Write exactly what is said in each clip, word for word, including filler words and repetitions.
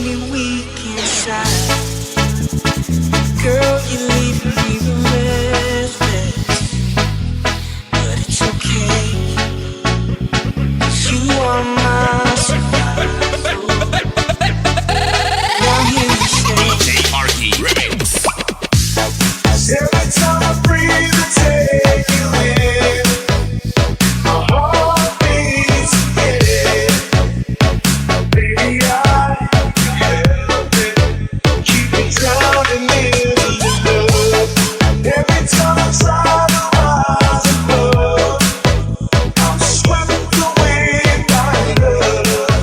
Me weak inside. Girl, you leave me a mess, mess. But it's okay. You are my survival. Now hear me say, D J Arky Remix. Every time I breathe, I take you in. My heart beats, yeah. Baby, I can't help it. Keep me drowning in your love. Every time I try to rise above, I'm swept away by love.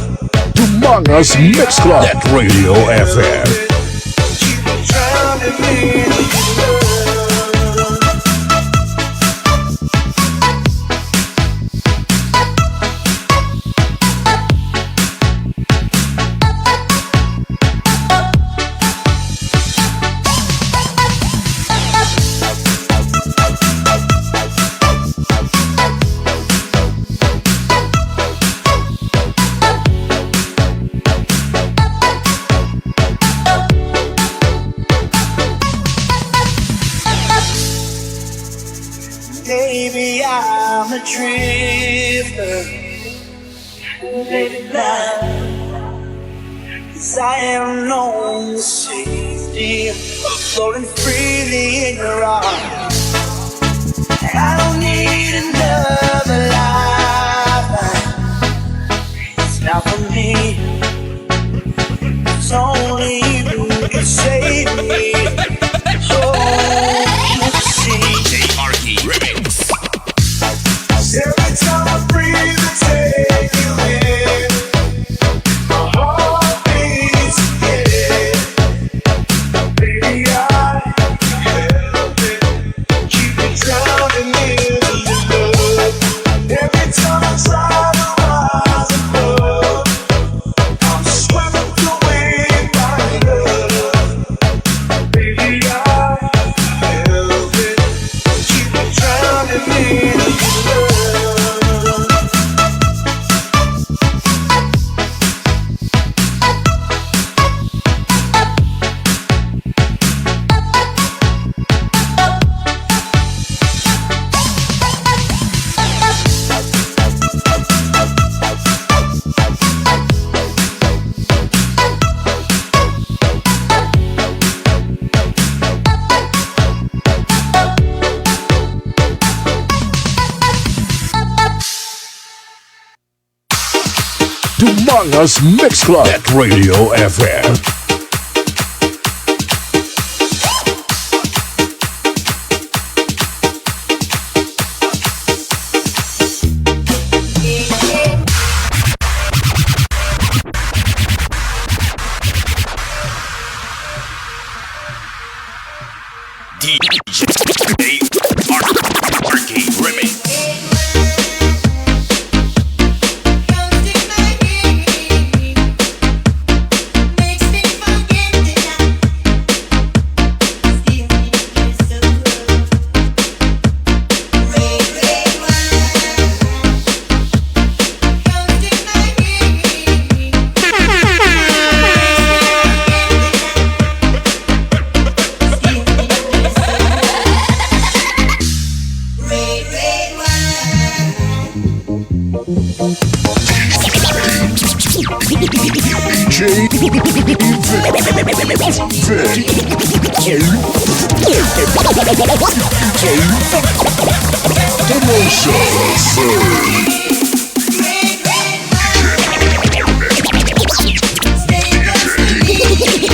Dumangas Mix Club at Radio F M. Keep me drowning in your love. Baby, I'm a drifter. Baby, blind. 'Cause I am no safety. I'm floating freely in your arms. I don't need another lifeline. It's not for me. It's only you can save me. Oh, you see. D J Arky Remix. Every time I breathe, I take you in. My heart beats, yeah. Baby, I can't help it. Keep me drowning in your love. Every time I try to rise above, I'm swept away by love. Baby, I help it. Keep me drowning in your love. Dumangas Mix Club at Radio F M. D J R K Remix. D J Vic. Vic. Demotion. D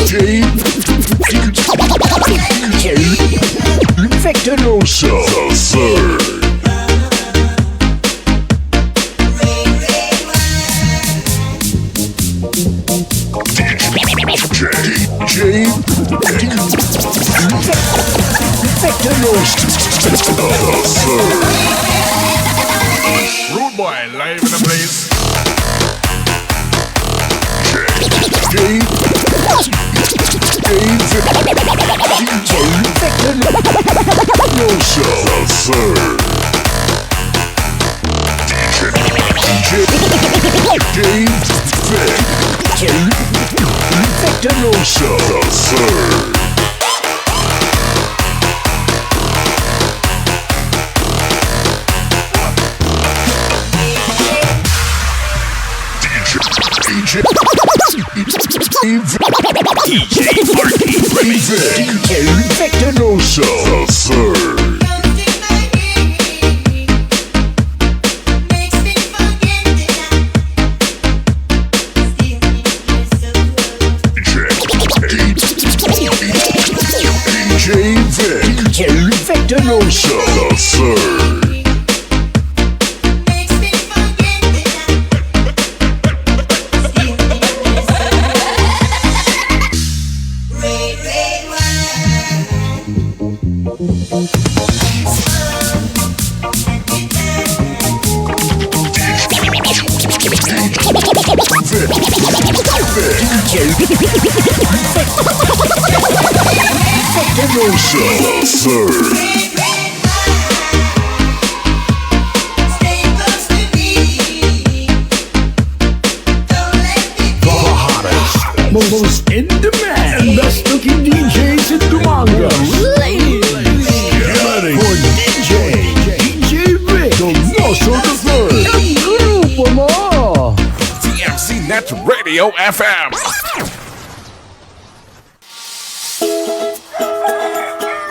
J. D J. Victor Rosa. The third. D J. Victor Rosa. The third. Rude boy, live in the place. Dave, Dave, D J Victor Rosa, the third. D J, D J Dave Victor. Tenoso, sir. D J, D J, D J Marky, D J Victor Loso, sir. D J Vic, D J Victor Loso, sir. Sir. The hottest, most in demand, and best looking D Js in Dumangas. Ladies, get ready for D J, D J Vic, the Loso the Third. Ang grupo mo! T M C Net Radio F M.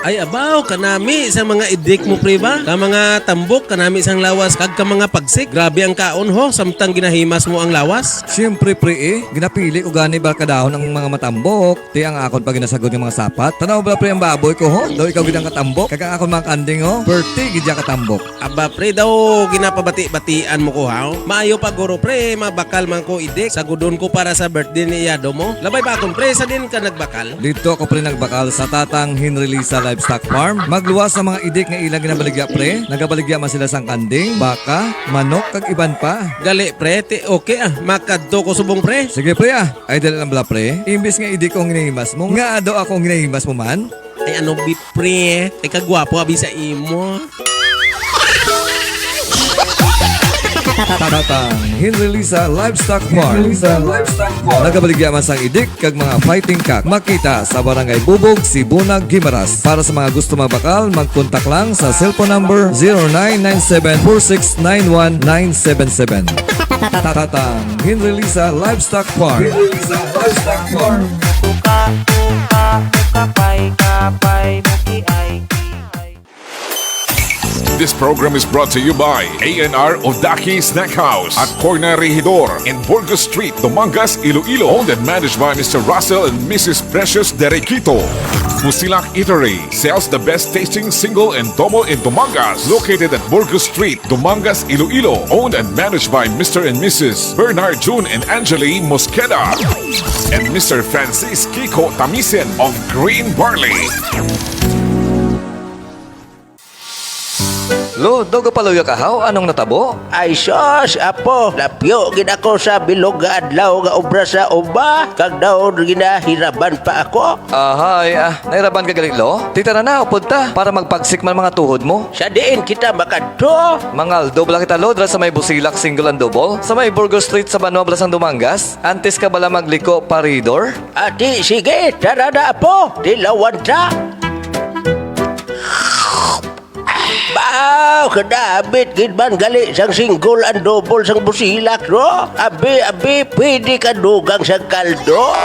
Ay, abaw, kanami sa mga idik mo, pre, ba? Ka mga tambok, kanami sang lawas, kag ka mga pagsik. Grabe ang kaon, ho, samtang ginahimas mo ang lawas. Siyempre, pre, eh. Ginapili ko gani ba kadahon ang mga matambok. Ti ang akon pa ginasagod nga mga sapat. Tanaw ba, pre, ang baboy ko, ho? Daw ikaw gid ang katambok. Kag ang akon mga kanding, ho? Perti gid ya katambok. Aba, pre, daw ginapabati-batian mo ko, haw? Maayo pa, guro, pre, mabakal man ko idik. Sagudon ko para sa birthday ni Yado mo. Labay pa akon, pre, sa din ka nagbakal? Dito ako, pre, nagbakal sa Tatang Henry Lisa Livestock Farm. Magluwas sa mga idik nga ilang ginabaligya, pre. Nagabaligya man sila sang kanding, baka, manok, kag iban pa. Gali, pre, ti okay, ah. Makadto ko subong, pre. Sige, pre, ah. Ay, dali lang bala, pre. Imbis nga idik ko ang ginahimas mo, nga daw ako ang ginahimas mo man? Ay, ano, bi, pre? Ay, kagwapo, abi, sa imo. Tatang Henry Lisa Livestock Farm. Henry Lisa Livestock Farm. Nagabaligya man sang idik kag mga fighting cock. Makita sa Barangay Bubog, Sibuna, Guimaras. Para sa mga gusto magbakal, magkontak lang sa cellphone number zero nine nine seven four six nine one nine seven seven. Tatang Henry Lisa Livestock Farm. Henry Lisa Livestock Farm. Tuka, tuka, tukapay, kapay, mukiay, kiay. This program is brought to you by A and R Odaki Snack House at Corner Regidor in Burgos Street, Dumangas, Iloilo. Owned and managed by Mister Russell and Missus Precious Derequito. Busilak Eatery sells the best tasting single and double in Dumangas. Located at Burgos Street, Dumangas, Iloilo. Owned and managed by Mister and Missus Bernard June and Angeli Mosqueda and Mister Francis Kiko Tamisen of Green Barley. Lo, daw gapaluya ka, haw? Anong natabo? Ay, sus, apo, napyo gid ako sa bilog nga adlaw nga obra sa uma, kag daw ginahiraban pa ako. Ahay, ah, nahiraban ka gali, lo? Tita na na, upod ta, para magpagsik man mga tuhod mo. Sa diin kita makadto? Mangaldo bala kita, lo, dira sa may Busilak Single and Double, sa may Burgos Street sa Banwa, Blasang Dumangas. Antes ka bala magliko, paridor? Ati, sige, tara na, apo, tilawan ta. Baw, kadabit gid man gali sang single and double sang Busilak, no? Abi, abi, pwede ka dugang sa kaldo.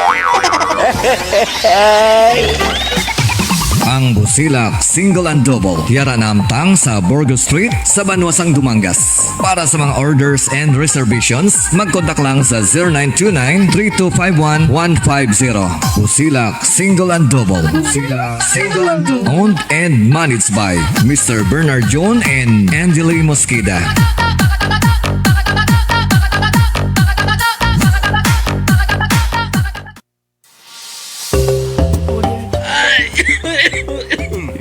Ang Busilak Single and Double, yara namtang sa Burgos Street, sa Banwa sang Dumangas. Para sa mga orders and reservations, mag-contact lang sa zero nine two nine, three two five one, one five zero. Busilak Single and Double. Busilak Single and Double. Owned and managed by Mister Bernard John and Angeli Mosqueda.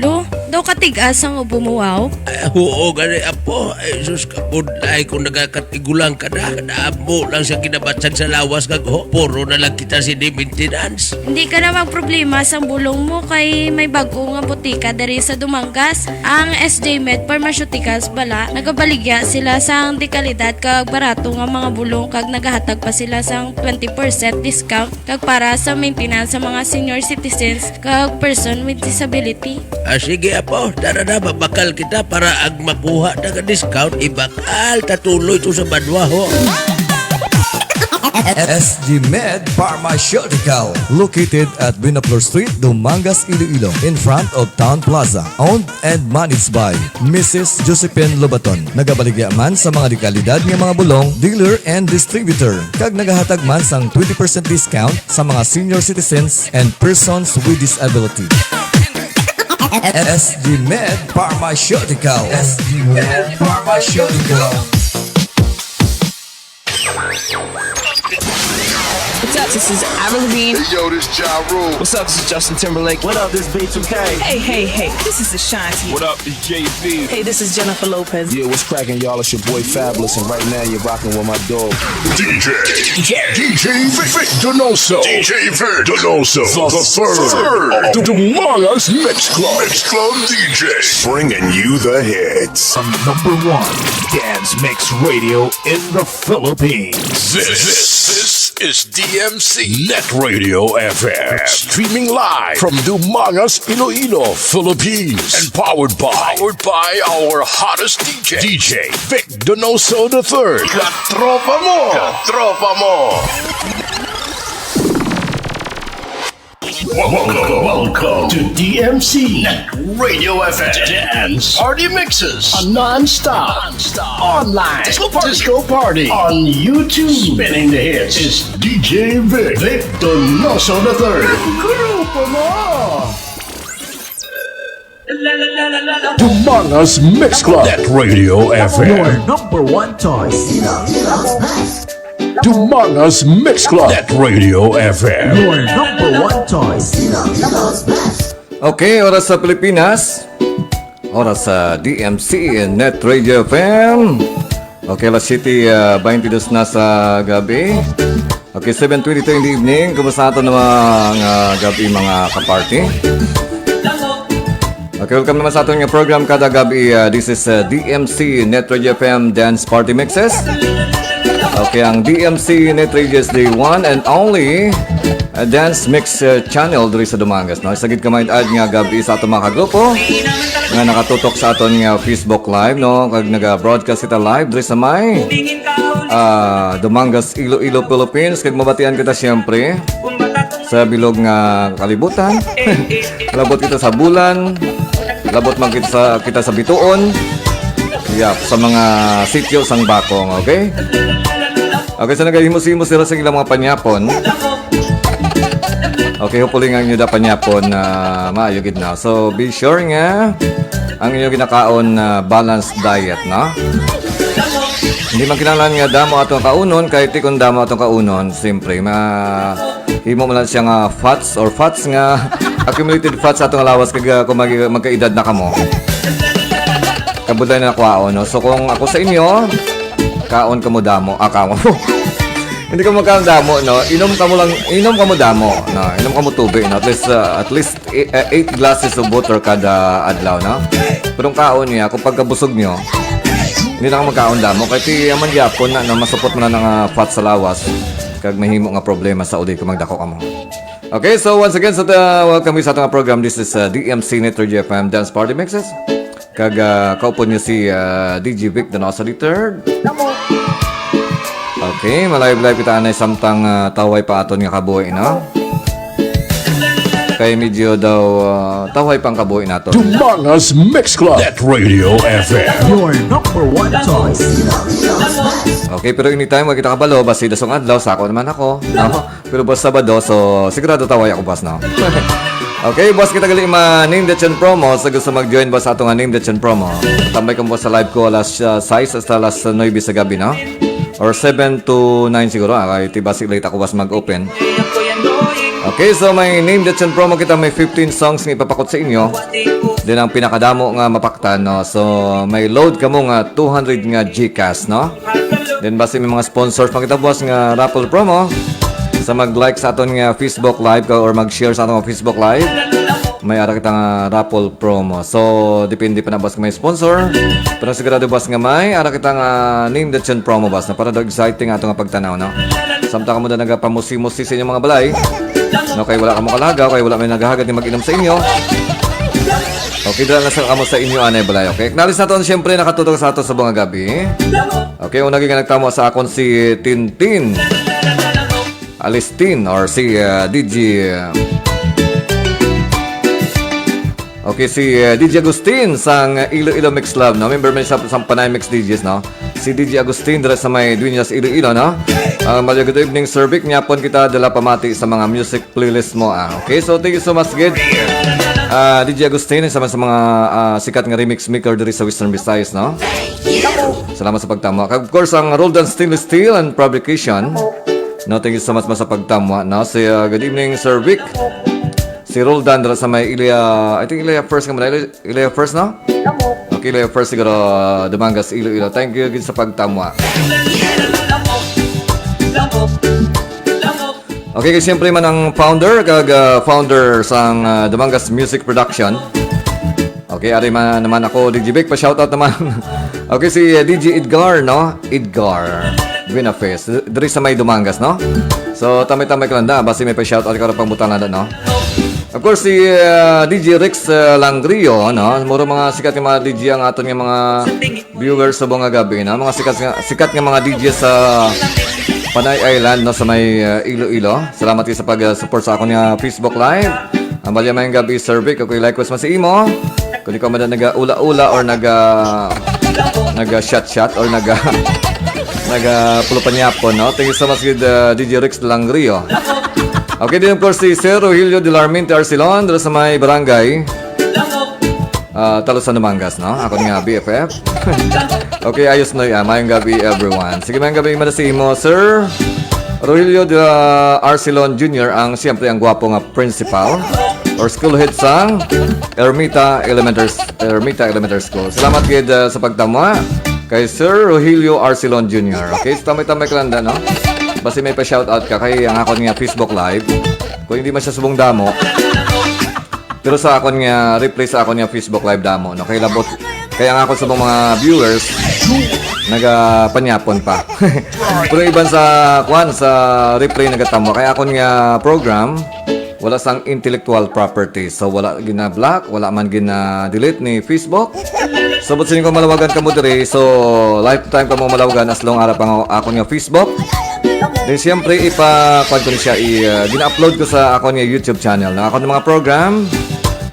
Lo, daw Katigas ang ubo mo, wow. Ay, oo, gani, apo. Ay, sus, kabudlay kung nagakatigulang ka na. Kadamo lang siya kinabatsag sa lawas kag, ho, puro na lang kita si di maintenance. Hindi ka na magproblema sang bulong mo kay may bag-o nga botika diri sa Dumangas. Ang S J Med Pharmaceuticals bala, nagabaligya sila sang dekalidad kag barato nga mga bulong kag nagahatag pa sila sang twenty percent discount kag para sa maintenance sa mga senior citizens kag person with disability. Ah, sige, apo. Tara na, mabakal kita para ang makuha na nga discount, ibakal ta tuloy to sa banwa, ho. S G Med Pharmaceutical, located at Binaflor Street, Dumangas, Iloilo, in front of Town Plaza. Owned and managed by Missus Josephine Lobaton. Nagabaligya man sa mga dekalidad nga mga bulong, dealer and distributor. Kag nagahatag man sang twenty percent discount sa mga senior citizens and persons with disability. S G Med Pharmaceutical. S G Med Pharmaceutical. What's up? This is Avril Lavigne. Yo, this Ja Rule. What's up? This is Justin Timberlake. What up? This Big two K. Hey, hey, hey. This is Ashanti. What up? It's Jay Z. Hey, this is Jennifer Lopez. Yeah, what's cracking, y'all? It's your boy Fabulous, and right now you're rocking with my dog. D J, D J, D J Vic, Vic Donoso, D J Vic Donoso, the, the third, the Dumangas Mix Club, Mix Club D J, bringing you the hits. Number one dance mix radio in the Philippines. This, this is D M C Net Radio F M, streaming live from Dumangas, Iloilo, Philippines, and powered by, powered by our hottest D J, D J Vic Donoso the third. Katropa mo! Katropa mo! Welcome, welcome to D M C Net Radio F M Dance Party Mixes, a non-stop, non-stop online disco party, disco party on YouTube. Spinning the hits is D J Vic, Vic Donoso the third. Grupo mo! Dumangas Mix Club at Radio F M. Your number one choice. Dumangas Mix Club at Radio F M. Your number one choice. Okay, oras sa Pilipinas. Oras sa D M C Net Radio F M. Okay, alas siyete, ah, twenty-two na sa gabi. Okay, seven twenty-two in the evening. Kumusta ato na mga, ah, gabi, mga kaparty? Okay, welcome naman sa aton nga program kada gabi. Ah, this is, ah, D M C Net Radio F M Dance Party Mixes. Okay, ang D M C Net Radio is the one and only, ah, dance mix, ah, channel diri sa Dumangas, no? Sa gid kamay ad nga gabi sa aton mga kagrupo nga nakatutok sa aton nga Facebook Live, no? Kag naga-broadcast kita live diri sa may, ah, Dumangas, Iloilo, Philippines. Kag mabatian kita siyempre sa bilog nga kalibutan. Labot kita sa bulan. Labot man kita sa, kita sa bituon. Yap, sa mga sityo sang bakong, okay? Okay, so nagahimos-himos sila sa ilang mga panyapon. Okay, hopefully nga inyo da panyapon na maayo gid na. So, be sure nga ang inyo ginakaon na balanced diet, no? Hindi man kinahanglan nga damo atong kaunon, kay ti kung damo atong kaunon, siyempre, ma himo man lang siya nga fats or fats nga accumulated fats sa atong lawas kag, uh, kung mag- magkaedad na kamo. Kabudlay na kwaon, no? So kung ako sa inyo, kaon kamo damo, ah, kamo. Hindi kamo kaon damo, no? Inom kamo lang, inom kamo damo, no? Inom kamo tubig, no? At least, uh, at least eh, eh, eight glasses of water kada adlaw, no? Pero ang kaon niya, kung pagkabusog nyo, hindi na ka magkaon damo. Kay ti man gyapon na, na masupot mo na nga fat sa lawas. Kag mahimo nga problema sa uli kung magdako ka mo. Okay, so once again, sa ta, welcome sa atong program. This is, uh, D M C Net Radio F M Dance Party Mixes. Kag, uh, kaupod niyo si, uh, D J Vic Donoso the third. Okay, malive-live kita anay samtang, uh, taway pa aton nga kabuhi, no? Kay medyo daw, uh, taway pang kabuhi nato. Dumangas Mix Club at Radio F M. Your number one choice. Okay, pero anytime, wag kita kabalo, basi dasong adlaw, sako naman ako. No? Pero basta Sabado, so sigurado taway ako, boss, no? Okay, boss, kita gali ma Name the Tune promo. Sa gusto mag-join, boss, ato nga Name the Tune promo. Tambay kamo sa live ko alas, uh, sais hasta alas nuebe sa gabi, no? Or seven to nine siguro, ah, kay ti basi late ako, boss, mag-open. Okay, so may Name That Tune promo kita, may fifteen songs nga ipapakot sa inyo. Then ang pinakadamo nga mapaktan, no? So may load kamo nga two hundred nga GCash, no? Then basi may mga sponsors pa kita, boss, nga raffle promo. Sa mag-like sa aton nga Facebook Live ka or mag-share sa aton nga Facebook Live, may ara kita nga raffle promo. So depende pa na, boss, kung may sponsor. Pero sigurado, boss, nga may ara kita nga Name That Tune promo, boss, na para daw exciting ato nga pagtanaw, no? Samtang kamo na nagapamusi-musi sa inyong mga balay, no, kay wala kamo kalagaw, kay wala may naghahagad ni mag-inom sa inyo. Okay, dala na sa kamo sa inyo anay balay. Okay, acknowledge naton, siyempre, nakatutok sa ato sa mga gabi. Okay, una gyud nga nagtamo sa akon si Tintin Alistin or si, uh, D J, uh, okay, si, uh, D J Agustin sang Iloilo Mix Club, no? Member man sa, sa Panay Mix D Js, no? Si D J Agustin dira sa may Dueñas, Iloilo, no? Ah, Malia, good evening, Sir Vic. Nyapon kita dala pamati sa mga music playlist mo, ah. Okay, so thank you so much, gid. Ah, D J Agustin, isa man sa mga, ah, sikat nga remix maker diri sa Western Visayas, no? Salamat sa pagtama. Kag of course, ang Roldan Stainless Steel and Fabrication. No, thank you so much, mas sa pagtama, no? Si, ah, good evening, Sir Vic. Si Roldan dira sa may Ilia, I think Ilia First ka man, Ilia, Ilia First, no? Okay, Ilia First siguro, ah, Dumangas, Iloilo. Thank you gid sa pagtama. Okay, kay siyempre man ang founder, kag, ah, founder sang, ah, Dumangas Music Production. Okay, ari man naman ako, D J Vic, pa-shoutout naman. Okay, si, ah, D J Edgar, no? Edgar Buenafes, diri sa may Dumangas, no? So, tambay-tambay ka lang da, basi may pa-shoutout ka ra pang butang na, no? Of course, si, ah, D J Rex, ah, Langrio, no? Mura mga sikat nga mga D J ang aton nga mga viewers sa buong gabi, no? Mga sikat nga, sikat nga mga D J sa Panay Island, no? Sa may, ah, Iloilo. Salamat kayo sa pag-support sa akon nga Facebook Live. Ang balya mayong gabi, Sir Vic, okay, likewise man sa imo. Kung ikaw man naga-ula-ula or naga, naga-shot-shot or naga, naga-pulupanyapon, no? Thank you so much, good, uh, D J Rex Langrio. Okay, din of course si Sir Rogelio de la Armente Arcelon, dira sa may barangay, ah, Talusan, Dumangas, no? Ako nga B F F. Okay, ayos na yan. Mayong gabi, everyone. Sige, mayong gabi, mada sa imo, Sir Rogelio de la Arcelon Junior, ang, siyempre, ang gwapo nga principal or school head sang Ermita Elementary, Ermita Elementary School. Salamat gid, uh, sa pagtama kay Sir Rogelio Arcelon Junior. Okay, so tambay-tambay ka lang da, no? Basi may pa-shoutout ka kay ang akon nga Facebook Live. Kung hindi man siya subong damo, pero sa akon nga replay sa akon nga Facebook Live damo, no? Kay labot, kay ang akon sa mga viewers nagapanyapon pa. Pero iban sa, kwan, sa replay nagatamo, kay akon nga program, wala sang intellectual property. So, wala gina-block, wala man gina-delete ni Facebook. So, but sining ko malawagan kamo diri. So, lifetime kamo malawagan as long ara pa nga akon nga Facebook. Then, siyempre, ipa, kwan ko ni siya, i, uh, gina-upload ko sa akon nga YouTube channel. Na akon mga program,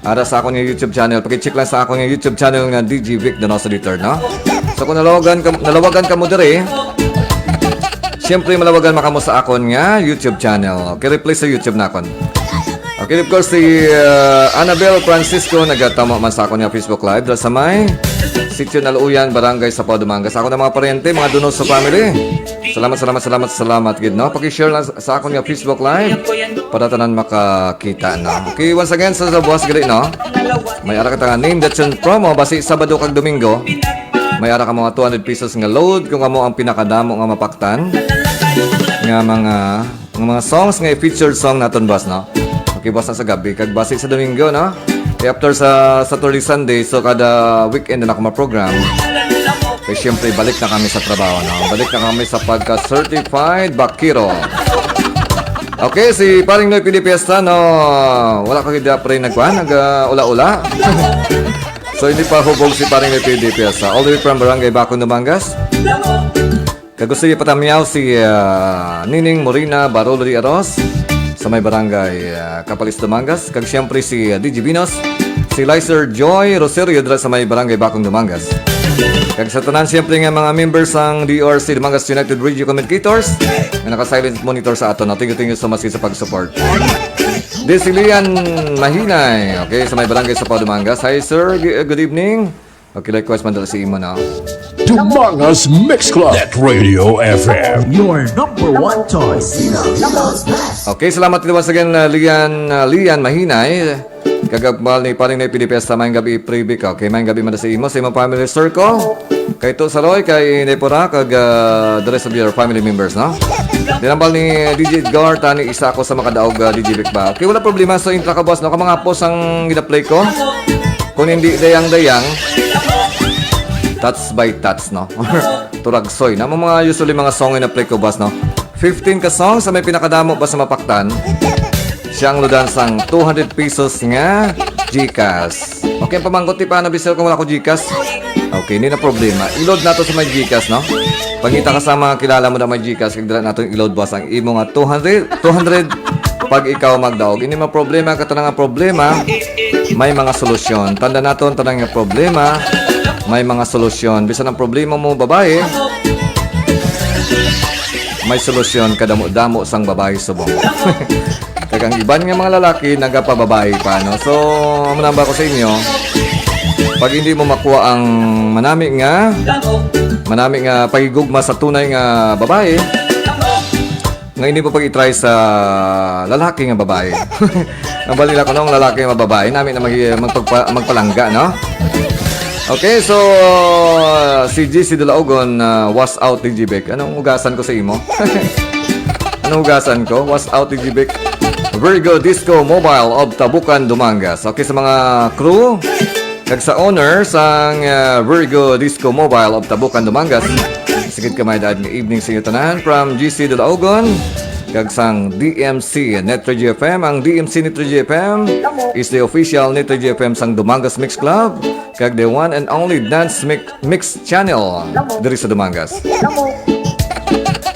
ara sa akon nga YouTube channel. Paki-check lang sa akon nga YouTube channel nga D J Vic Donoso the third, no? So, kung nalawagan ka, nalawagan kamo diri, siyempre, malawagan man kamo sa akon nga YouTube channel. Okay, replay sa YouTube na akon. Okay, of course, si, uh, Annabel Francisco nagatamo man sa akon nga Facebook Live. Dira sa may Sitio Naluyan, Barangay Sapaw, Dumangas. Ako na mga paryente, mga Donoso family. Salamat, salamat, salamat, salamat gid, no? Paki-share lang sa, sa akon nga Facebook Live para tanan makakita, no? Okay, once again, sa, sa buwas gali, no? May ara kita nga Name That Tune promo, basi Sabado kag Domingo. May ara ka mga two hundred pesos nga load kung amo ang pinakadamo nga mapaktan nga mga, nga mga songs nga featured song naton, boss, no? Okay, boss, sa gabi kag basi sa Domingo, no? Kay after sa Saturday, Sunday, so kada weekend na ako ma-program. Kay siyempre, balik na kami sa trabaho, no? Balik na kami sa pagka-certified bakiro. Okay, si Paring Noy P D Fiesta, no? Wala ka gid, pre, nagkuhan, nag, ah, ula-ula. So, hindi pa hubog si Paring Noy P D Fiesta. All the way from Barangay Bacong, Dumangas. Kag gusto niya patamyaw si, ah, Nining Morina Barolo de Aros sa may barangay, ah, Capalis, Dumangas. Kag siyempre si, ah, D J Venus, si Lizer Joy Rosario dira sa may barangay Bacong, Dumangas. Kag sa tanan siyempre nga mga members sang D R C Dumangas United Radio Communicators nga naka-silent monitor sa aton. Thank you, thank you so much sa pag-support. Di si Lian Mahinay, okay, sa may barangay Sapaw, Dumangas. Hi, sir. G-, good evening. Okay, likewise man dala sa imo na. Dumangas Mix Club. Net Radio F M. Your number one choice. Okay, salamat once again, uh, Lian, uh, Lian Mahinay. Kag hambal ni Paring Nay Pidi Pesta, maayong gabi, Pre Vic. Okay, maayong gabi man sa imo, sa imong family circle. Kay to sa Roy, kay Nay Pura, kag uh, the rest of your family members, no? Dinambal ni D J Edgar, tani isa ako sa makadaog, uh, D J Vic ba? Okay, wala problema sa intro ka, boss, no? Kung mga hapos ang gina-play ko, kung hindi dayang-dayang, touch by touch, no? Turagsoy na mo mga usually mga song na play ko, boss, no? Fifteen ka songs sa may pinakadamo ba sa mapaktan? Siya ang ludan sang two hundred pesos nga Gcash. Okay, ang pamangkot ti paano bisel kung wala ko Gcash? Okay, hindi na problema. I-load nato sa may Gcash, no? Pangita ka sa mga kilala mo na may Gcash, kag dala nato i-load, boss, ang imo nga two hundred, two hundred. Pag ikaw magdaog, hindi mo problema, katanan nga problema, may mga solusyon. Tanda naton, tanan nga problema, may mga solusyon. Bisan ang problema mo, babae, may solusyon kadamo-damo sang babae subong. Kag ang iban nga mga lalaki nagapababae pa, no? So, manamba ko sa inyo, pag hindi mo makuha ang manami nga manami nga pagigugma sa tunay nga babae, nga hindi mo pag-itry sa lalaki nga babae. Ang balila ko nung lalaki nga babae, nami na mag magpagpa, magpalangga, no? Okay, so uh, si G C Dulaogon, uh, was out ni G B. Anong ugasan ko sa imo? Anong ugasan ko? Was out ni G B. Virgo Disco Mobile of Tabukan, Dumangas. Okay, sa mga crew, kag sa owner sang uh, Virgo Disco Mobile of Tabukan, Dumangas. Sigit kamay daad nga evening sa inyo tanan from G C Dulaogon kag sang D M C Net Three G F M. Ang D M C Net Three G F M is the official Net Three G F M sang Dumangas Mix Club kag the one and only dance mix, mix channel diri sa Dumangas.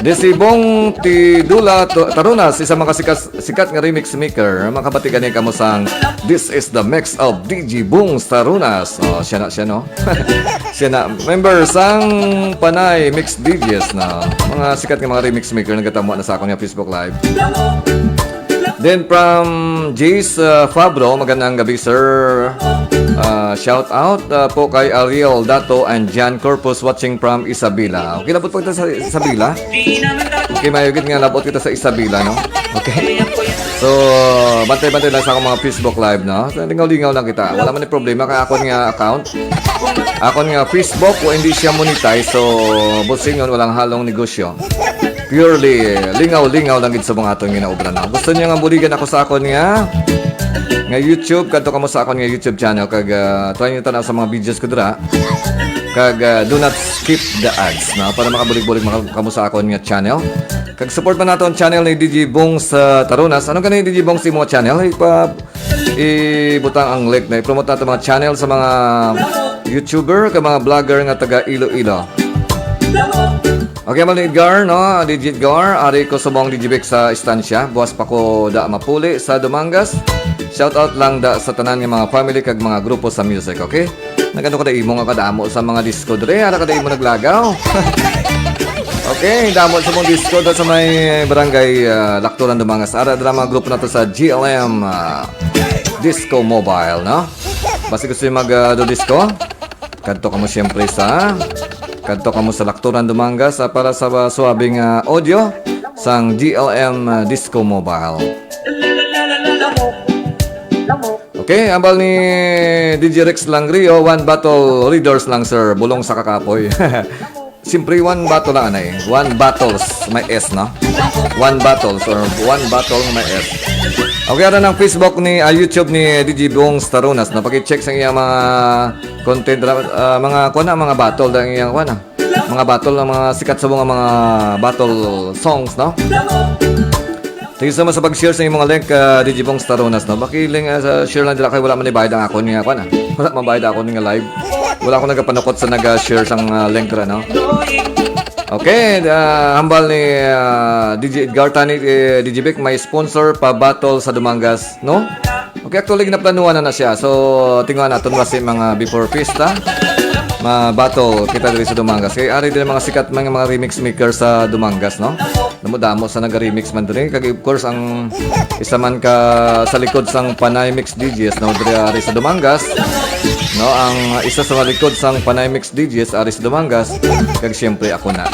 Di si Bong Tidula To- Tarunas, isa mga sikat, sikat nga remix maker. Makabati gani kamo sang This is the mix of D J Bong Tarunas. Oh, siya na siya, no? Siya na member sang Panay Mix D Js na mga sikat nga mga remix maker nagatamu na sa akon nga Facebook Live. Then from Jace uh, Fabro, magandang gabi, sir. Uh, shout out uh, po kay Ariel Dato and Jan Corpus, watching from Isabela. Okay, labot po kita sa Isabela. Okay, mayugid nga labot kita sa Isabela, no? Okay. So, bantay-bantay lang sa akong mga Facebook Live, no? So, lingaw-lingaw lang kita. Wala man ni problema kay akon nga account. Akon nga Facebook, wa hindi siya monetize. So, busingon, walang halong negosyo. Purely lingaw-lingaw lang gid sa mga aton ginaobra na. Gusto niyo nga buligan ako sa akon nga nga YouTube, kadto kamo sa akon nga YouTube channel kag uh, try niyo tanaw sa mga videos ko dira. Kag uh, do not skip the ads na para makabulig-bulig kamo sa akon nga channel. Kag support man nato ang channel ni D J Bong sa Tarunas. Ano gani D J Bong sa imo channel? Ipa ibutang ang link na i-promote nato mga channel sa mga YouTuber kag mga vlogger nga taga Iloilo. Okay, Mal Edgar, no? D J Edgar, ari ko subong D J Vic sa istansya. Buwas pa ko da mapuli sa Dumangas. Shout out lang da sa tanan nga mga family kag mga grupo sa music, okay? Nagano ka da imo nga kadamo sa mga disco dre, ara ka da imo naglagaw. Okay, damo sa mong disco da sa may barangay uh, Lakturan Dumangas. Ara dira mga grupo nato sa G L M uh, Disco Mobile, no? Basta gusto yung mag uh, do disco? Kadto kamo siyempre sa kadto kamo sa Lakturan Dumangas uh, para sa uh, suabing uh, audio sang G L M uh, Disco Mobile. Okay, ambal ni D J Rex Langrio, one bottle readers lang, sir. Bulong sa kakapoy. Siyempre, one bottle lang, anay. One bottles, may S, no? One bottles or one bottle may S. Okay, ano ng Facebook ni, uh, YouTube ni D J Bong Starunas, no? Pag-check sa iyang mga content, uh, mga, kuha na, mga battle, ang iyang, kuha na. Mga battle ng mga sikat sa mga, mga battle songs, no? Thank you so much sa pag-share sa imong link, uh, D J Bong Staronas, no? Bakiling uh, sa share lang dila kay wala man ibayad ang akon nga, kwan, ah. Wala man bayad akon nga live. Wala ako nagapanukot sa nag-share sang uh, link ra, no? Okay, uh, hambal ni uh, D J Edgar tani, eh, D J Vic, may sponsor pa battle sa Dumangas, no? Okay, actually, ginaplanuhan na na siya. So, tingnan natin basi mga before pista. Ma-battle kita diri sa Dumangas. Kay ari din mga sikat mga, mga remix maker sa Dumangas, no? Damo-damo sa naga-remix man diri. Kag of course, ang isa man ka sa likod sang Panay Mix D Js, no? Diri ari sa Dumangas. No, ang isa sa malikod sang Panay Mix D Js ari sa Dumangas, kag siyempre ako na.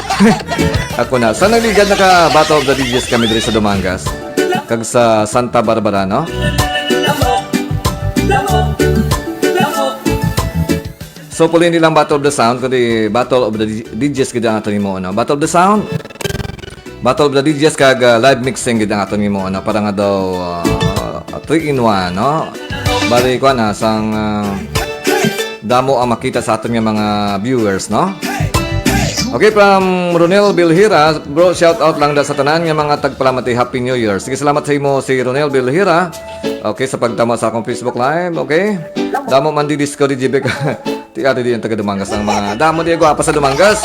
Ako na. Sa nagligad, naka Battle of the D Js kami diri sa Dumangas. Kag sa Santa Barbara, no? So, puli, hindi lang Battle of the Sound, kundi Battle of the D Js gid ang aton imo, no? Battle of the Sound, Battle of the D Js kag, ah, live mixing gid ang aton imo, no? Para nga daw, ah, three in one, no? Bali, kuwan na, sang, ah, damo ang makita sa aton nga mga viewers, no? Okay, from Ronel Bilhira, bro, shout out lang da sa tanan nga mga tagpalamati, Happy New Year. Sige, salamat sa imo, si Ronel Bilhira. Okay, sa pagtama sa akong Facebook Live, okay? Damo man di disco, di G B K. Ti ari di ang taga Dumangas ang mga damo di gwapa sa Dumangas.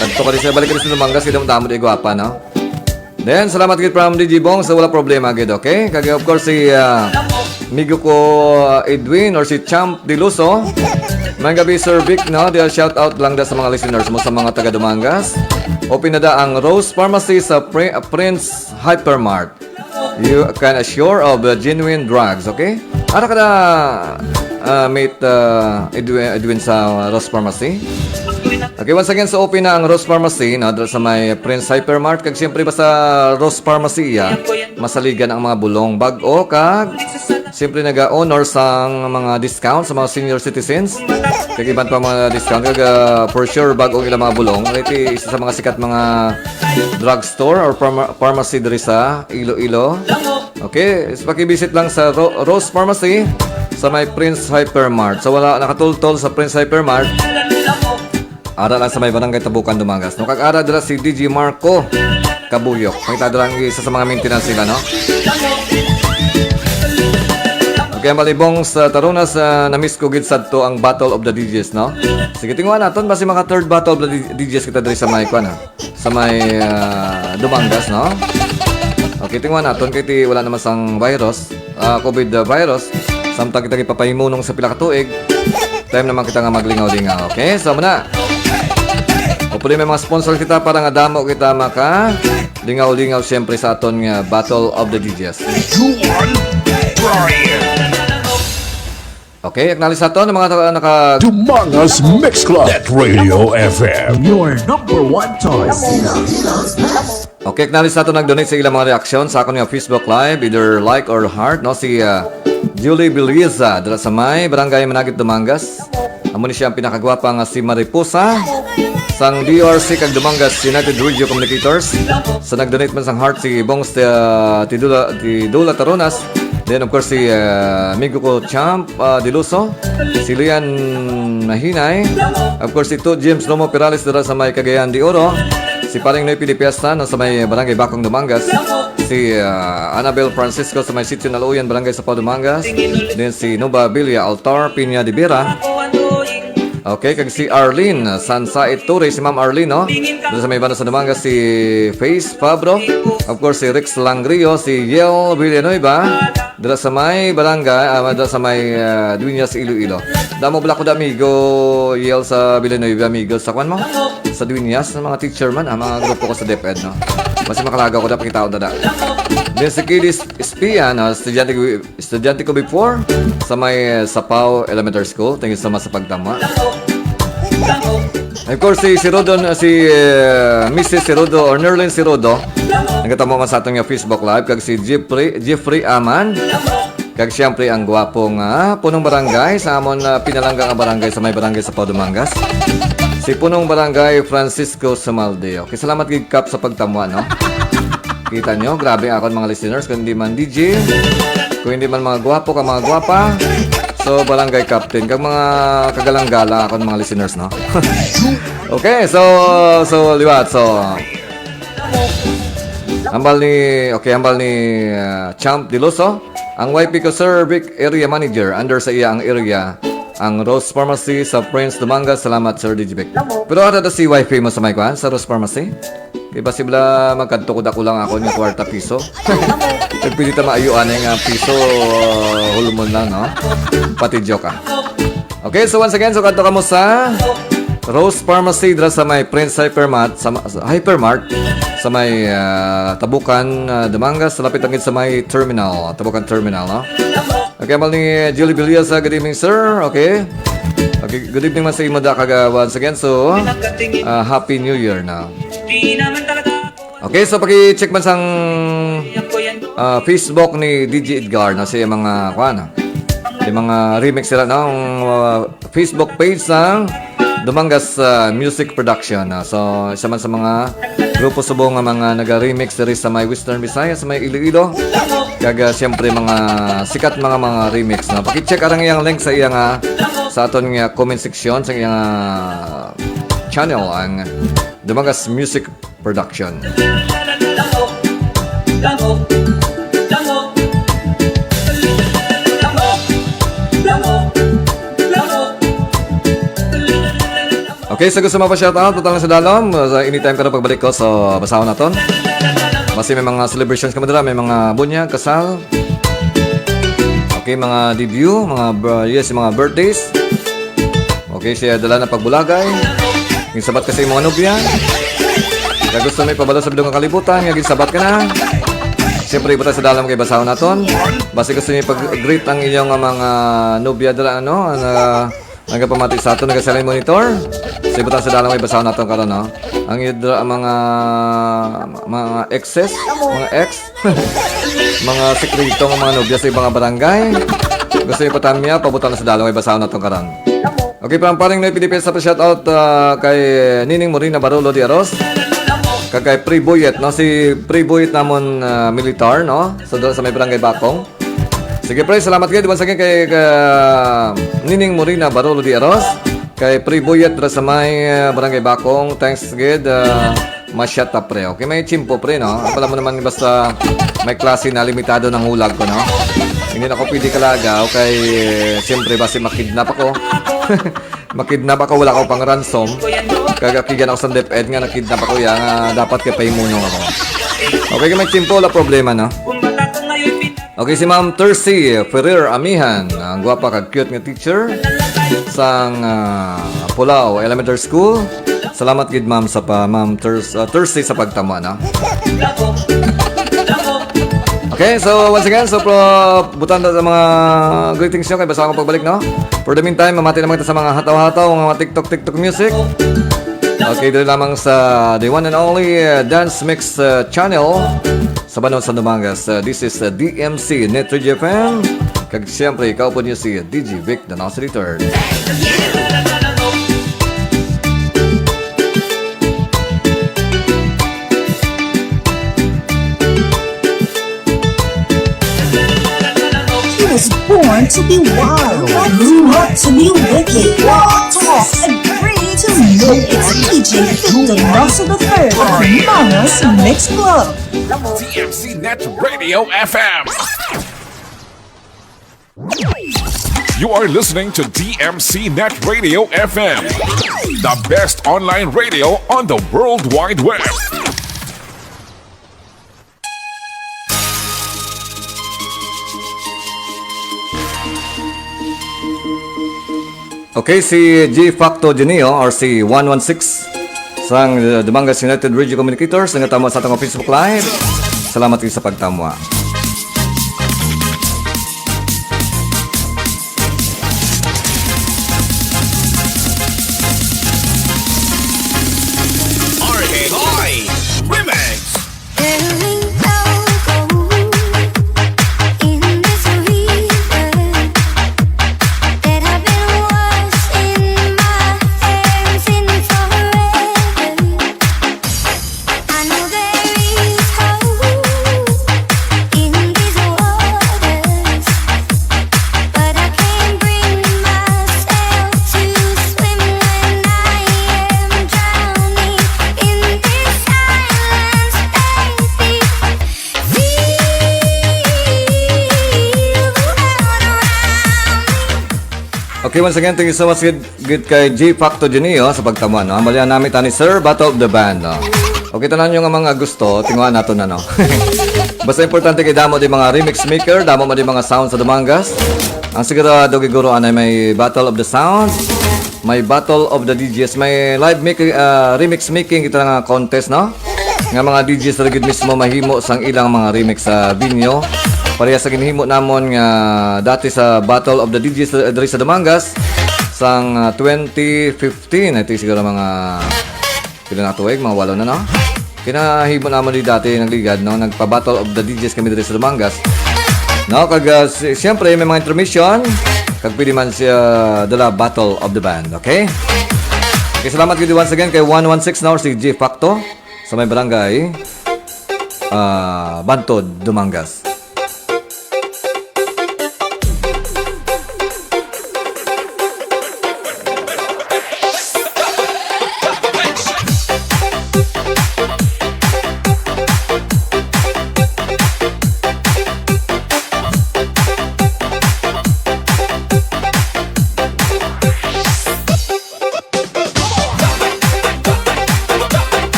Kadto ka di sa balik ka di sa Dumangas, kay damo di gwapa, no? Then, salamat gid from D J Bong sa wala problema gid, okay? Kag of course, si, ah, amigo ko, ah, Edwin or si Champ Diluso. May gabi, Sir Vic, no? Diya, shout out lang da sa mga listeners mo sa mga taga Dumangas. Open na da ang Rose Pharmacy sa Pri-, Prince Hypermart. You can assure of, uh, genuine drugs, okay? Ara ka na, uh, meet, uh, Edwin, Edwin sa Rose Pharmacy. Okay, once again, so open na ang Rose Pharmacy, no? Dala sa may Prince Hypermart, kag siyempre ba sa Rose Pharmacy, iya, masaligan ang mga bulong. Bag-o, kag siyempre naga-honor sang mga discount sa mga senior citizens. Kag iban pa mga discount, kag, uh, for sure, bag-o ang ilang mga bulong. Ito isa sa mga sikat mga drugstore or pharma-, pharmacy diri sa Iloilo. Okay, is pakibisit lang sa Ro-, Rose Pharmacy sa may Prince Hypermart. So wala nakatultol sa Prince Hypermart, ara lang sa may Barangay Tabukan, Dumangas. No, kag ara dira si D J Marco Kabuyok. Makita dira ang isa sa mga maintenance nila, no? Okay, malibong sa Tarunas, ah, na-miss ko gid sadto ang Battle of the D Js, no? Sige, tingnan naton, basi maka third Battle of the D-, D Js kita diri sa may, kuwan, ah, sa may, ah, Dumangas, no? Okay, tingnan naton kay ti wala naman sang virus, ah, covid, ah, virus. Samtang kita gipapahimunong sa pila ka tuig, time naman kita nga maglingaw-lingaw. Okay, so muna. Hopefully may mga sponsor kita para nga damo kita maka lingaw-lingaw siyempre sa aton nga Battle of the D Js. You are Brian. Okay, acknowledge nato ng mga naka, naka- Dumangas Mix Club at Radio F M. Your number one choice. Okay, acknowledge nato nag-donate sa ilang mga reaksyon sa akon nga Facebook Live, either like or heart, no? Si, ah, Julie Biliza, dala sa may Barangay Managit, Dumangas. Amo ni siya ang pinakagwapa nga si Mariposa. Sang D R C kag Dumangas United Radio Communicators. Sa nag-donate man sang heart si Bongs, ah, Tidula, Tidula Taronas. Then, of course, si, ah, amigo ko, Champ, ah, Diluso, si Lian Nahinay, of course, si Tu James Romo Perales dira sa may Cagayan de Oro, si Paring Noy Pilipiesta na sa may Barangay Bacong, Dumangas, si, ah, Annabel Francisco sa may Sitio Naluyan, Barangay Sapaw, Dumangas, then si Nuba Villa Altar Piña de Vera, okay, kag si Arlene Sansait Ture, si Ma'am Arlene, no? Doon sa may banda sa Dumangas, si Faith Fabro, of course, si Rex Langrio, si Yel Villanueva, dala sa may barangay, ah, dala sa may, ah, Dueñas, Iloilo. Damo bala ko da amigo, Yel, sa Villanueva, amigo, sa kwan mo? Sa Dueñas, sa mga teacher man, ang mga grupo ko sa DepEd, no? Mas makalagaw ko da, pakitaon da da. Then si Kidis Espian, ah, estudyante ko, estudyante ko before, sa may, ah, Sapaw Elementary School. Thank you so much sa pagtama. Of course, si, si Rodo, na si, eh, Missus Sirodo or Nerlin Sirodo, nagkatamo man sa aton nga Facebook Live, kag si Jeffrey, Jeffrey Aman, kag siyempre ang gwapo nga punong barangay sa amon na pinalangga nga barangay sa may barangay sa Dumangas, si punong barangay Francisco Sumalde. Okay, salamat gid, Kap, sa pagtamwa, no? Kita nyo, grabe ang akon mga listeners. Kung hindi man D J, kung hindi man mga gwapo ka mga gwapa, so barangay captain, kag mga kagalang-gala akon mga listeners, no? Okay, so, so, liwat, so, hambal ni, okay, hambal ni, ah, Champ Diloso, ang Y P ko, Sir Vic, area manager, under sa iya ang area, ang Rose Pharmacy sa Prince Dumangas. Salamat, Sir D J Vic. Pero ara da si Y P mo sa may kwan, sa Rose Pharmacy? Kay basi bala magkadto ko, dako lang ako nga kwarta piso. Kag pwede ta maayo anay nga piso, uh, hulmon lang, no? Pati joke, ah. Okay, so once again, so kadto kamo sa Rose Pharmacy dira sa may Prince Hypermart, sa ma-, sa Hypermart, sa may, ah, Tabukan, ah, Dumangas, sa lapit lang gid sa may terminal, Tabukan Terminal, no? Okay, ambal ni Julie Villas, ah, good evening, sir. Okay. Okay, good evening man sa imo da, kag, ah, once again, so, ah, Happy New Year na. Okay, so paki-check man sang, ah, Facebook ni D J Edgar na sa mga, kuan, ah, yung mga remix nila, no? Ang, ah, Facebook page sang Dumangas, ah, Music Production, ah. So, isa man sa mga grupo subong nga mga naga-remix diri sa may Western Visayas, sa may Iloilo. Kag, ah, siyempre, mga sikat mga, mga remix, no? Paki-check arang iyang link sa iyang, ah, sa aton nga comment section sa iyang, ah, channel, ang Dumangas Music Production. Okay, so gusto mo pa shoutout? Butang lang sa dalom. Sa anytime ka na pagbalik ko, so basahon naton. Basi may mga celebrations ka man dira, may mga bunyag, kasal. Okay, mga debut, mga br-, yes, mga birthdays. Okay, siya dala na pagbulagay. Yung sabat kasi yung mga nobya. Kag gusto may pabalo sa bilog nga kalibutan, nga ginsabat ka na. Siyempre, ibutang sa dalom kay basahon naton. Basi gusto niyo pag-greet ang inyong, ah, mga nobya dira, ano, ang, ah, nagapamati sa aton, nagasalay monitor. So, ibutang sa dalom kay basahon naton karon, no? Ang idra, ang mga, mga exes, mga ex, mga sekreto nga mga nobya sa ibang barangay. Gusto niyo patamya, pabutang na sa dalom kay basahon naton karon. Okay, pamparing na Pilipinas sa shout out, ah, kay Nining Morina Barolo de Aros. Kag kay Pre Boyet, no? Si Pre Boyet namon, ah, militar, no? Sa, sa may barangay Bakong. Sige, pre, salamat gid. Once again, kay, ah, Nining Morina Barolo de Aros. Kay Pre Boyet, dira sa may, ah, barangay Bakong. Thanks gid, ah, masyata, pre. Okay, may tiyempo, pre, no? Alam mo naman, basta may klase na, limitado ng hulag ko, no? Hindi na ako pwede kalaga, okay, siyempre, basi makidnap ako. Makidnap ako, wala ko pang ransom. Kag akigan ako sa DepEd nga nakidnap ako, ya, nga dapat kay pahimunong ako. Okay, kay may tiyempo, wala problema, no? Okay, si Ma'am Tercy Ferrer Amihan, ang gwapa kag cute nga teacher sang, ah, Pulao Elementary School. Salamat gid, ma'am, sa pa, Ma'am Ters-, ah, Tercy, sa pagtama, no? Okay, so once again, so pro, butang na sa mga greetings nyo kay basta akong pagbalik, no? For the meantime, mamati naman kita sa mga hataw-hataw, mga TikTok, TikTok music. Okay, dito lamang sa the one and only, uh, Dance Mix, uh, channel sa Banwa sa Dumangas. Uh, this is, uh, D M C Net Radio F M. Kag siyempre, ikaw po niyo si D J Vic, the Nasty Third. He was born to be wild, grew up to be wicked, raw, tough, and free to live. It's D J Victor Rosso the third of Mangas Mix Club. D M C Net Radio F M. You are listening to D M C Net Radio F M, the best online radio on the World Wide Web. Okay, si G Facto Genio or si one one six sang, uh, Dumangas United Radio Communicators, nga tama sa atong Facebook Live. Salamat kayo sa pagtamwa. R K I Remix. There ain't no gold in this river that I've been washing my hands in forever. I know there is hope in these waters, but I can't bring myself to swim when I am drowning in this silence. Feel around me. Okay, once again, thank you so much, good, good kay G Facto Genio sa pagtamuan, no? Ang balian namin tani, Sir, Battle of the Band, no? Okay, tanan yung mga gusto, tinguhan nato na, no? Basta importante kay damo di mga remix maker, damo man di mga sound sa Dumangas. Ang sigurado, giguro, anay may Battle of the Sound, may Battle of the D Js, may live make, ah, remix making kita nga contest, no? Nga mga D Js ra gid mismo mahimo sang ilang mga remix sa venue. Pareha sa ginhimo namon nga dati sa Battle of the D Js diri sa Dumangas sang, ah, twenty fifteen, I think siguro mga pila na tuig, mga walo na, no? Kinahimo namon di dati nagligad, no? Nagpa-Battle of the D Js kami diri sa Dumangas. No, kag, ah, si-, siyempre, may mga intermission. Kag pwede man siya dala Battle of the Band, okay? Okay, salamat gid once again kay one one six, no, si G Facto sa may barangay, ah, Bantod, Dumangas.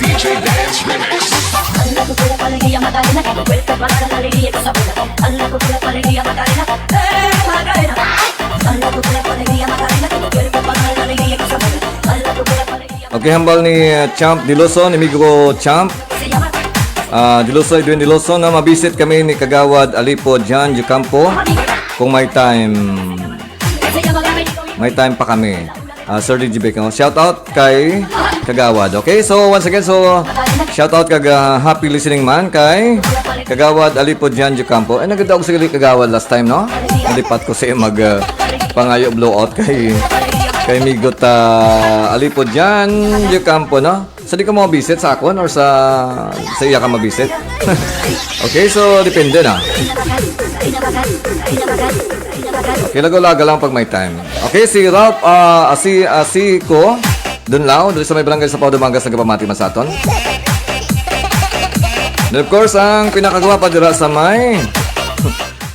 D J Dance Remix. Okay, hambal ni, uh, Champ Diloso, ni Migo Champ. Ah, Diloso, Edwin Diloso, na mabisit kami ni Kagawad Alipo John Jucampo kung may time. May time pa kami. Ah, Sir D J Vic, no? Shout out kay Kagawad. Okay, so once again, so shout out kag, ah, happy listening man kay Kagawad Alipo John Jucampo. Ay, nagadaog sa gali Kagawad last time, no? Nalipat ko sa mag, ah, pangayo blowout kay, kay Migot, ah, Alipo John Jucampo, no? Sa di ka mo visit sa akon or sa, sa iya ka mabisit? Okay, so depende na. Okay, lagaw-lagaw lang pag may time. Okay, si Ralph, ah, Asi-, Asico Dunlao, diri sa may barangay sa Pao, Dumangas, nagapamati man sa aton. Then of course, ang pinakagwapa dira sa may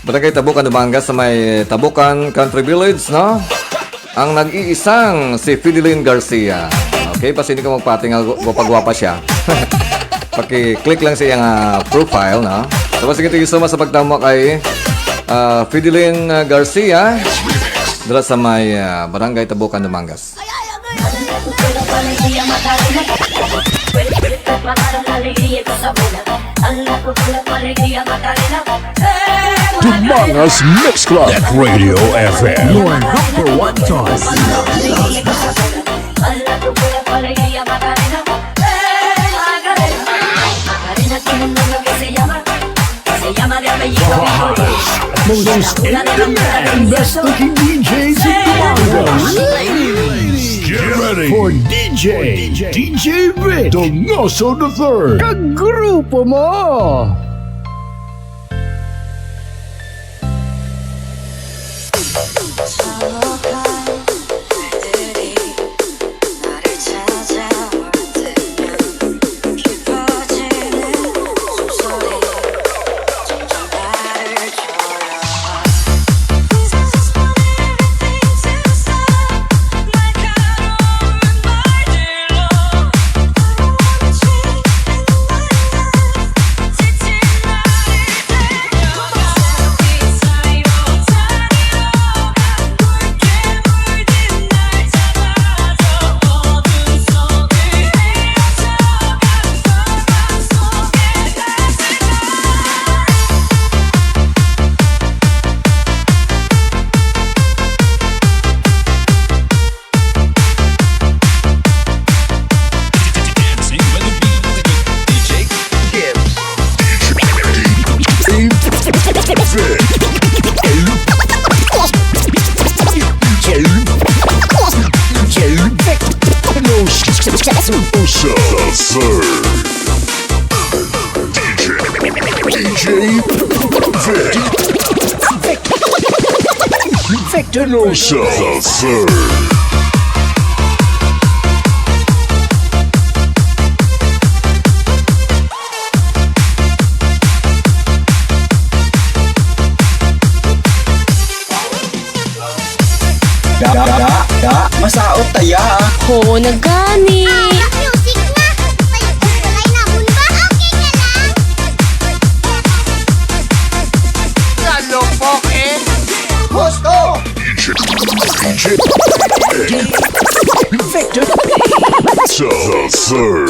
Barangay Tabukan, Dumangas, sa may Tabukan Country Village, no? Ang nag-iisang si Fideline Garcia. Okay, basi hindi ka magpati nga gu-, gwapa-gwapa siya. Paki-click lang sa iyang, ah, profile, no? So, basi kita yung suma sa pagtamo kay, ah, Fideline, ah, Garcia, dira sa may, ah, Barangay Tabukan, Dumangas. Dumangas Mix Club at Radio F M. Your number one choice. Most in demand and best looking D Js in Dumangas. Ladies, get ready for D J, D J Vic Donoso the third. Kag grupo mo. Victor Rosa, the third. Da, da, da, da, masaot ta ya. Ho, nagani. Ah, music na. Tayo, walay na, Hulba. Okay ka lang? Kalupok, eh. Gusto. D J Victor. So, sir.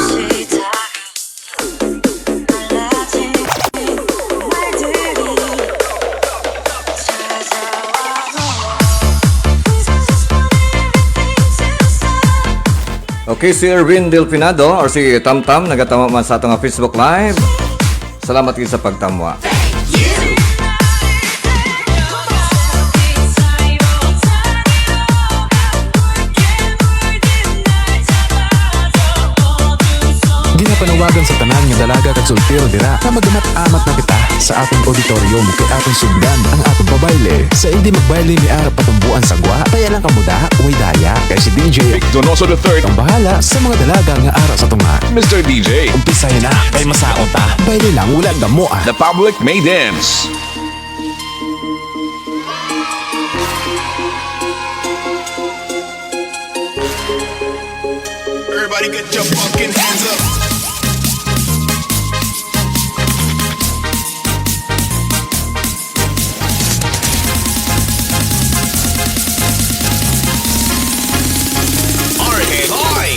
Okay, si Erwin Del Pinado or si Tamtam nagatama man sa ato nga Facebook Live. Salamat gid sa pagtamwa. Ginapanawagan sa tanan nga dalaga kag soltero dira nga mag-amat-amat na kita sa aton auditorium kay aton sugdan ang aton pabayle. Sa hindi magbayle may ara patumboan sa gwa, paya lang kamo da, way daya. Kay si D J Vic Donoso the third ang bahala sa mga dalaga nga ara sa tunga. Mister D J, umpisahin na kay masaot ta. Bayle lang, wala gamo ah. The public may dance. Everybody get your fucking hands up. Alright, boy.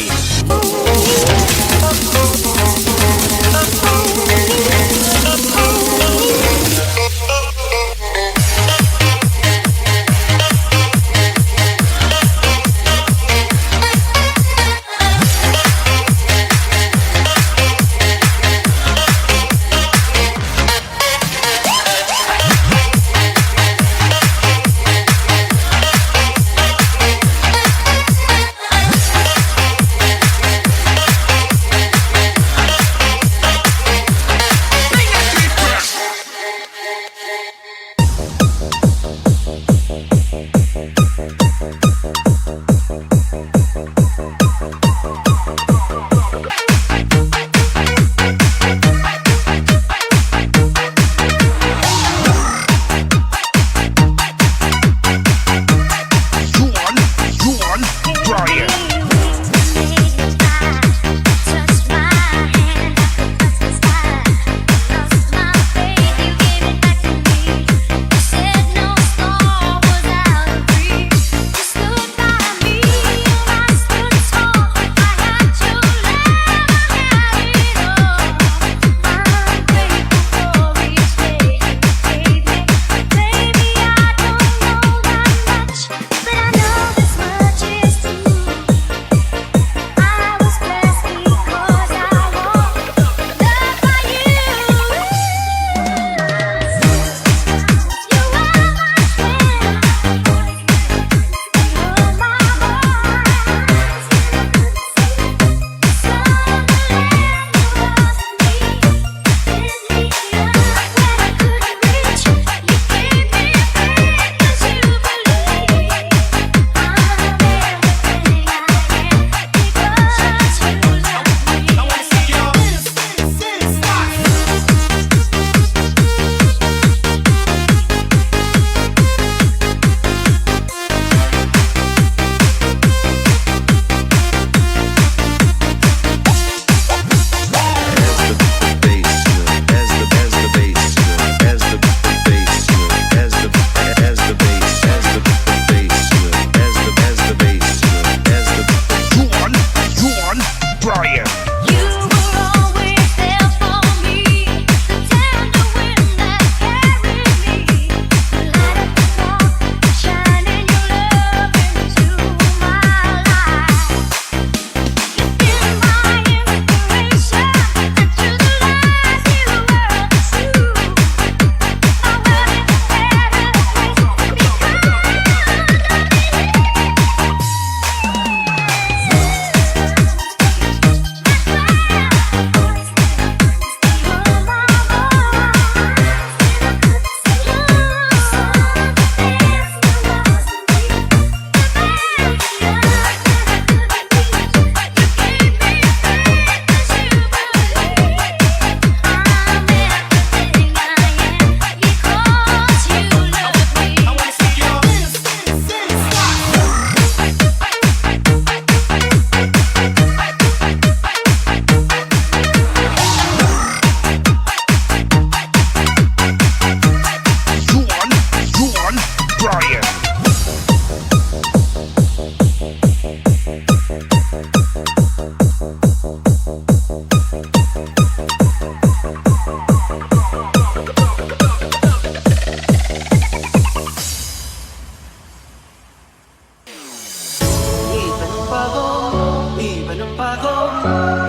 Pagong, iba ng pagong,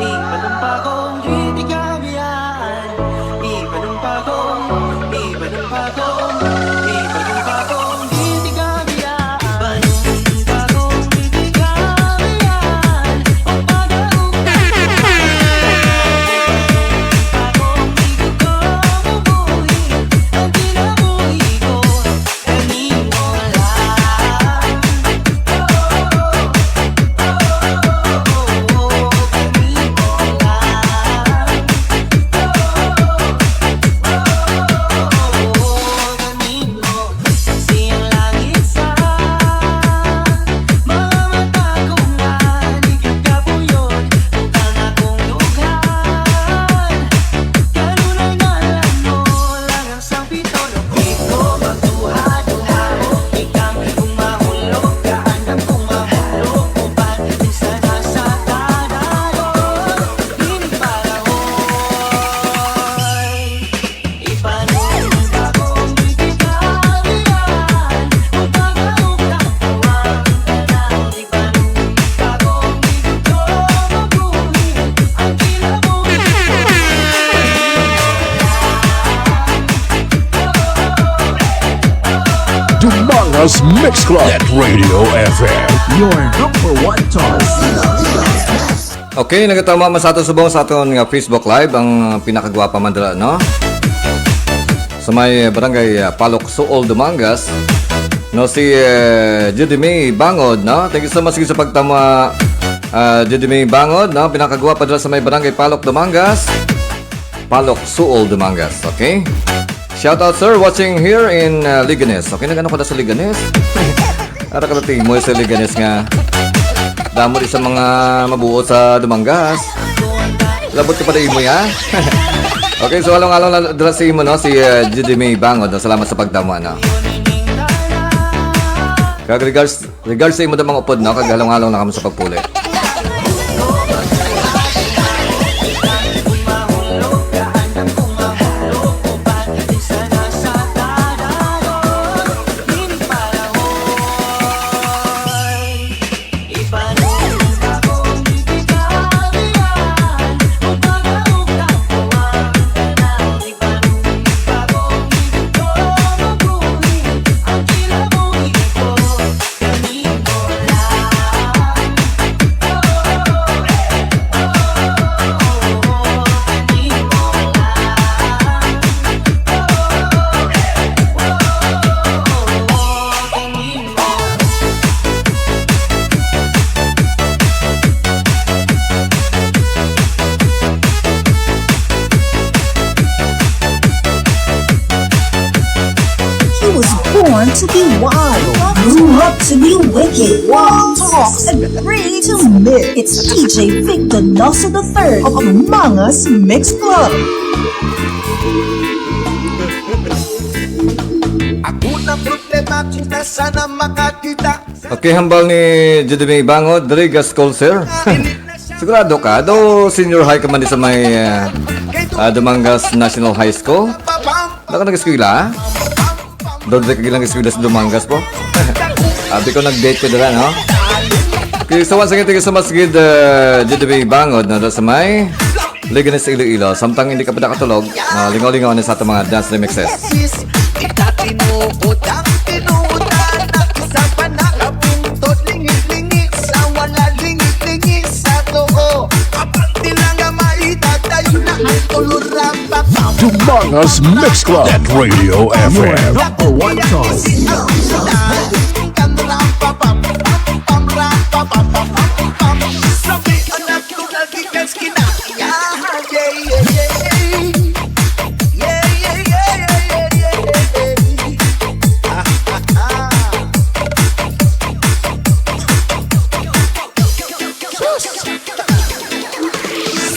iba ng pagong, di di kabihan. Iba ng pagong, iba ng pagong, iba ng pagong, di di kabihan. Iba ng pagong, di di kabihan. Ang pagong, pagong, di ko mabuhi. Ang kinabuhi ko, Dumangas Mix Club at Radio F M. Your number one choice. Okay, nagatama man sa aton subong sa aton nga Facebook Live ang, uh, pinakagwapa man dira, no? Sa may barangay, uh, Palok, Suol, Dumangas, no, si, uh, Judy May Bangod, no? Thank you so much sa pagtama, uh, Judy May Bangod, no? Pinakagwapa dira sa may barangay Palok, Dumangas. Palok, Suol, Dumangas. Okay? Shout out, sir, watching here in, uh, Leganes. Okay, nag-ano ka na sa Leganes? Ara ka na timoy sa Leganes nga. Damo di sa mga mabuot sa Dumangas. Labot ka pa na imo, ha? Okay, so halong-halong na dira sa imo, no? Si, uh, Judy May Bangod, no? Salamat sa pagtama, no? Kag regards, regards sa imo da mga upod, no? Kag halong-halong na kamo sa pagpuli. He was born to be wild, grew up to be wicked, walk, talk, and free to live. It's D J Vic Donoso the third of Mangas Mix Club. Ako na problema kung nasaan na makakita. Okay, hambal ni Judy May Bangod, diri ga school, sir. Sigurado ka? Do senior high ka man di sa may, ah, ah, Dumangas National High School? Wala ka nag-eskwela? Do di ka gilang eskwela sa Dumangas po? Abi ko nag-date ko dira, no? Okay, so once again, thank you so much, gid, uh, Judy May Bangod, no, do sa may Leganes, Iloilo. Samtang hindi ka pa nakatulog, ah, lingaw-lingaw na sa ato mga dance remixes. Kita tinuod ang tinuodan, isa pa nakabungtod, lingit-lingit sa wala, lingit-lingit sa tuo. Abante lang nga maitatayo na ang tulurang. Dumangas Mix Club at Radio F M. Your number one choice.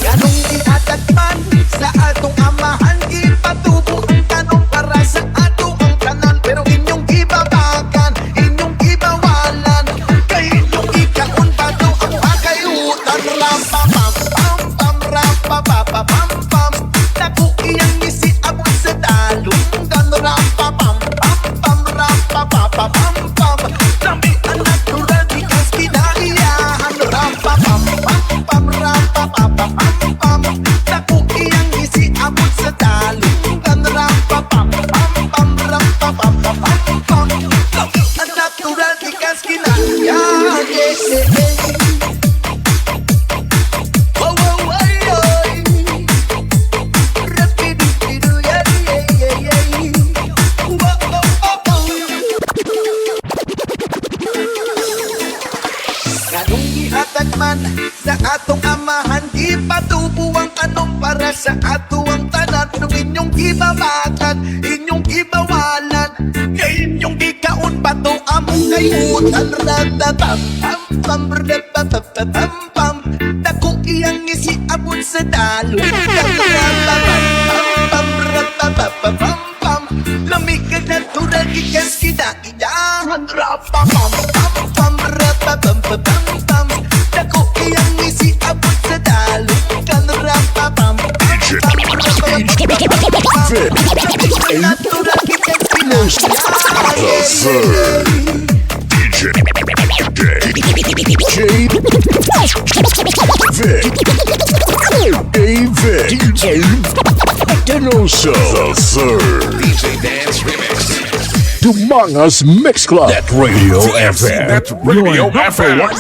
Ganong ginhatag man sa atong amahan, ginpatubo ang tanom para sa ato ang tanan. Pero inyong gibaba Kanong gihatag man sa atong amahan, gipatubo ang kanong para sa ato ang tanan. Kanong inyong gibabatan, inyong gibawalan, nga inyong gikaon pa to among kayutan. Rababam, bam, rabababam, bam. Dako iyang ngisi abot sa dalo. Rababam, bam, bam, rabababam, bam. Lami kag natural gikan sa kinagiyahan. Rababam, bam, bam, rababam, bam, bam. Dako iyang ngisi abot sa dalo. Kan rababam, bam, bam, rababam, bam. Lami kag natural gikan sa kinagiyahan. Yes, sir. D J, D J Vic, D J Vic, D J Denoso, the third. D J Dance Remix. Dumangas Mix Club at Radio F M. Your number one.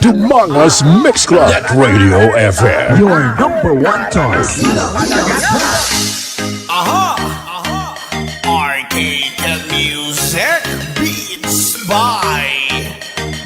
Dumangas Mix Club at Radio F M. Your number one choice. Aha! Aha! R K ten Music Beats by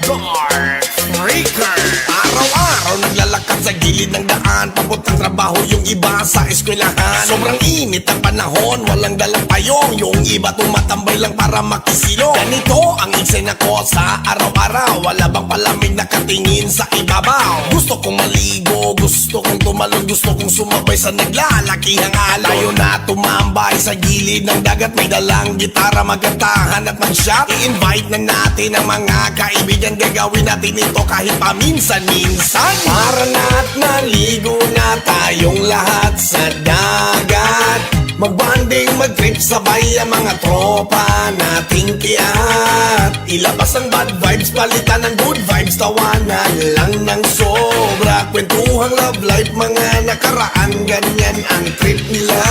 Dark Freaker. Araw-araw naglalakad sa gilid ng daan, pabot ng trabaho, yung iba sa eskwelahan. Sobrang init ang panahon, walang dalang payong, yung iba tumatambay lang para makisilo. Ganito ang eksena ko sa araw-araw, wala bang palamig nakatingin sa ibabaw? Gusto kong maligo, gusto kong tumalon, gusto kong sumabay sa naglalakihang alon. Tayo na tumambay sa gilid ng dagat, may dalang gitara, magkantahan at mag-shot. I-invite na natin ang mga kaibigan, gagawin natin ito kahit paminsan-minsan. Tara na at naligo na tayong lahat sa dagat. Mag-bonding, mag-trip, sabay ang mga tropa nating kiat. Ilabas ang bad vibes, palitan ng good vibes, tawanan lang ng sobra. Kwentuhang love life, mga nakaraan, ganyan ang trip nila.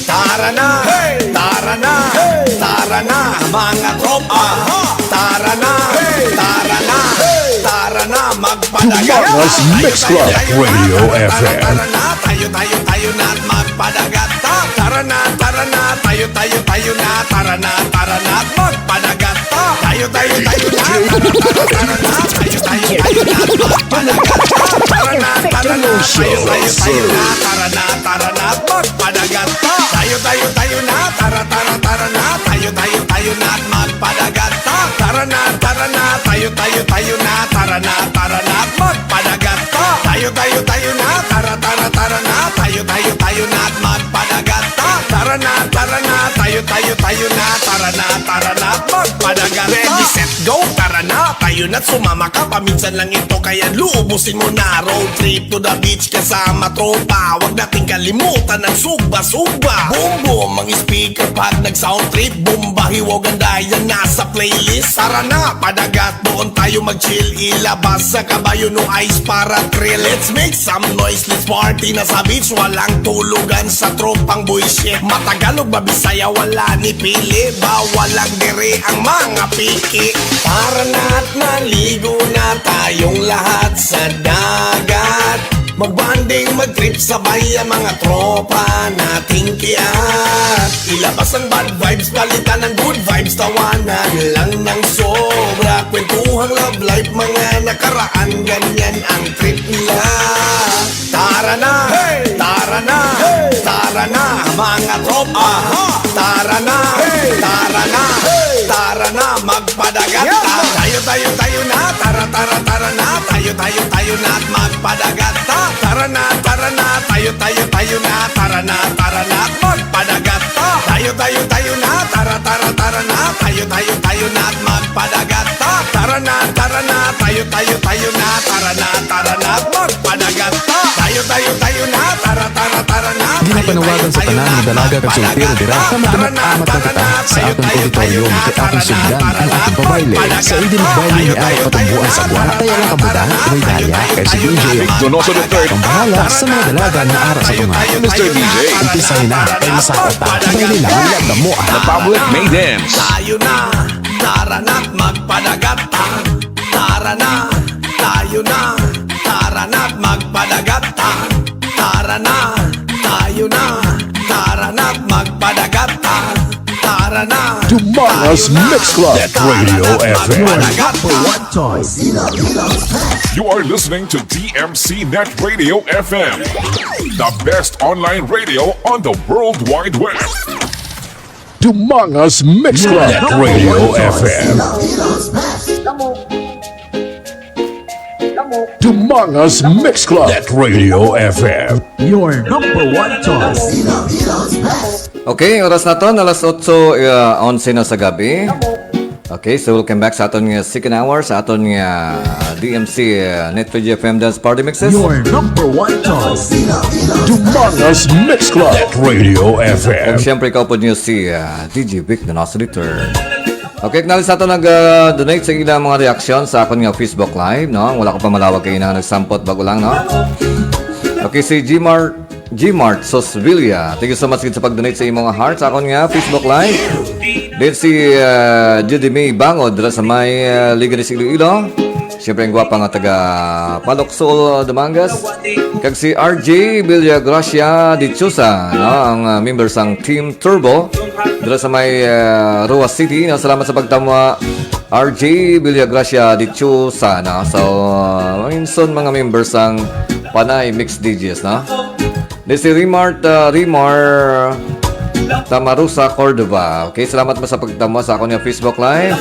Tara na, hey! Tara na, hey! Tara na, mga tropa. Aha! Tara na, hey! Tara na, hey! Tara na, magpadagat. Dumangas Mix Club, Radio F M. Tara na, tayo, tayo, tayo na at magpadagat. Tara na, tara na, tayo, tayo, tayo na. Tara na, tara na at magpadagat. Tayo, tayo, tayo na. Tara, tara, tara na. Tayo, tayo, tayo na at magpadagat. Tara na, tara na, tayo, tayo, tayo na. Tara na, tara na at magpadagat. Tayo, tayo, tayo na. Tara, tara, tara na. Tayo, tayo, tayo na at magpadagat. Tara na, tara na, tayo, tayo, tayo na. Tara na, tara na at magpadagat. Tayo, tayo, tayo na. Tara, tara, tara na. Tayo, tayo, tayo na at magpadagat. Tara na, tara na, tayo, tayo, tayo na. Tara na, tara na at magpadagat. Ready, set, go. Tara na, tayo na, sumama ka. Paminsan lang ito, kaya luubusin mo na. Road trip to the beach kasama tropa. Wag nating kalimutan ang sugba-sugba. Boom, boom, ang speaker pag nag-sound trip. Bomba, hiwaw, ganda, yan nasa playlist. Tara na, padagat, doon tayo mag-chill. Ilabas sa kabayo, no ice para thrill. Let's make some noise, let's party na sa beach. Walang tulugan sa tropang buwisit. Matagalog ba, Bisaya, wala ni pili. Bawal lang dire ang mga piki. Tara na at naligo na tayong lahat sa dagat. Mag-bonding, mag-trip, sabay ang mga tropa nating kiat. Ilabas ang bad vibes, palitan ng good vibes, tawanan lang ng sobra. Kwentuhang love life, mga nakaraan, ganyan ang trip nila. Tara na, hey! Tara na, hey! Tara na, mga tropa. Aha! Tara na, hey! Tara na, hey! Tara na, magpadagat ta. Yeah, man! Tayo, tayo, tayo na. Tara, tara, tara na. Tayo, tayo, tayo na at magpadagat ta. Tara na, tara na. Tayo, tayo, tayo na. Tara na, tara na at magpadagat ta. Tayo, tayo, tayo na. Tara, tara, tara na. Tayo, tayo, tayo na at magpadagat ta. Tara na, tara na. Tayo, tayo, tayo na. Tara na, tara na at magpadagat ta. Tayo, tayo, tayo na. Tara, tara, tara na. Ginapanawagan sa tanan nga dalaga kag soltero dira nga mag-amat-amat lang kita sa aton auditorium kay aton sugdan ang aton pabayle. Sa hindi magbayle niya ara patumboan sa gwa, kay ang kabuda, Ray Dalia, kay si D J Donoso the third. Ang bahala sa mga dalaga nga ara sa tunga. Mister D J. Umpisahin na, kay masakot ta. Bayle na, wala damo, ah. The public may dance. Tayo na, tara na, magpadagat ta. Tara na, tayo na, tara na, magpadagat ta. Tara na, tayo na, tara na, magpadagat ta. Tara na, Dumangas Mix Club. Net Radio F M. Your number one choice. You are listening to D M C Net Radio F M, the best online radio on the World Wide Web. Dumangas Mix Club. Net Radio F M. Dumangas Mix Club. Net Radio F M. Your number one choice. Okay, oras naton alas otso, uh, onse na sa gabi. Okay, so welcome back sa aton nga second hour sa aton nga D M C, uh, Net Radio F M Dance Party Mixes. Your number one choice. Dumangas Mix Club. Net Radio F M. Kag siyempre, ikaw po niyo si, uh, D J Vic na nasa return. Okay, acknowledge sa aton nag-donate sa ilang mga reaksyon sa akon nga Facebook Live, no? Wala ko pa malawag kay na nagsampot bago lang, no? Okay, si Gmart, Gmart Sosvilla. Thank you so much gid sa pag-donate sa imong heart sa akon nga Facebook Live. Then si, uh, Judy May Bangod dira sa may, uh, Liganis, Iloilo. Siyempre, ang gwapa nga taga Palokso, Dumangas. Kag si R J Villagracia Dichosa, no, ang, uh, member sang Team Turbo dira sa may, uh, Roxas City, no. Salamat sa pagtamwa, R J Villagracia Dichosa, no. So, uh, minsan mga member sang Panay Mix D Js, no. Ni si Remart, uh, Remar Tamarusa Cordova. Okay, salamat mo sa pagtamwa sa akon nga Facebook Live.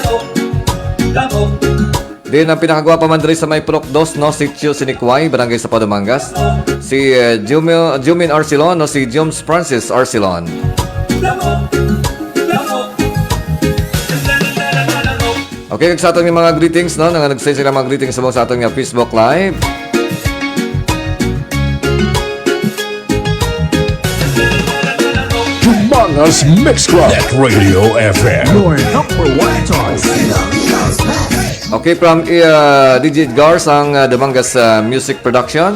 Din ang pinakagwapa man diri sa may Purok Dos, no, Sitio Sinikway, Barangay Sabado, Dumangas. Si, uh, Jumil, Jumin Arcelon, no, si Jums Francis Arcelon. Okay, kag sa aton nga mga greetings, no, nga nag-send sila mga greetings sa mga sa aton nga Facebook Live. Dumangas Mix Club. Net Radio F M. Your number one choice. Okay, from, uh, D J Edgar sang, uh, Dumangas, uh, Music Production.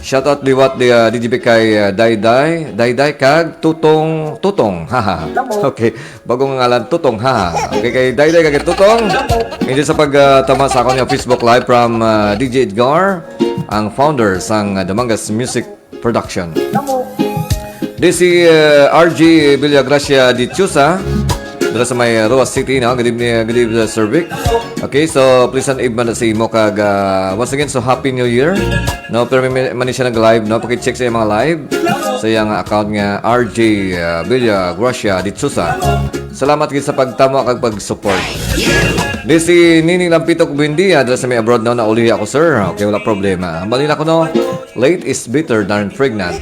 Shout out liwat di, uh, D J B kay, uh, Dayday, Dayday kag Tutong, Tutong. Haha. Okay, bagong ngalan, Tutong. Haha. Okay, kay Dayday kag Tutong. Hindi sa pag, uh, tama sa akon nga Facebook Live from, uh, D J Edgar, ang founder sang, uh, Dumangas Music Production. Di si, uh, R J Villagracia Dichosa, dira sa may Roxas City, no? Good evening, good evening, Sir Vic. Okay, so please and Eve man sa imo kag, uh, once again, so Happy New Year. No, pero may, may, man siya nag-live, no? Paki-check sa iyang mga live sa iyang account nga R J, uh, Villagracia Dichosa. Salamat gid sa pagtama kag pag-support. Di si Nini Lampitok Buendia, dira sa may abroad, no? Naulihi ako, sir. Okay, wala problema. Ang balita ko, no? Late is better than pregnant.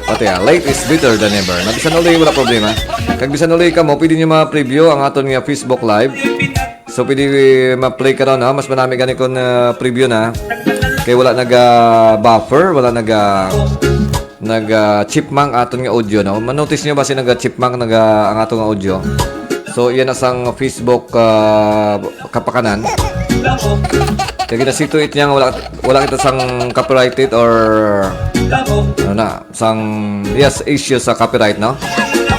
Pati, ah, late is better than never. Na bisan uli, wala problema. Kag bisan uli ka mo, pwede nyo ma-preview ang aton nga Facebook Live. So, pwede, eh, ma-play ka ron, ha? Mas manami gani kung, ah, preview na. Kay wala naga-buffer, wala naga, naga-chipmunk aton nga audio, no? Manotice nyo ba si naga-chipmunk naga, ang aton nga audio? So, yan na sang Facebook, ah, kapakanan. Kaya ginasituit niya nga wala, wala kita sang copyrighted or ano na, sang, yes, issue sa copyright, no?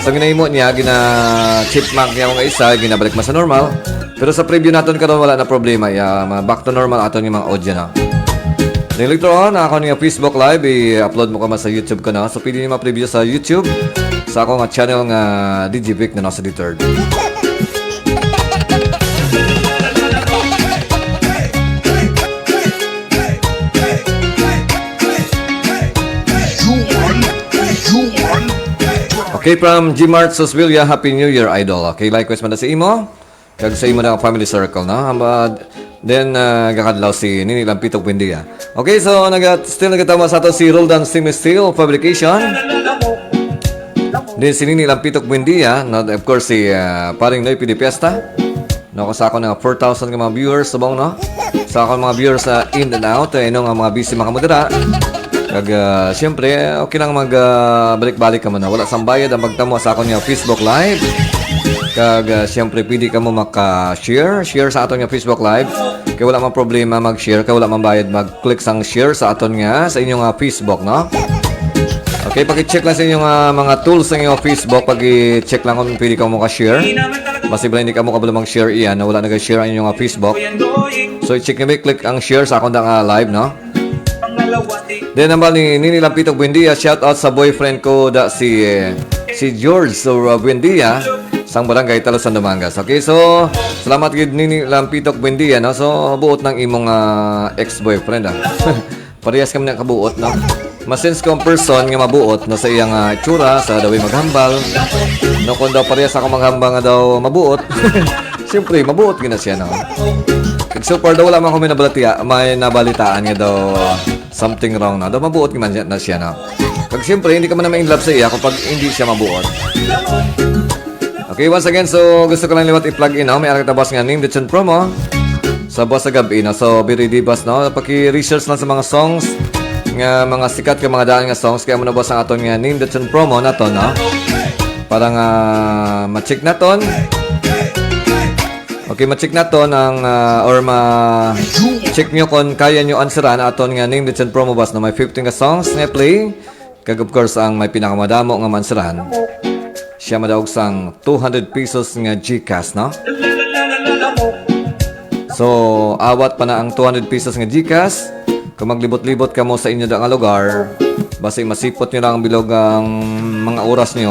So, ginahimo niya, gina-chipmunk niya nga isa, ginabalik man sa normal. Pero sa preview naton karon, wala na problema. Ya, ma-, back to normal aton yung mga audio, no? Then later on, ako nga Facebook Live, i-upload mo ka man sa YouTube ko, no? So, pwede niyo ma-preview sa YouTube, sa ako nga channel nga D J Vic na nasa the third. Okay, from Gmart Sosvilla, Happy New Year, Idol. Okay, likewise man na sa imo. Kag sa imo na family circle, no? Ang, uh, then, uh, gakadlaw si Nini Lampitok Buendia. Okay, so naga, still nagatawa sa ato si Roldan Stainless Steel Fabrication. Then si Nini Lampitok Buendia, no? Of course, si, uh, Paring Noy Pidipiesta. No, sa akon nga four thousand ka mga viewers, subong, no? Sa akon mga viewers sa in and out, eh, no, nga mga busy makamudara. Kag, ah, siyempre, okay lang mag, ah, balik-balik ka man na. Wala sang bayad ang pagtamo sa akon nga Facebook Live. Kag, ah, siyempre, pwede ka mo maka-share, share sa aton nga Facebook Live. Kay wala man problema mag-share, kay wala man bayad mag-click sang share sa aton nga, sa inyo nga Facebook, no? Okay, pag-check lang sa inyo nga mga tools sa inyo Facebook, pag-check lang kung pwede ka mo ka-share. Mas hindi ka mo kabalo mag-share iyan, na wala nag-share ang inyo nga Facebook. So, i-check nyo, click ang share sa akong nga live, no? Then, naman ni Nini Lampitog Buendia, shout out sa boyfriend ko, da si, eh, si George. So, uh, Buendia, Sang barangay Talusan, Dumangas. Okay, so, salamat gid nini Lampitok Buendia, no? So, buot ng imong ah, ex-boyfriend, ah. Parehas kami nakabuot, no? Masins ko ang person nga mabuot, no, sa iyang ah, itsura, sa daw maghambal. No, kung daw parehas ako maghambal nga daw mabuot. Siyempre, mabuot gina siya, no? Kag so far daw, wala man kami nabalatiya, may nabalitaan nga daw something wrong, no? Daw mabuot man na siya, no? Kag siyempre, hindi ka man naman in love sa iya kung pag hindi siya mabuot. Okay, once again, so gusto ko lang liwat i-plug in, no? May aral kita boss nga Name the Tune promo sa boss sa gabi, no? So, be ready, boss, no? Paki-research lang sa mga songs nga mga sikat ka mga daan nga songs. Kaya mo na, boss, ang aton nga Name the Tune promo nato, no? Para nga ma-check naton. Okay, ma-check naton ang, ah, or ma-check nyo kung kaya nyo answeran aton nga Name the Tune promo, boss, no? May fifteen ka songs nga play. Kag of course, ang may pinakamadamo nga mansweran, siya madaog sang two hundred pesos nga GCash, no? So, awat pa na ang two hundred pesos nga GCash. Kung maglibot-libot kamo sa inyo da nga lugar, basi masipot nyo lang ang bilog ang mga oras nyo.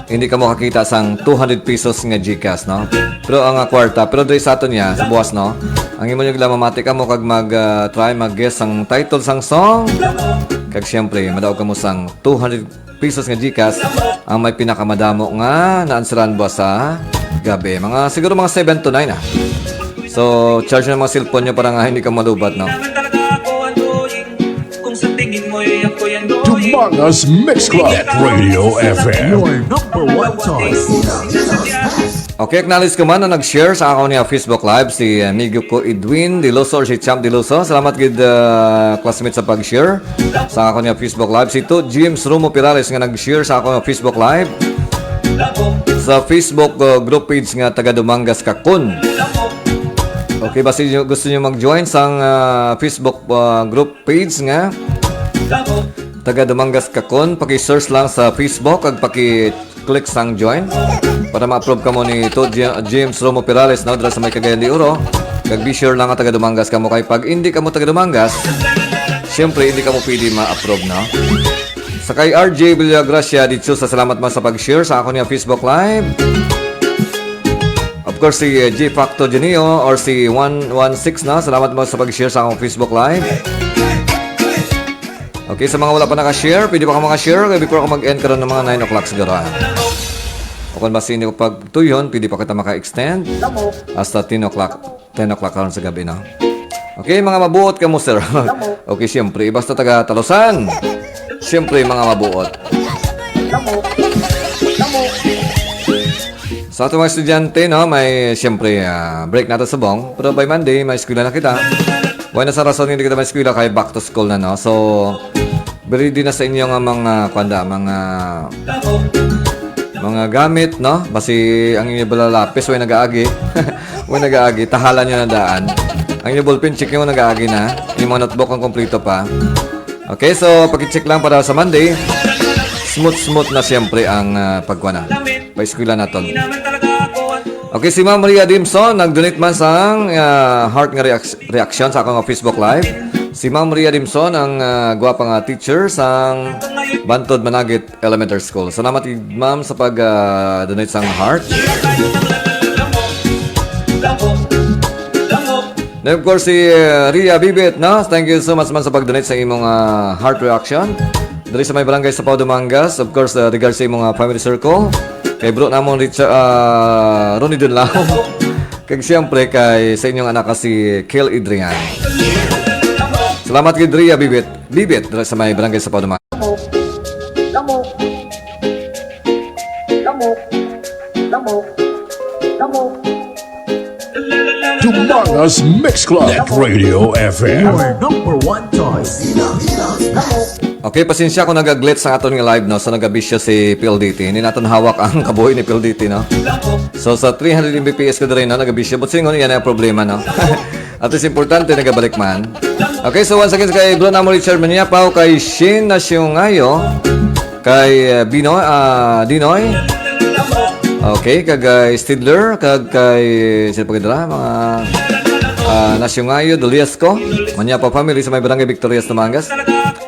Hindi ka makakita sang two hundred pesos nga GCash, no? Pero ang ah, kwarta, pero diri sa aton niya, sa buwas, no? Ang imo nyo lang mamati ka mo kag mag ah, try mag-guess ang title sang song. Kag siyempre, madaog ka mo sang two hundred pesos nga GCash ang may pinakamadamo nga naansaran buwas sa gabi. Mga, siguro mga seven to nine, ah. So, charge na mga cellphone nyo para nga hindi ka malubat, no? Kung sa tingin mo'y ako yan, Dumangas Mix Club. Radio F M. Your number one choice. Okay, acknowledge ko man na nag-share sa ako niya Facebook Live si amigo ko Edwin Diloso or si Champ Diloso. Salamat gid, ah, classmate, sa pag-share sa ako niya Facebook Live. Si To James Romo Pirales nga nag-share sa ako niya Facebook Live. Sa Facebook, ah, group page nga Taga Dumangas Kakon. Okay, basi nyo, gusto nyo mag-join sang ah, Facebook ah, group page nga Taga Dumangas Kakon, paki-search lang sa Facebook ag paki-click sang join para ma-approve kamo ni To J- James Romo Perales, no, dira sa may Cagayan de Oro. Kag be sure lang nga taga Dumangas kamo, kay pag hindi kamo taga Dumangas, siyempre hindi kamo pwede ma-approve, no? Sa kay R J Villagracia dito sa salamat man sa pag-share sa ako niya Facebook Live. Of course, si uh, G Facto Genio or si one one six na. Salamat mo sa pag-share sa akong Facebook Live. Okay, sa mga wala pa naka-share, pwede pa ka maka-share kay before ako mag-end karon ng mga nine o'clock siguro, ah. O kung mas hindi ko pagtuyon, pwede pa kita maka-extend hasta ten o'clock. Ten o'clock karon sa gabi, no? Okay, mga mabuot ka mo, sir. Okay, siyempre, basta taga Talusan. Siyempre, mga mabuot. Sa ato mga estudyante, no, may, siyempre, ah, break nato subong. Pero by Monday, may eskwela na kita. Wala na sa rason hindi kita may eskwela kay back to school na, no? So, ready na sa inyo nga mga, kwanda, mga, mga gamit, no? Basi ang inyo bala lapis, way nagaagi. Way nagaagi, tahalan nyo na daan. Ang inyo ballpen, check nyo nagaagi na. Yung mga notebook, ang kompleto pa. Okay, so paki-check lang para sa Monday. Smooth-smooth na siyempre ang ah, pagkuha na. Paeskwela naton. Okay, si Ma'am Maria Dimson nag-donate man sang ah, heart nga react- reaction sa akong Facebook Live. Si Ma'am Maria Dimson ang ah, gwapa nga teacher sang Bantod Managit Elementary School. Salamat, Ma'am, sa pag ah, donate sang heart. Then of course si uh, Ria Bibit, no? Thank you so much man sa pag-donate sa imong uh, heart reaction. Diri sa may barangay sa Pau Dumangas, of course, uh, regards sa imong uh, family circle. Kay bro namon Richard, uh, Ronnie Dunlao. Kag siyempre kay sa inyong anak si Kel Adrian. Salamat kay Ria Bibit. Bibit, diri sa may barangay sa Pau Dumangas. Dumangas Mix Club. Net Radio F M. Your number one choice. Okay, pasensya kung nag-glitch sa aton nga live, no? So, nagabisyo si P L D T. Hindi naton hawak ang kabuhi ni P L D T, no? So, sa three hundred M B P S ko diri, no? Nagabisyo. But singon, yan ang problema, no? At least importante, nagabalik man. Okay, so once again, kay Bro Namo Richard Maniapaw, kay Shane Nasyongayo, kay uh, Bino, uh, Dinoy. Okay, kag kay Stidler, kag kay sino pa gid dira? Mga uh, Nasyongayo, Doliasco, Maniapaw family sa may barangay Victorias, Dumangas.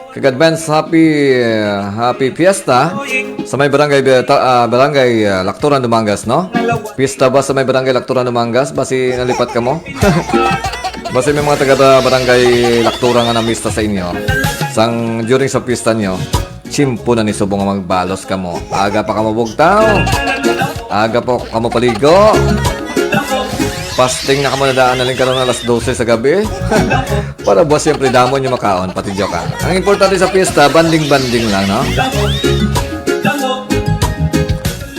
Kag advance happy uh, happy fiesta Sa may barangay, ah, ta-, ah, barangay, ah, Lactoran, Dumangas, no? Pista ba sa may barangay Lactoran, Dumangas? Basi nalipat ka mo? Basi may mga taga ba-, barangay Lactoran nga namista sa inyo. Sang during sa pista nyo, tsimpo na ni subong nga magbalos ka mo. Aga pa ka mabugtaw. Aga pa ka mapaligo. Fasting na ka mo na daan na lang karon alas dose sa gabi. Para buwas, siyempre, damo nyo makaon, pati joke, ah. Ang importante sa piyesta, banding-banding lang, no?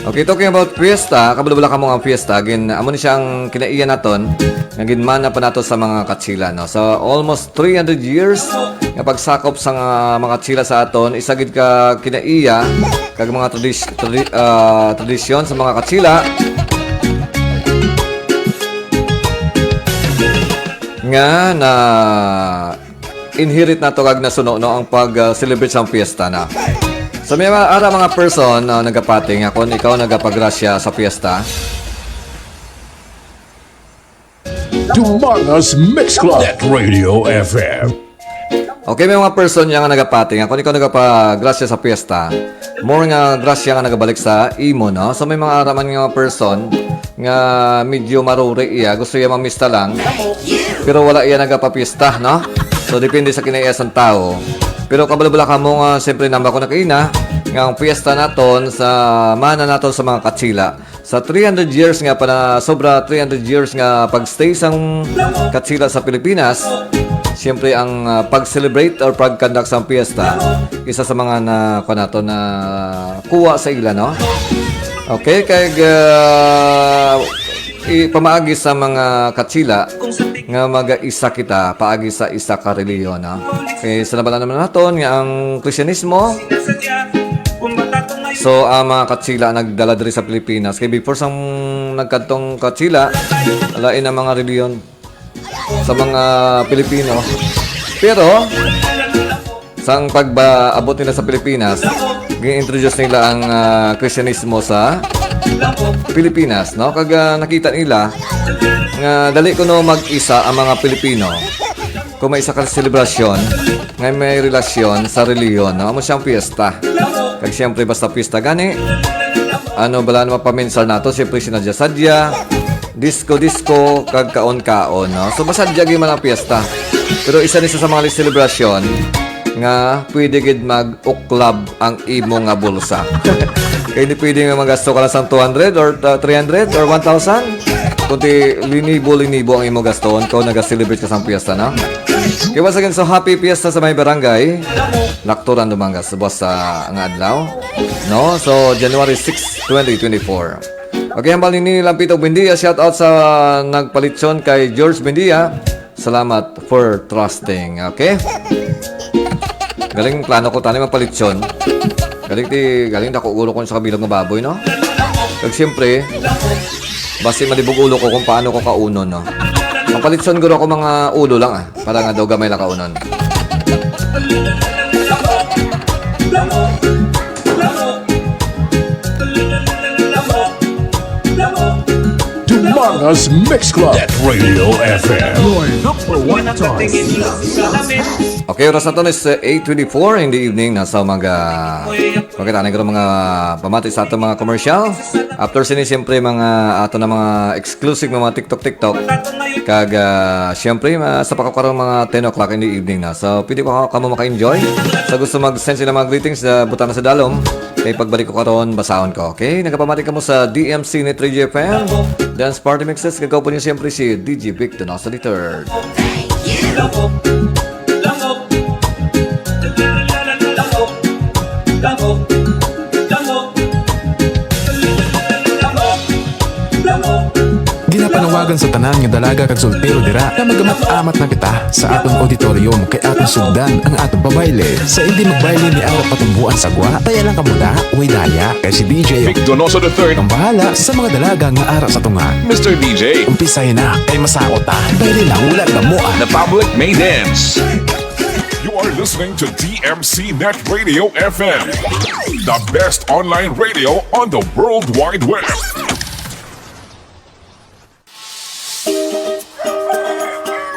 Okay, talking about piyesta, kabalo-balo ka mo nga piyesta, gin, amo ni siyang kinaiya naton, nga ginmana pa nato sa mga Katsila, no? So, almost three hundred years nga pagsakop sa nga mga Katsila sa aton, isa gid ka kinaiya, kag mga tradis-, tradi-, ah, tradisyon sa mga Katsila, nga na inherit nato kag nasuno, no, ang pag, ah, celebrate sang piyesta na. Sa mga ara mga person, ah, nagapati nga kung ikaw nagapagrasya sa piyesta. Dumangas Mix Club. Net Radio F M. Okay, may mga person niya nga nagapati nga kung ikaw nagapagrasya sa piyesta, more nga grasya nga nagabalik sa imo, no? So, may mga ara man nga mga person nga medyo maruri iya, gusto iya mamista lang, pero wala iya nagapapista, no? So, depende sa kinaiya sang tawo. Pero kabalo-balo ka mo nga, siyempre, namba ko na kaina, nga ang piyesta naton sa mana naton sa mga Katsila. Sa three hundred years nga, pana, sobra three hundred years nga pag-stay sang Katsila sa Pilipinas, siyempre, ang, ah, pag-celebrate or pag-conduct sang piyesta, isa sa mga na, kuwan nato, na kuha sa ila, no? Okay, kay, ah, i-, pamaagi sa mga Katsila nga mag-isa kita paagi sa isa ka relihiyon, ha? Kay sa nabal-an naman naton nga ang Kristiyanismo, so, ang mga Katsila nagdala diri sa Pilipinas. Kay before sang nagkadtong Katsila, lain ang mga relihiyon sa mga Pilipino. Pero, sang pagbaabot nila sa Pilipinas, gin-introduce nila ang, ah, Kristiyanismo sa Pilipinas, no? Kag, ah, nakita nila nga dali kuno mag-isa ang mga Pilipino kung may isa ka selebrasyon nga may relasyon sa relihiyon, no? Amo siyang piyesta. Kag siyempre, basta piyesta gani, ano bala na mapaminsar nato? Siyempre, sinadya-sadya, disco-disco, kag kaon-kaon, no? So, masadya gyud man ang piyesta. Pero isa ni sa, sa mga selebrasyon nga pwede gid mag-uklab ang imo nga bulsa. Kay hindi pwede nga magasto ka lang sang two hundred or, uh, three hundred or one thousand. Kundi linibo-linibo ang imo gaston kung naga-celebrate ka sang piyesta, no? Kay once again, so happy piyesta sa may barangay Lactoran, Dumangas, buwas sa nga adlaw, no? So, January six, twenty twenty-four. Okay, hambal ni Nini Lampito Buendia. Shout out sa nagpalitson kay George Buendia. Salamat for trusting. Okay? Galing plano ko tani magpalitson. Galing ti, galing dako ulo ko sa kabilog nga baboy, no? Kag siyempre, basi malibog ulo ko kung paano ko kaunon, no? Magpalitson guro ako mga ulo lang, ah, para nga daw gamay lang kaunon. Dumangas Mix Club. Net Radio F M. Your number one choice. Okay, oras naton is, uh, eight twenty-four in the evening. Nasa umaga. Pagkita na yung mga pamati sa atong mga commercial. After sini, siyempre, mga ato na mga exclusive nga mga TikTok, TikTok. Kag, ah, siyempre, ma-, sa pagkakaroon mga ten o'clock in the evening na. So, pwede ko kamo maka-enjoy. Sa gusto mag-send sila mga greetings, ah, butang na sa dalom. Kay pagbalik ko karon, basahon ko. Okay? Nagapamati kamo sa D M C Net Radio F M. Dance Party Mixes. Kagaw po niyo siyempre si D J Vic Donoso the third. Ginapanawagan sa tanan nga dalaga kag soltero dira nga magamat-amat na kita sa aton auditorium kay aton sugdan ang aton pabayle. Sa hindi magbayle ni ara patumboan sa gwa, taya lang kamo da, way daya, kay si D J Vic Donoso the third ang bahala sa mga dalaga nga ara sa tunga. Mister D J, umpisay na kay masaot ta. Bayle na, wala na mo, ah. The public may dance. You are listening to D M C Net Radio F M, the best online radio on the World Wide Web.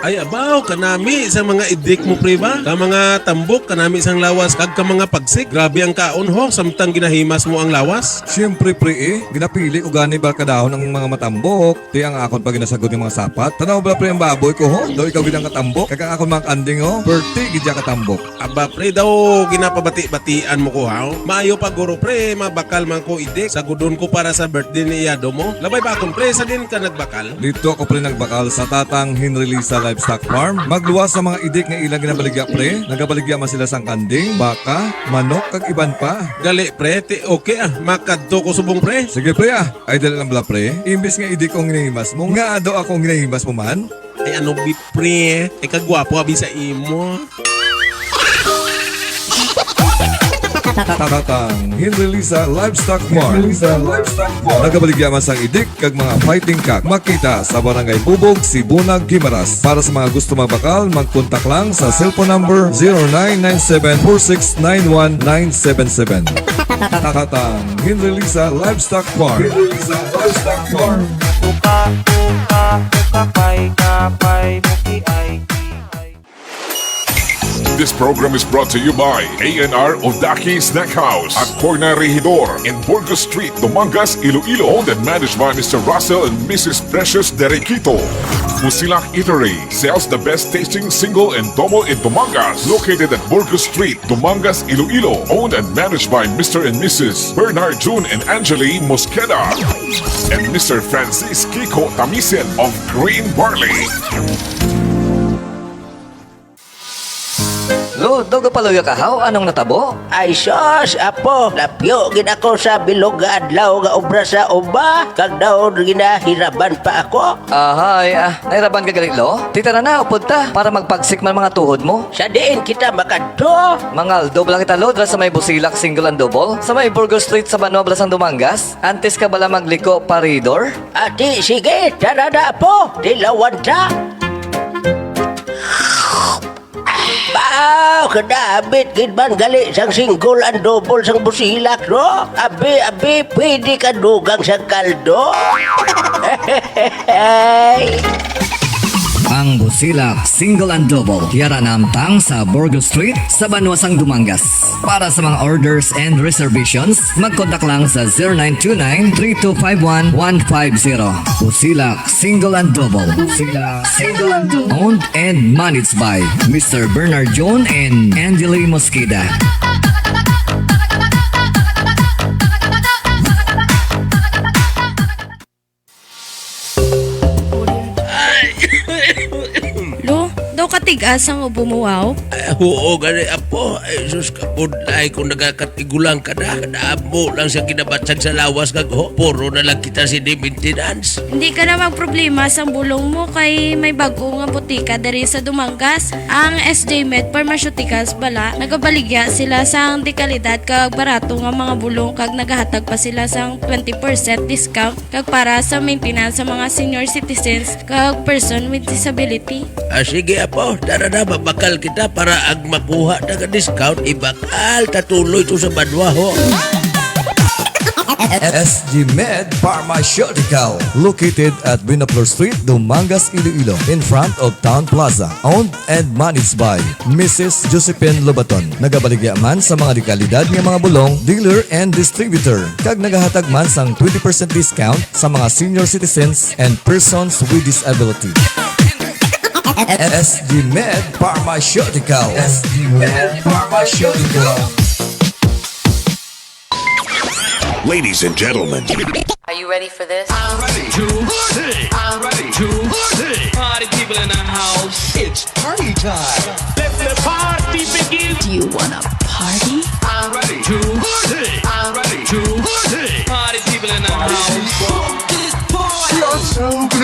Ay, abaw, kanami sa mga idik mo, pre, ba? Ka mga tambok, kanami sang lawas, kag ka mga pagsik. Grabe ang kaon, ho, samtang ginahimas mo ang lawas. Siyempre, pre, eh. Ginapili ko gani ba kadahon ang mga matambok. Ti ang akon pa ginasagod nga mga sapat. Tanaw bala, pre, ang baboy ko, ho. Daw ikaw gid ang katambok. Kag ang akon mga kanding, ho. Perti gid ya katambok. Aba, pre, daw ginapabati-batian mo ko, ha? Maayo pa, guro, pre, mabakal man ko idik. Sagudon ko para sa birthday ni iyado mo. Labay ba akon, pre, sa din ka nagbakal? Dito ako, pre, nagbakal sa Tatang Henry Lisa Livestock Farm. Magluwas sa mga idik nga ilang ginabaligya, pre. Nagabaligya man sila sang kanding, baka, manok, kag iban pa. Gali, pre, ti okay, ah. Makadto ko subong, pre. Sige, pre, ah. Ay, dali lang bala, pre. Imbis nga idik ang ginahimas mo, nga daw ako ang ginahimas mo man. Ay, ano, bi, pre? Ay, kagwapo, abi, sa imo. Tatang Henry Lisa Livestock Mart. Nagabaligya man sang idik kag mga fighting cock. Makita sa Barangay Bubog, Sibunag, Guimaras. Para sa mga gusto magbakal, magkontak lang sa cellphone number zero nine nine seven four six nine one nine seven seven. Tatang Henry Lisa Livestock Mart. Henry Lisa Livestock Mart. Uka, uka, uka, pay, ka, pay, muki, ay, ki, ay. This program is brought to you by A N R Odaki Snack House at Corner Regidor in Burgos Street, Dumangas, Iloilo. Owned and managed by Mister Russell and Missus Precious Derequito. Busilak Eatery sells the best tasting single and double in Dumangas. Located at Burgos Street, Dumangas, Iloilo. Owned and managed by Mister and Missus Bernard June and Angeli Mosqueda. And Mister Francis Kiko Tamisen of Green Barley. Lo, daw gapaluya ka, haw? Anong natabo? Ay, sus, apo, lapyo gid ako sa bilog nga adlaw nga obra sa uma, kag daw ginahiraban pa ako. Ahay, ah, nahiraban ka gali, lo? Ti tara na, upod ta, para magpagsik man mga tuhod mo. Sa diin kita makadto? Mangaldo bala kita, lo, dira sa may Busilak Single and Double, sa may Burgos Street sa Banwa, bala sang Dumangas. Antes ka bala magliko pa Regidor? Ati, sige, tara na, apo, tilawan ta. Baw, kadabit gid man gali sang single and double sang Busilak, no? Abi, abi, pwede ka dugang sa kaldo. Ang Busilak Single and Double, yara namtang sa Burgos Street, sa Banwa sang Dumangas. Para sa mga orders and reservations, mag-contact lang sa zero nine two nine three two five one one five zero. Busilak Single and Double. Busilak Single and Double. Owned and managed by Mister Bernard John and Angeli Mosqueda. Ay! Lo, daw katigas ang ubo mo, wow. Ay, oo, gani, apo. Ay, sus, kabudlay kung nagakatigulang ka na. Kadamo lang siya ginabatsag sa lawas kag, ho, puro na lang kita sini maintenance. Hindi ka na magproblema sang bulong mo kay may bag-o nga butika diri sa Dumangas. Ang S J Med Pharmaceuticals bala, nagabaligya sila sang dekalidad kag barato nga mga bulong kag nagahatag pa sila sang twenty percent discount kag para sa maintenance sa mga senior citizens kag person with disability. Ah, sige, apo. Tara na, mabakal kita para ang makuha na nga discount, ibakal ta tuloy to sa banwa, ho. S G Med Pharmaceutical, located at Buenaflor Street, Dumangas, Iloilo, in front of Town Plaza. Owned and managed by Missus Josephine Lobaton. Nagabaligya man sa mga dekalidad nga mga bulong, dealer and distributor, kag nagahatag man sang twenty percent discount sa mga senior citizens and persons with disability. S G Med Pharmaceutical. S G Med Pharmaceutical. Ladies and gentlemen, are you ready for this? I'm ready to party. I'm ready to party. Party people in the house. It's party time. Let the party begin. Do you wanna party? I'm ready to party. I'm ready to party. Party people in the house. Let's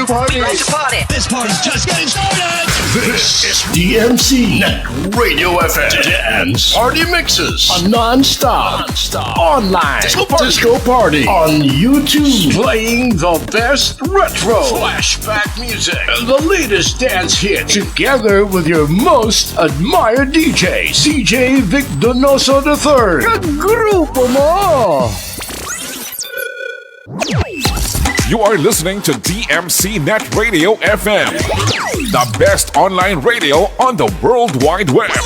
party. Let's party. This party's just getting started. This is D M C Net Radio F M. Dance party mixes. A non-stop, non-stop online disco party. Disco party on YouTube. Playing the best retro, flashback music, and the latest dance hit, together with your most admired D Js, D J Vic Donoso the third. Kagrupo mo! You are listening to D M C Net Radio F M, the best online radio on the World Wide Web.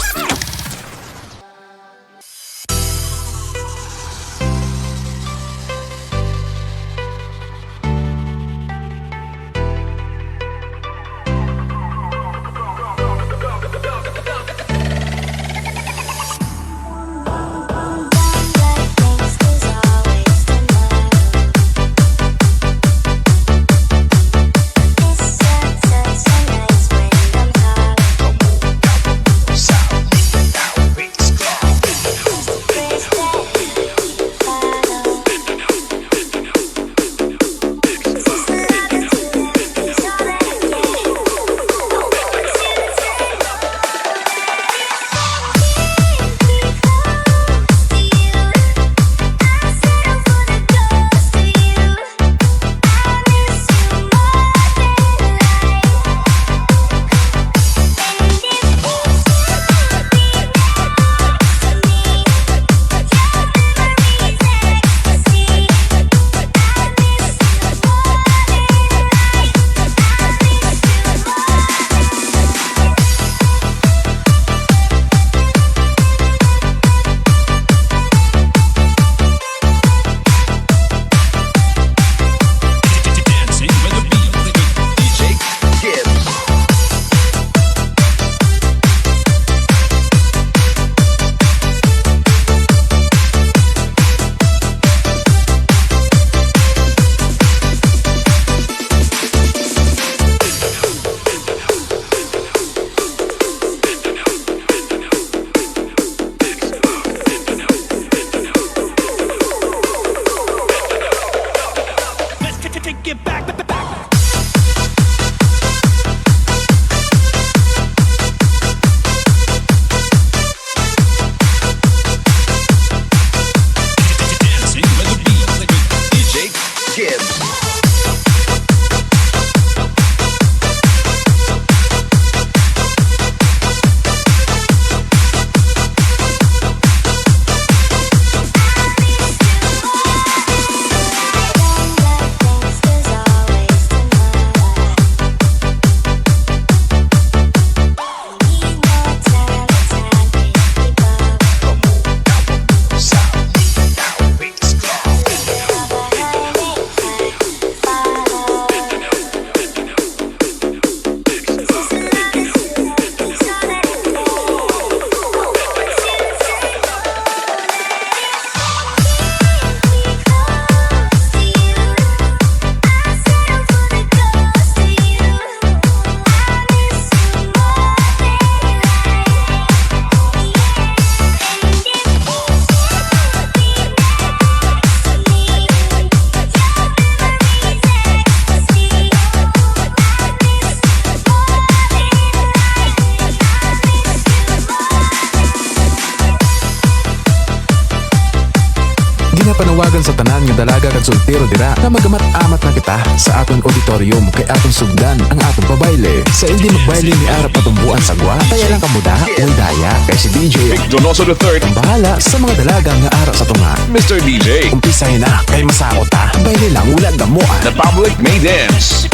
Ginapanawagan sa tanan nga dalaga kag soltero dira nga mag-amat-amat na kita sa aton auditorium kay aton sugdan ang aton pabayle. Sa indi magbayle ni ara patumboan sa gwa, kaya lang kamo da, way daya. Kay si D J Vic Donoso the third ang bahala sa mga dalaga nga ara sa tunga. Mister D J. Umpisahin na, kay masakot ta. Bayle lang, wala damoa. The public may dance.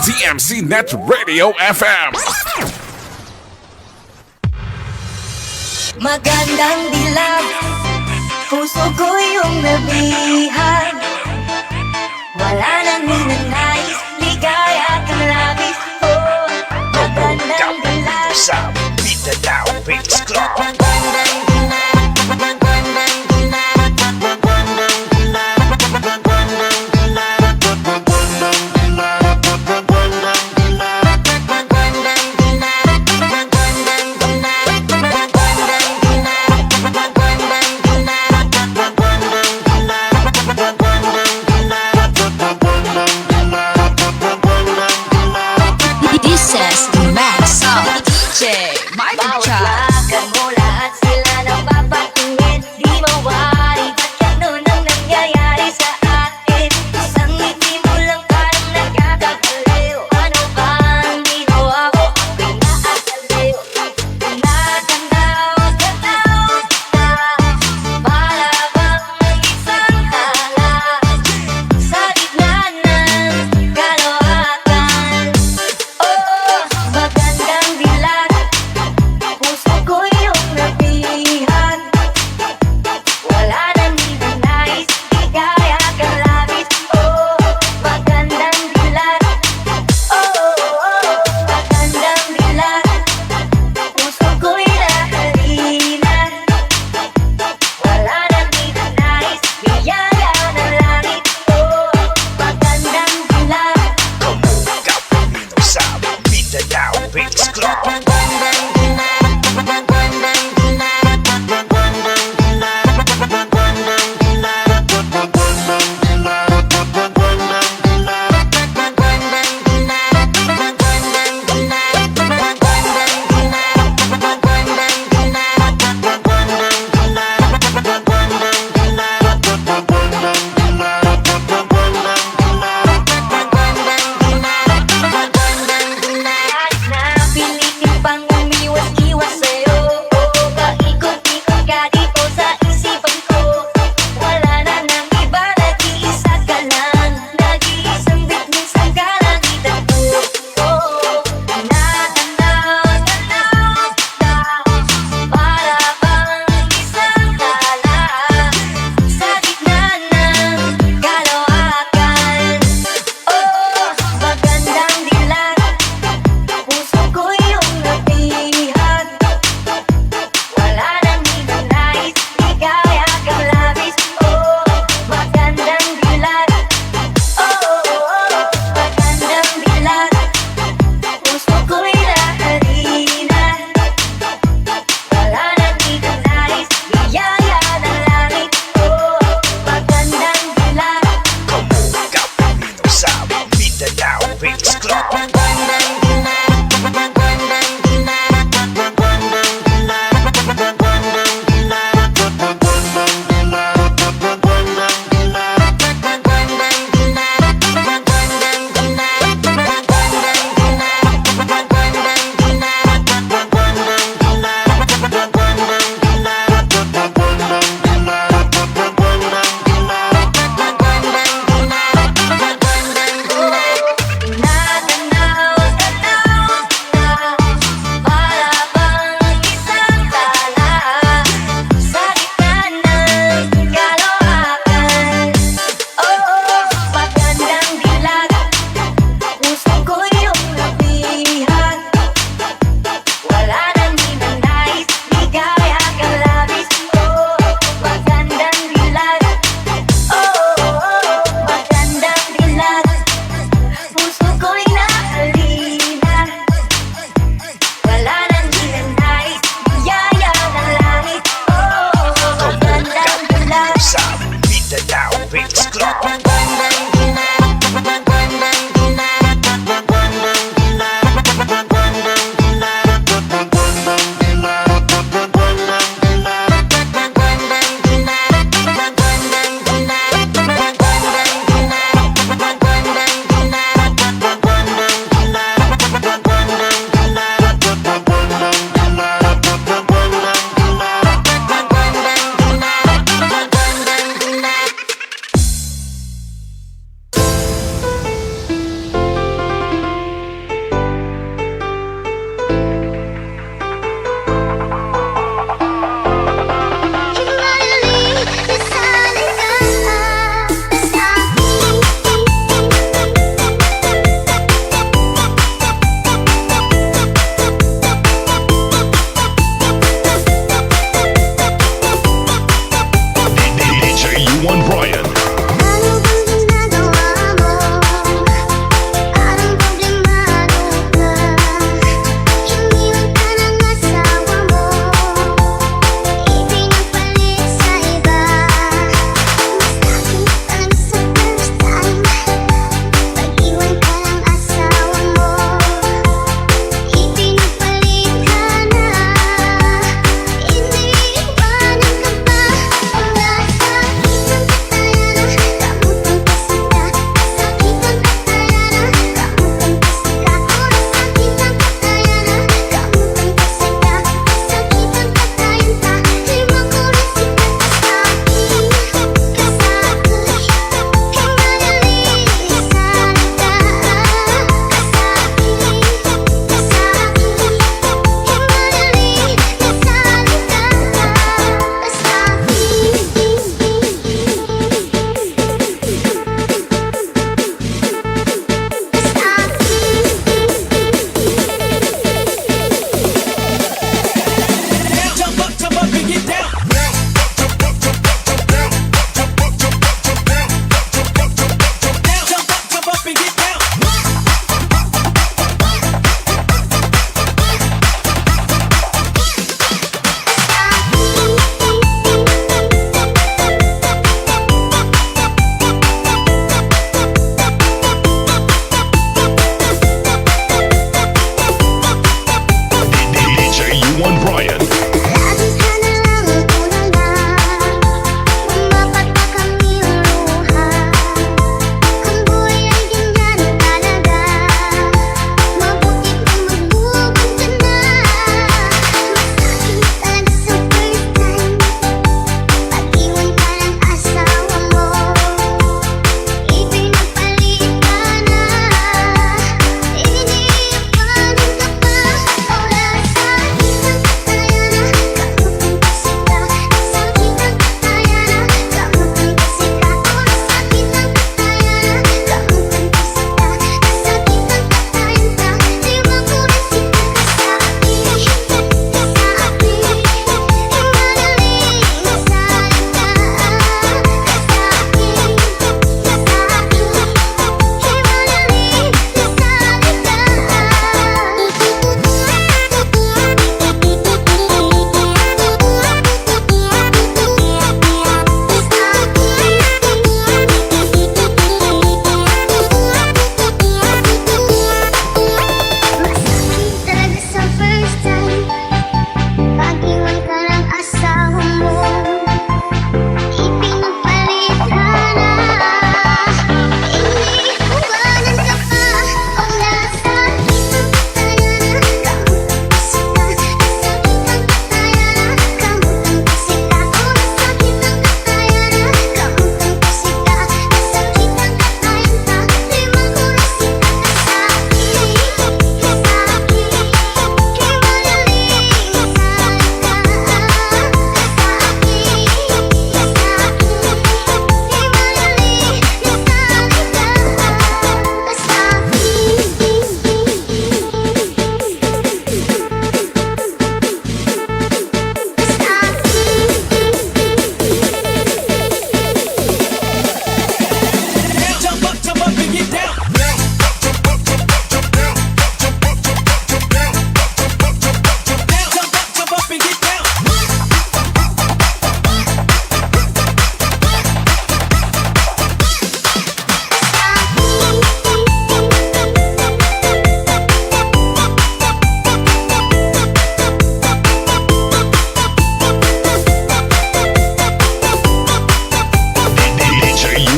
D M C Net Radio F M. Magandang dilag, puso ko iyong nabihan. Wala nang ninanais, ligaya kang labis. Oh, magandang dilag. Sa Mindanao Beats Club. This is the Max of D J Michael Bawat Chats. Lakad mo lang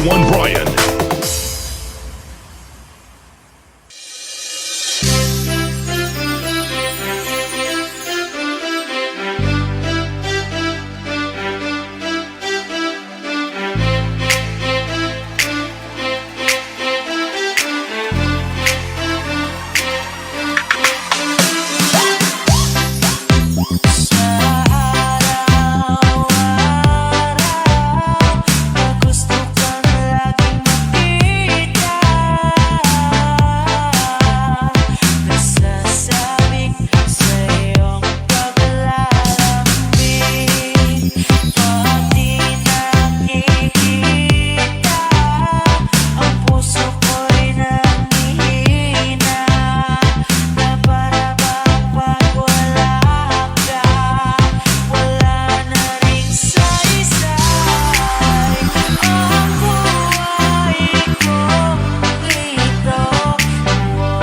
One Brian. Pati nakikita, ang puso ko'y nanghihina. Na para bang pag wala ka, wala na ring saysay ang buhay ko dito. Whoa.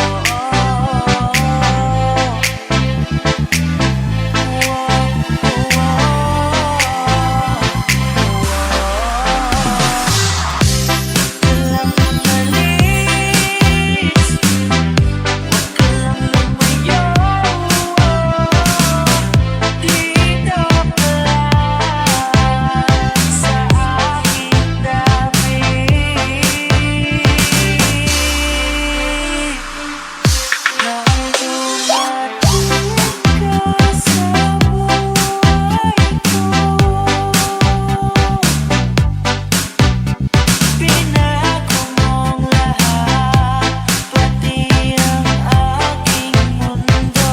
Pinakuha mo ang lahat, pati ang aking mundo.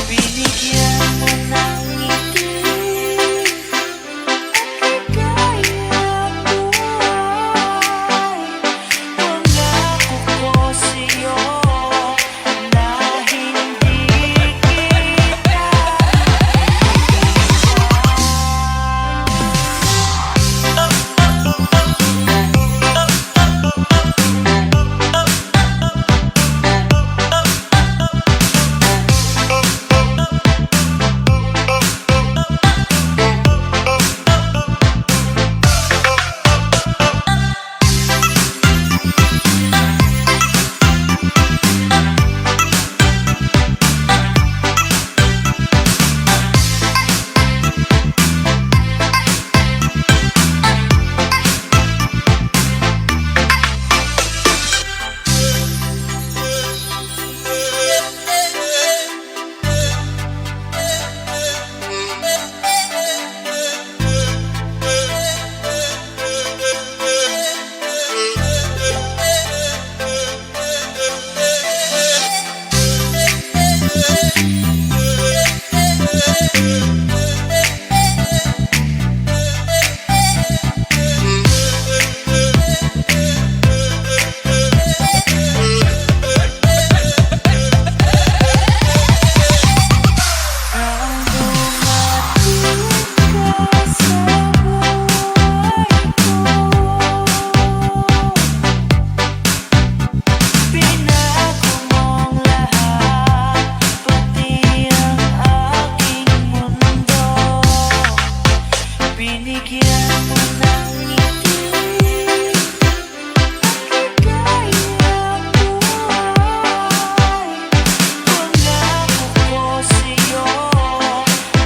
Binigyan mo ng ngiti ang kagaya buhay. Pangako ko sa'yo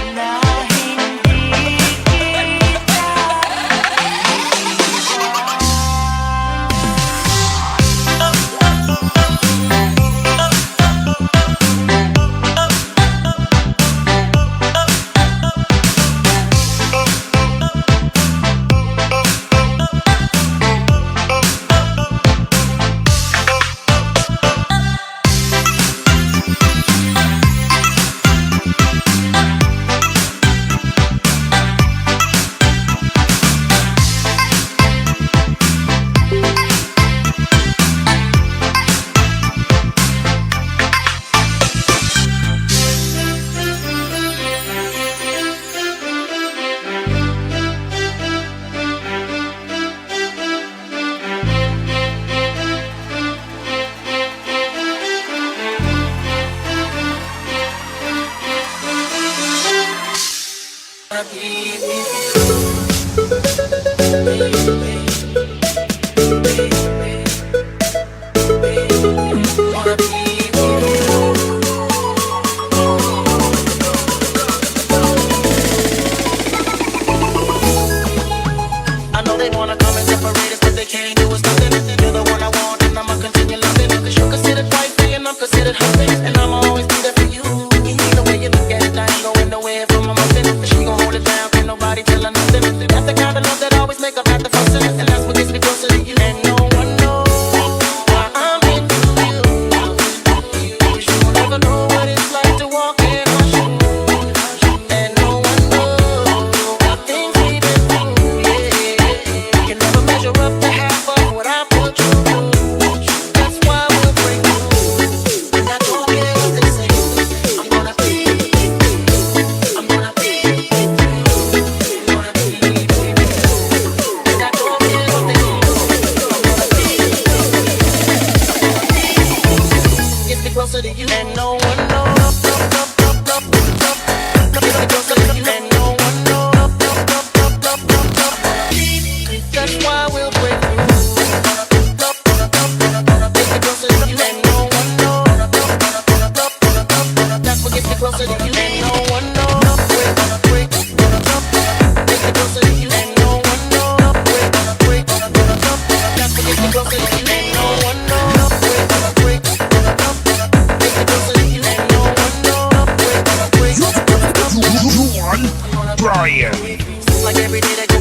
na hindi kita iiwan.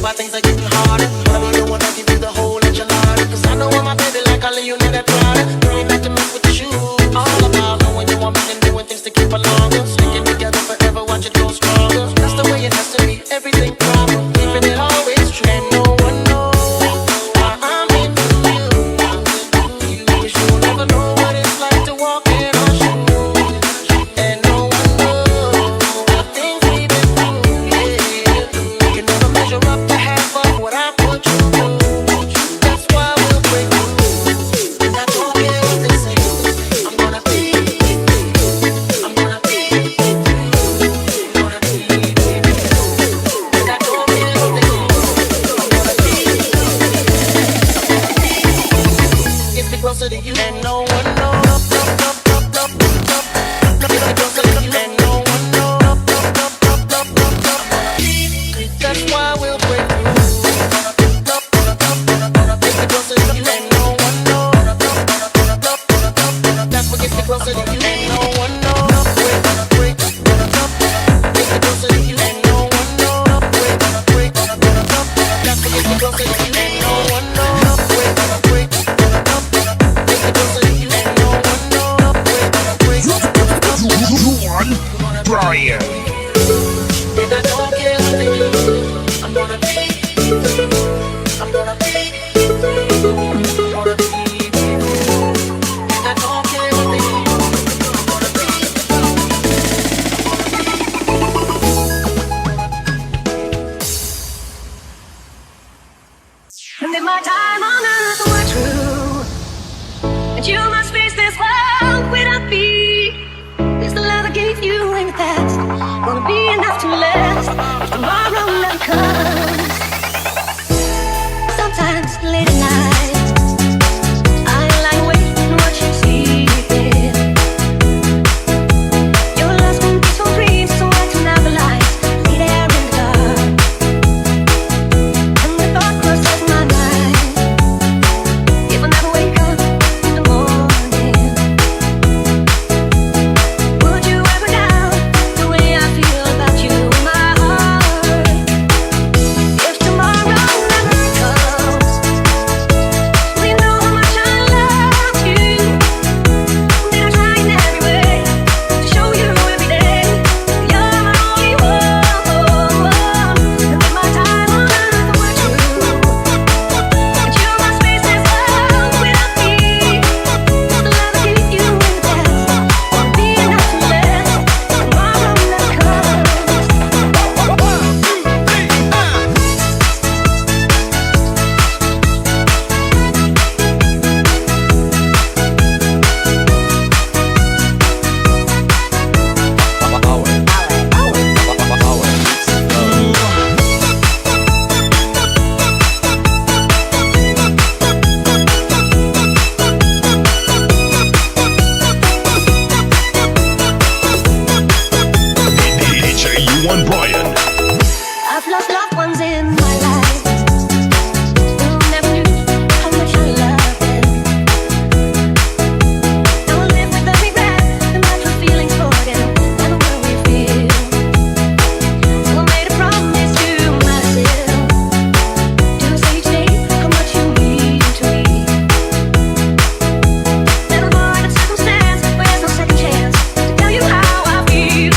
Why things are getting harder? But I really wanna give you the whole enchilada. 'Cause I know I'm a baby like a Leonardo Prada. You ain't nothing mess with the shoes. All about knowing you want me and doing things to keep along. Sticking together forever, watch it grow stronger. That's the way it has to be. Everything proper, keeping it always true. And no one knows why I'm into you. You, 'cause you'll never know what it's like to walk in our shoes. And no one knows the things we've been through, yeah. You can never measure up to half of what I put you through. That's why we'll break through. And I don't care what they say. I'm gonna be, I'm gonna be, I'm gonna be, and I don't care what they say. I'm gonna be, get me closer to you. And no one knows. That's why we'll break through. Get me closer to you. And no one knows. That's what gets me closer to you. And no one knows. Break, break. Get me closer to you. And no one knows. Break, break. That's what gets me closer to you. And no one knows. Break, break. Get me closer to you. And no one knows. Break, break. You, you, you, you, Brian. And I don't care what they do. I'm gonna be, I'm gonna be, I'm gonna be with you. And I don't care what they do. I'm gonna be, I'm gonna be. And if my time on earth were true, and you must face this world without me, is the love I gave you in the past gonna be enough to last if tomorrow never comes? Sometimes late at night, I lie awake and watch you sleeping. Your love's been peaceful dreams, so I turn out the lights, lay there in the dark. And the thought crosses my mind, if I never wake up in the morning, would you ever doubt the way I feel about you in my heart? If tomorrow never comes, we know how much I love you. And I try in every way to show you every day you're my only one. And if my time on earth were true, and you must face this world without me, the love I gave you in the past won't be enough to last. Tomorrow never comes. D J U one Brian. I've lost loved ones in my life who never knew how much I loved them. I will live with the regret and let the feelings forget and the way we feel. So I made a promise to myself to say each day how much you mean to me. Never more than circumstance where there's no second chance to tell you how I feel.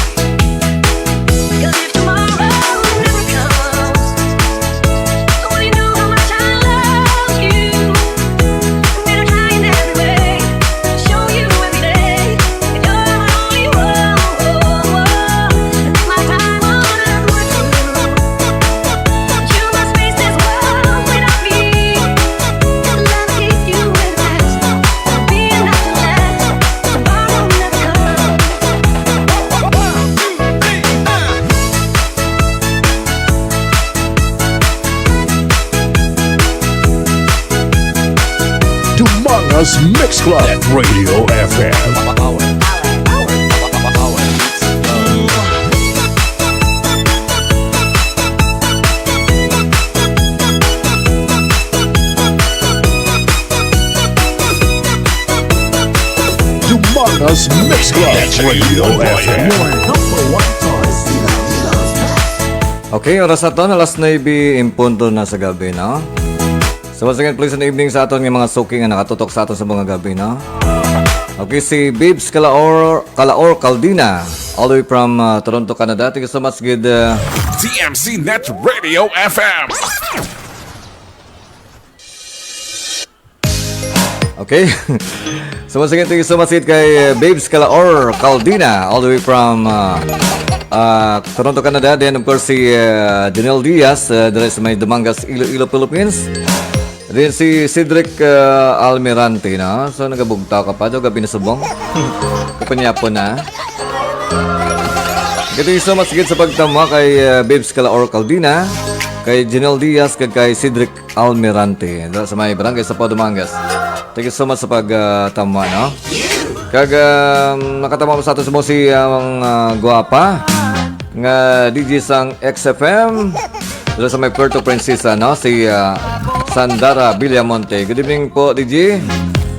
'Cause if tomorrow never comes, I only know how much I love you. And I try in every way to show you every day that you're my only one. And if my time on earth were through, you must face this world without me. The love I gave you in the past won't be enough to last. Tomorrow never comes. Dumanga's Mix Club at Radio F M. Dumanga's Mix Club at Radio F M. Your number one choice. Okay, oras naton, alas nuebe en punto na sa gab-i, no? So once again, pleasant evening sa aton nga mga suki nga nakatutok sa aton sa mga gab-i, no? Okay, si Babes Calaor, Calaor Caldina, all the way from, uh, Toronto, Canada. Thank you so much, good, uh, T M C Net Radio F M. Okay. So once again, thank you so much kay, uh, Babes Calaor Caldina, all the way from, uh, uh, Toronto, Canada. Then of course si, uh, Janelle Diaz, uh, diri sa may Dumangas, Iloilo, Philippines. Then si Cedric, uh, Almirante, no? So nagabugtaw ka pa daw, gabi na subong. Kapanyapon na. Thank you so much gid sa pagtama kay, uh, Babes Calaor Caldina, kay Janelle Diaz, kag kay Cedric Almirante, dira sa may Barangay Sapaw, Dumangas. Thank you so much sa pag, ah, tama, no? Kag, um, nakatama pa sa ato subong si, ah, ang, ah, gwapa nga D J sang X F M, dira sa may Puerto Princesa, no? Si, ah, Sandara Villamonte. Good evening po, D J.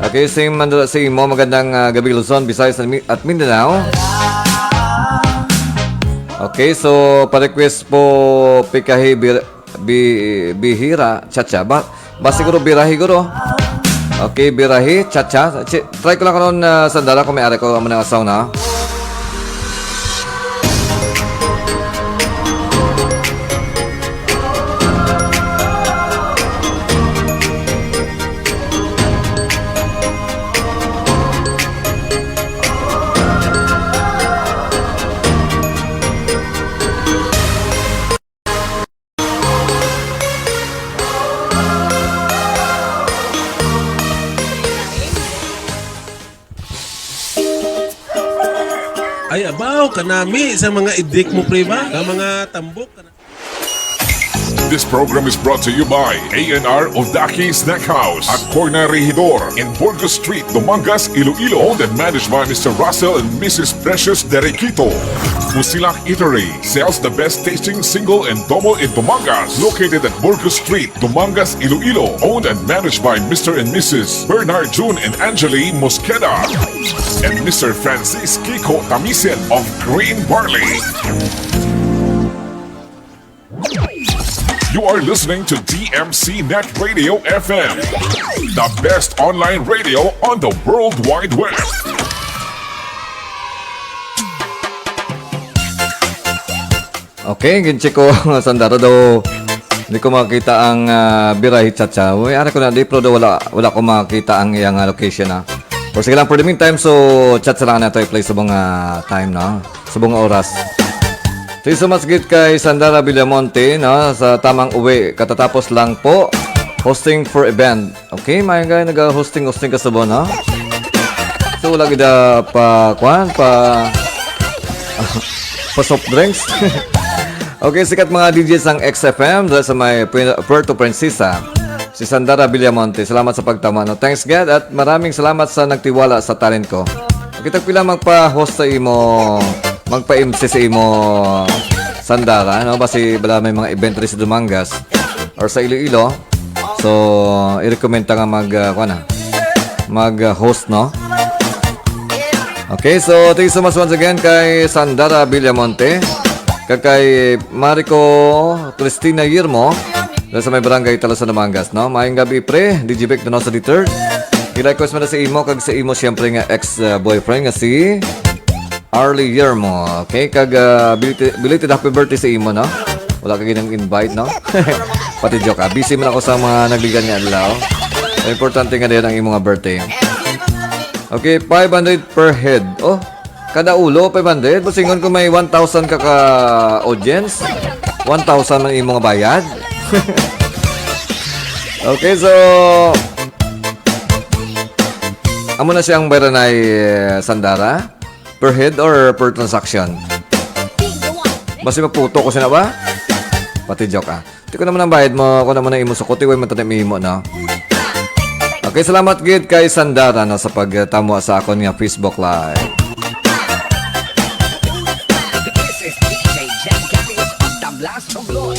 Okay, same man dira sa imo. Magandang, ah, gabi, Luzon, Visayas, at Mi-, at Mindanao. Okay, so pa-request po, Pikahi Bir-, Bi-, Bihira, Chacha. Ba, ba siguro Birahi, guro? Okay, Birahi, Chacha. Chi-, try ko lang karon, ah, Sandara, kung may ari ko, amo na nga sound, ha? Ay, abaw, kanami sa mga idik mo, pre, ba? Ka mga tambok, kana- This program is brought to you by A and R Odaki Snack House at Corner Regidor in Burgos Street, Dumangas, Iloilo. Owned and managed by Mister Russell and Missus Precious Derequito. Musilak Eatery sells the best tasting single and double in Dumangas. Located at Burgos Street, Dumangas, Iloilo. Owned and managed by Mister and Missus Bernard June and Angeli Mosqueda and Mister Francis Kiko Tamisen of Green Barley. You are listening to D M C Net Radio F M, the best online radio on the World Wide Web. Okay, gin-check ko, Sandara, daw di ko makita ang, ah, Birahi Chacha. Uy, ari ko na, di, pero daw wala, wala ko makita ang iyang, ah, location, ah. Pero sige lang, for the meantime, so, chat sa lang nato i-play sa mga time, no? Sa mga oras. Thank you so much gid kay Sandara Villamonte, no? Sa tamang uwi, katatapos lang po. Hosting for event. Okay, may nga nag-hosting-hosting ka sa buwan, ha? So, wala gid, ah, pa, kwan, pa, pa soft drinks. Okay, sikat mga D J sang X F M dira sa may Pu-, Puerto Princesa. Si Sandara Villamonte, salamat sa pagtama, no? Thanks, God, at maraming salamat sa nagtiwala sa talent ko. Okay, tagpila magpa-host sa imo, magpa-M C sa imo, Sandara, no? Basi bala may mga event rin sa Dumangas or sa Iloilo. So, i-recommend ta nga mag, ah, kuwan na, mag, ah, host, no? Okay, so thank you so much once again kay Sandara Villamonte, kag kay Marico Cristina Yermo, dira sa may barangay Talusan, Dumangas, no? Maayong gabi, pre. D J Vic Donoso the third. I-request mo na sa imo, kag sa imo, siyempre, nga ex-boyfriend nga si Arlie Yermo. Okay, kag, ah, belated, belated happy birthday sa imo, no? Wala ka ginang invite, no? Pati joke, ah. Busy man ako sa mga nagligan nga adlaw. Ang importante nga diyan ang imo nga birthday. Okay, five hundred per head. Oh, kada ulo, five hundred. Busingon ko may one thousand ka ka audience. One thousand ang imo nga bayad. Okay, so, amo na siyang bayranay, eh, Sandara. Per head or per transaction? Basi maputo ko sina ba? Pati joke, ah. Di ko naman ang bayad mo, ako naman ang imo sukuti, way man tanim imo, no? Okay, salamat gid kay Sandara, no, sa pagtamo sa akon nga Facebook Live. This is D J Jen Gabby's Pagtablas Romlon.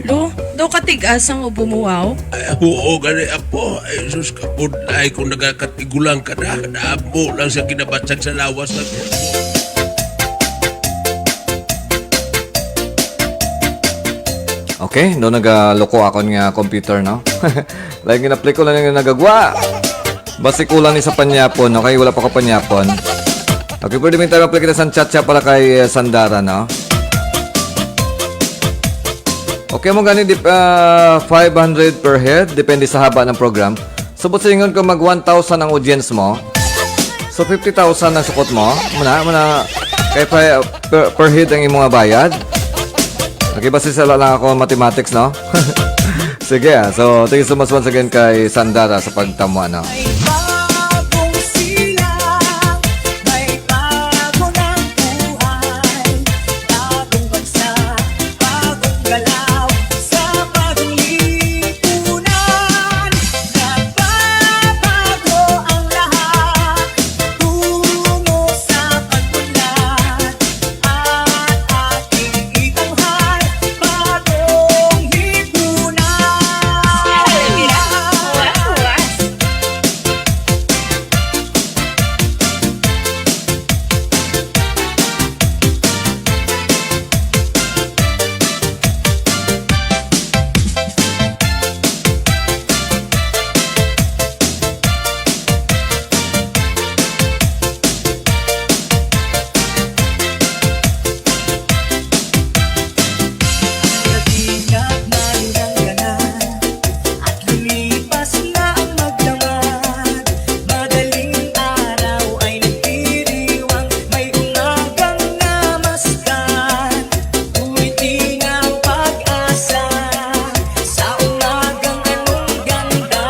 Lo, daw katigas ang ubo mo, wow? Ay, oo, gani, apo. Ay, sus, kapudlay kung nagakatigulang ka na. Damo lang sa ginabatsag sa lawas na to. Okay, no, nagaloko akon nga computer, no? Like, gina-play ko lang yung nagagwa. Basi kulang ni sa panyapon, okay? Wala pa ko panyapon. Okay, pwede minsan ma-play kita sa chat siya para kay, eh, Sandara, no? Okay mo gani, dip-, ah, five hundred per head, depende sa haba ng program. Subot sa ingon ko mag one thousand ang audience mo. So, fifty thousand ang sukot mo. Muna, muna, kay pa, per, per head ang imong bayad. Okay, basta sala lang ako mathematics, no? Sige, ah. So, thank you so much once again kay Sandara sa pagtamo, ano. May bagong silang, may bago ng buhay, bagong bagsak, bagong galaw, sa bagong lipunan. Nagbabago ang lahat, tungo sa pag-unlad. At ating itanghal, bagong lipunan. Lumipas na ang magdamag, madaling araw ay nagdiriwang, may umagang namasdan, tuwid ng pag-asa, sa umagang anong ganda.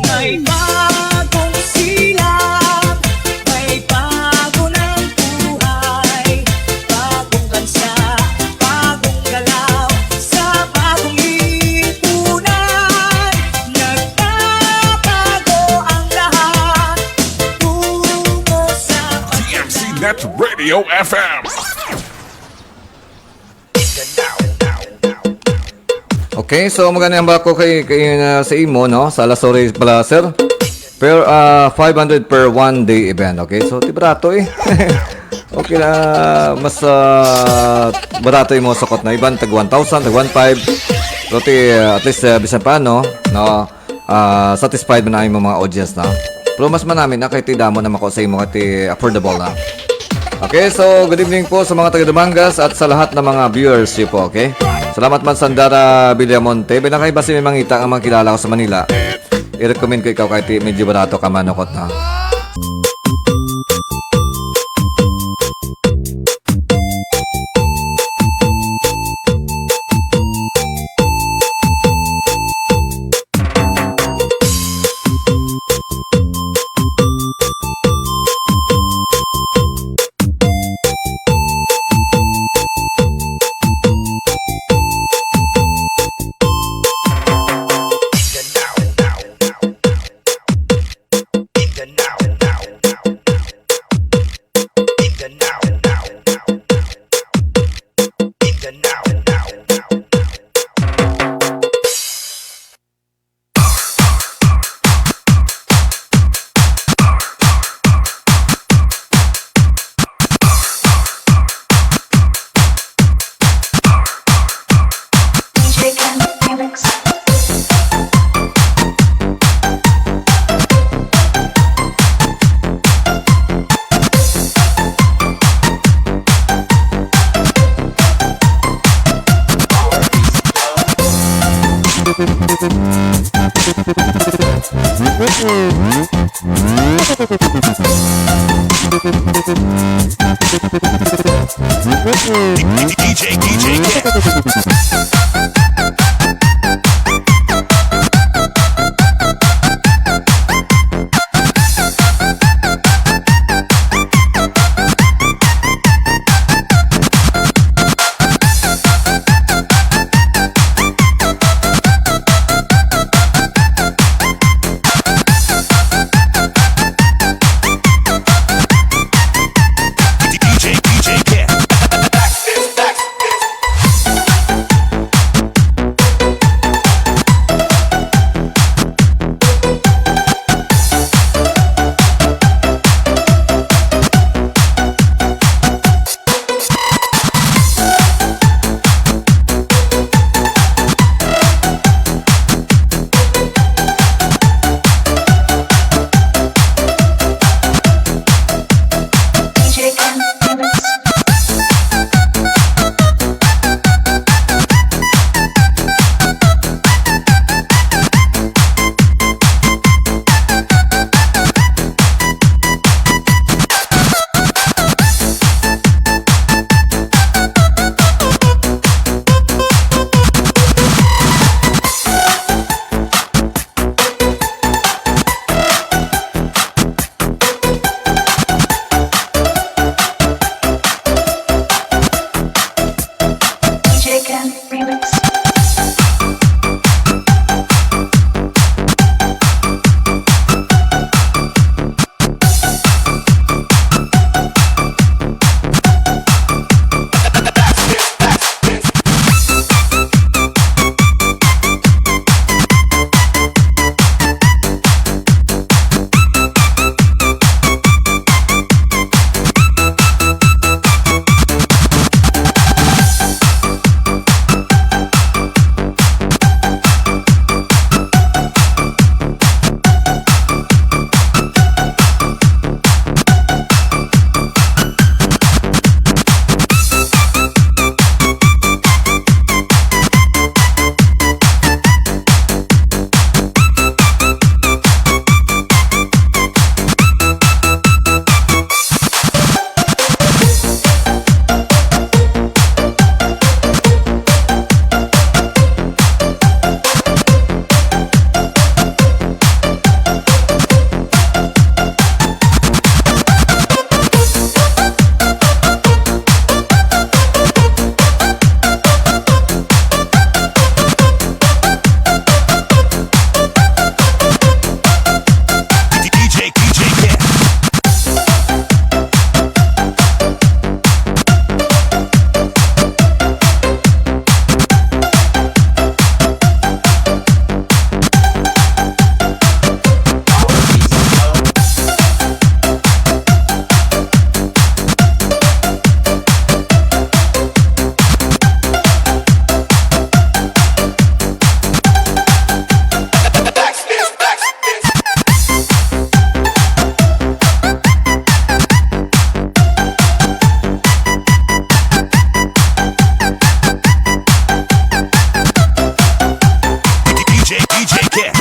May bagong silang, may bago ng buhay, bagong bansa, bagong galaw, sa bagong lipunan. Nagbabago ang lahat, tungo sa T M C Net Radio F M. Okay, so magani ang bako kay, kay, uh, sa imo, no? Sa alas oras pala, sir. Per, uh, five hundred per one day event, okay? So, di barato eh. Okay na, mas, uh, barato yung mga sukot na iban, tag one thousand, tag one five. Pero ti, uh, at least, uh, bisan pa, no? No? Ah, satisfied man ang imong mga audience na. Pero mas manami na kay ti damo na mako sa imo kay ti affordable na. Okay, so good evening po sa mga taga Dumangas at sa lahat ng mga viewers niyo po, okay? Salamat man Sandara Villamonte. Binakay ba si may mangita nga mga kilala ko sa Manila? I-recommend ko ikaw kay ti medyo barato ka manukot na. D J, D J Kid. D J, D J Ken. D J, D J Ken.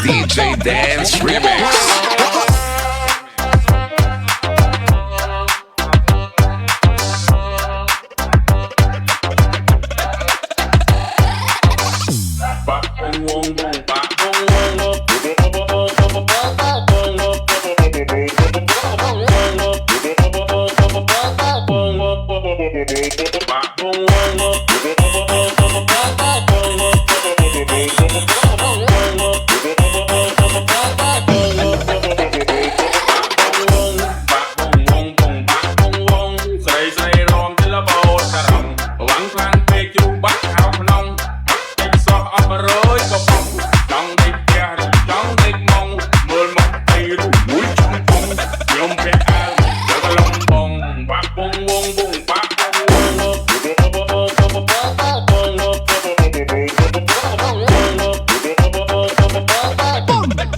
D J Dance Remix. Abaroy, kapag, dang, dig, diar, dang, dig, mong, mol, mak, ay, ru, mul, chang, pong, yom, pe, al, dagalong, pong, bak, bong, wong, bong, bak, bong, wong, wong. What a bomba!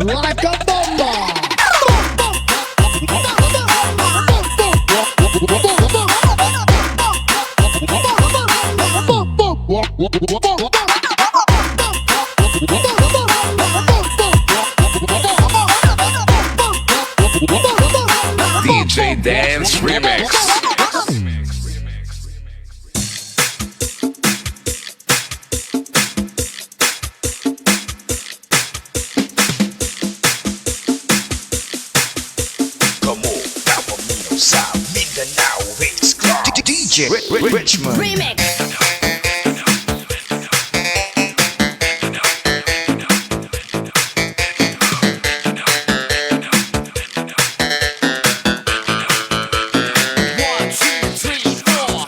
Like a bomba! D J Dance Remix. Kamo, kapamilya sa Mindanao Hits Club. D J Ri-, Ri-, Richmond. Remix. One, two, three, four.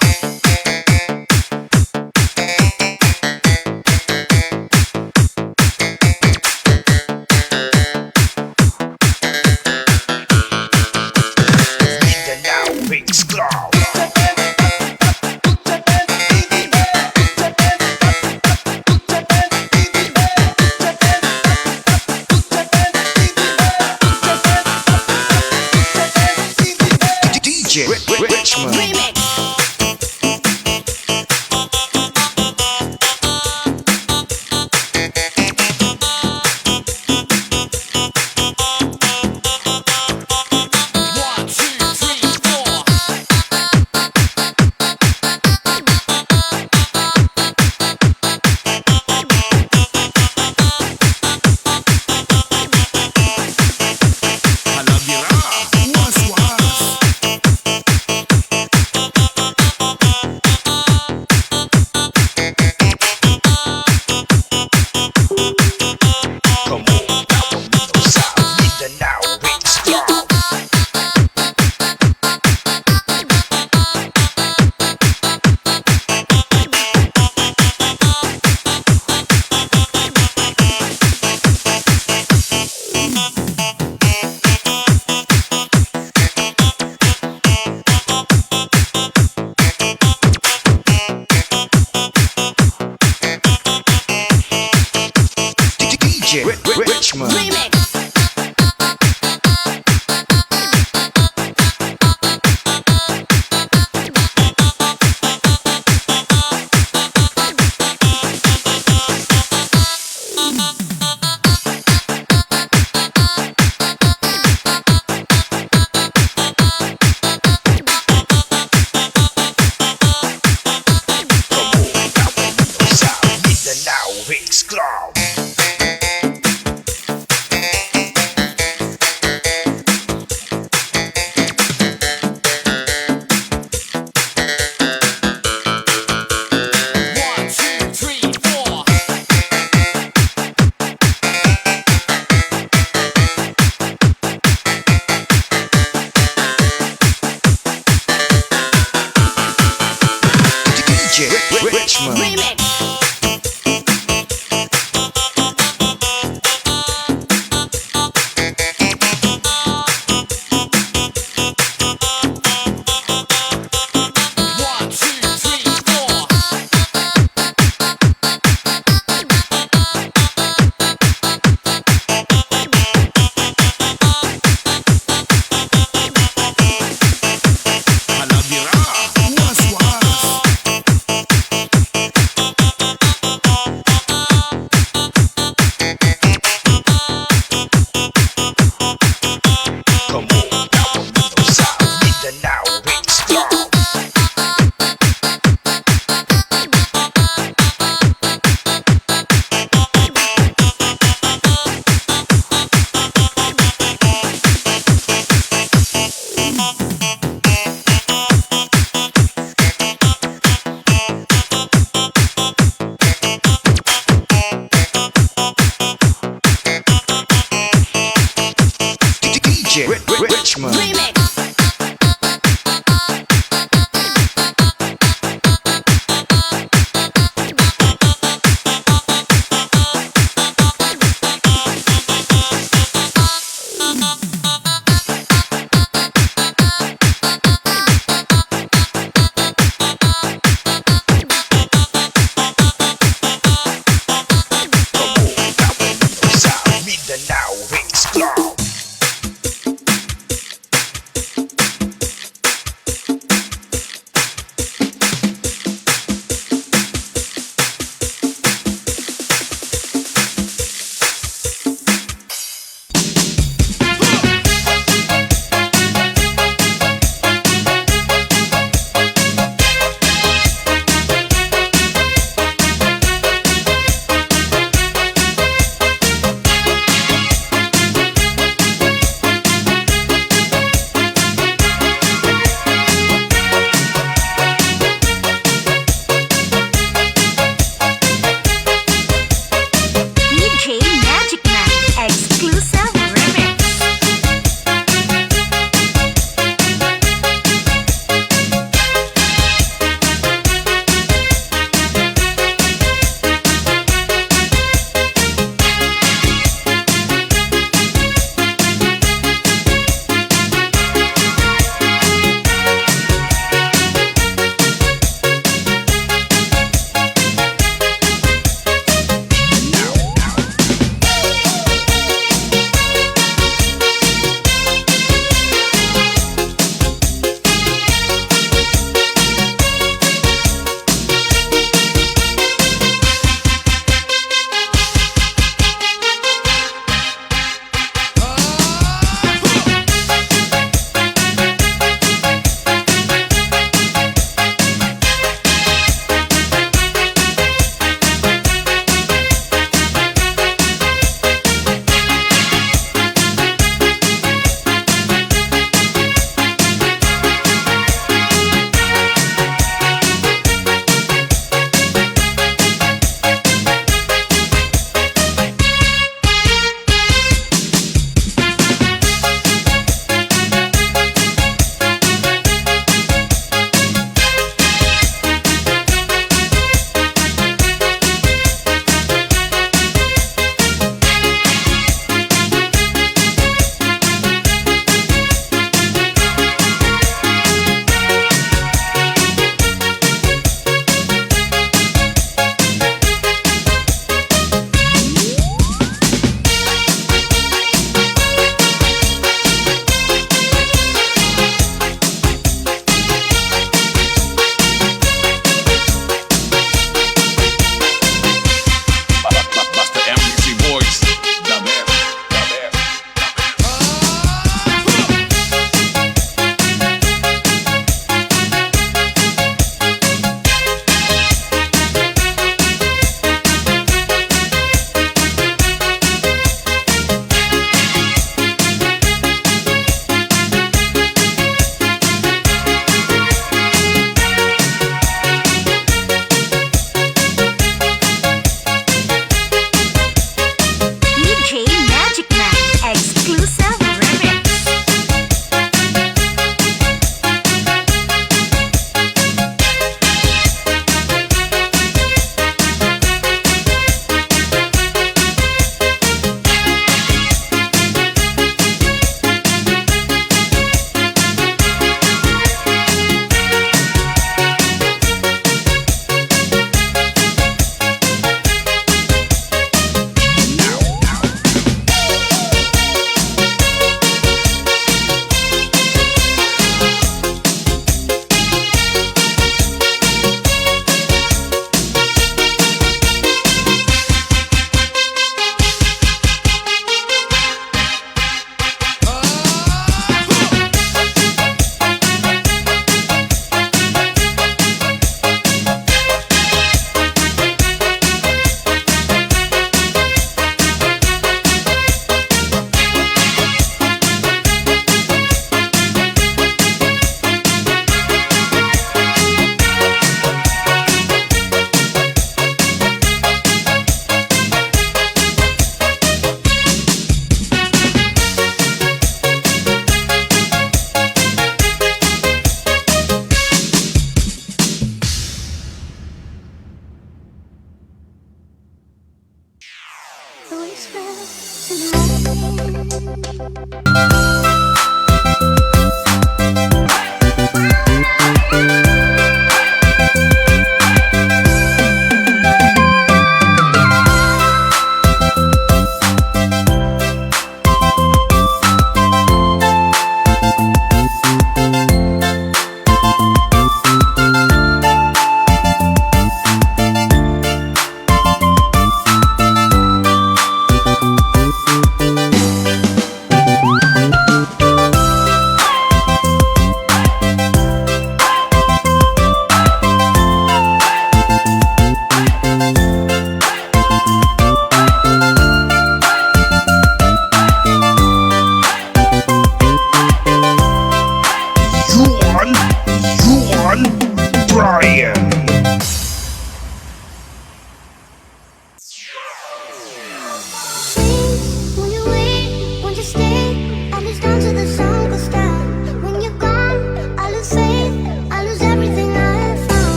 Mindanao Mix Club. Richmond. Remix. One, two, three, four. Halagira, was, was.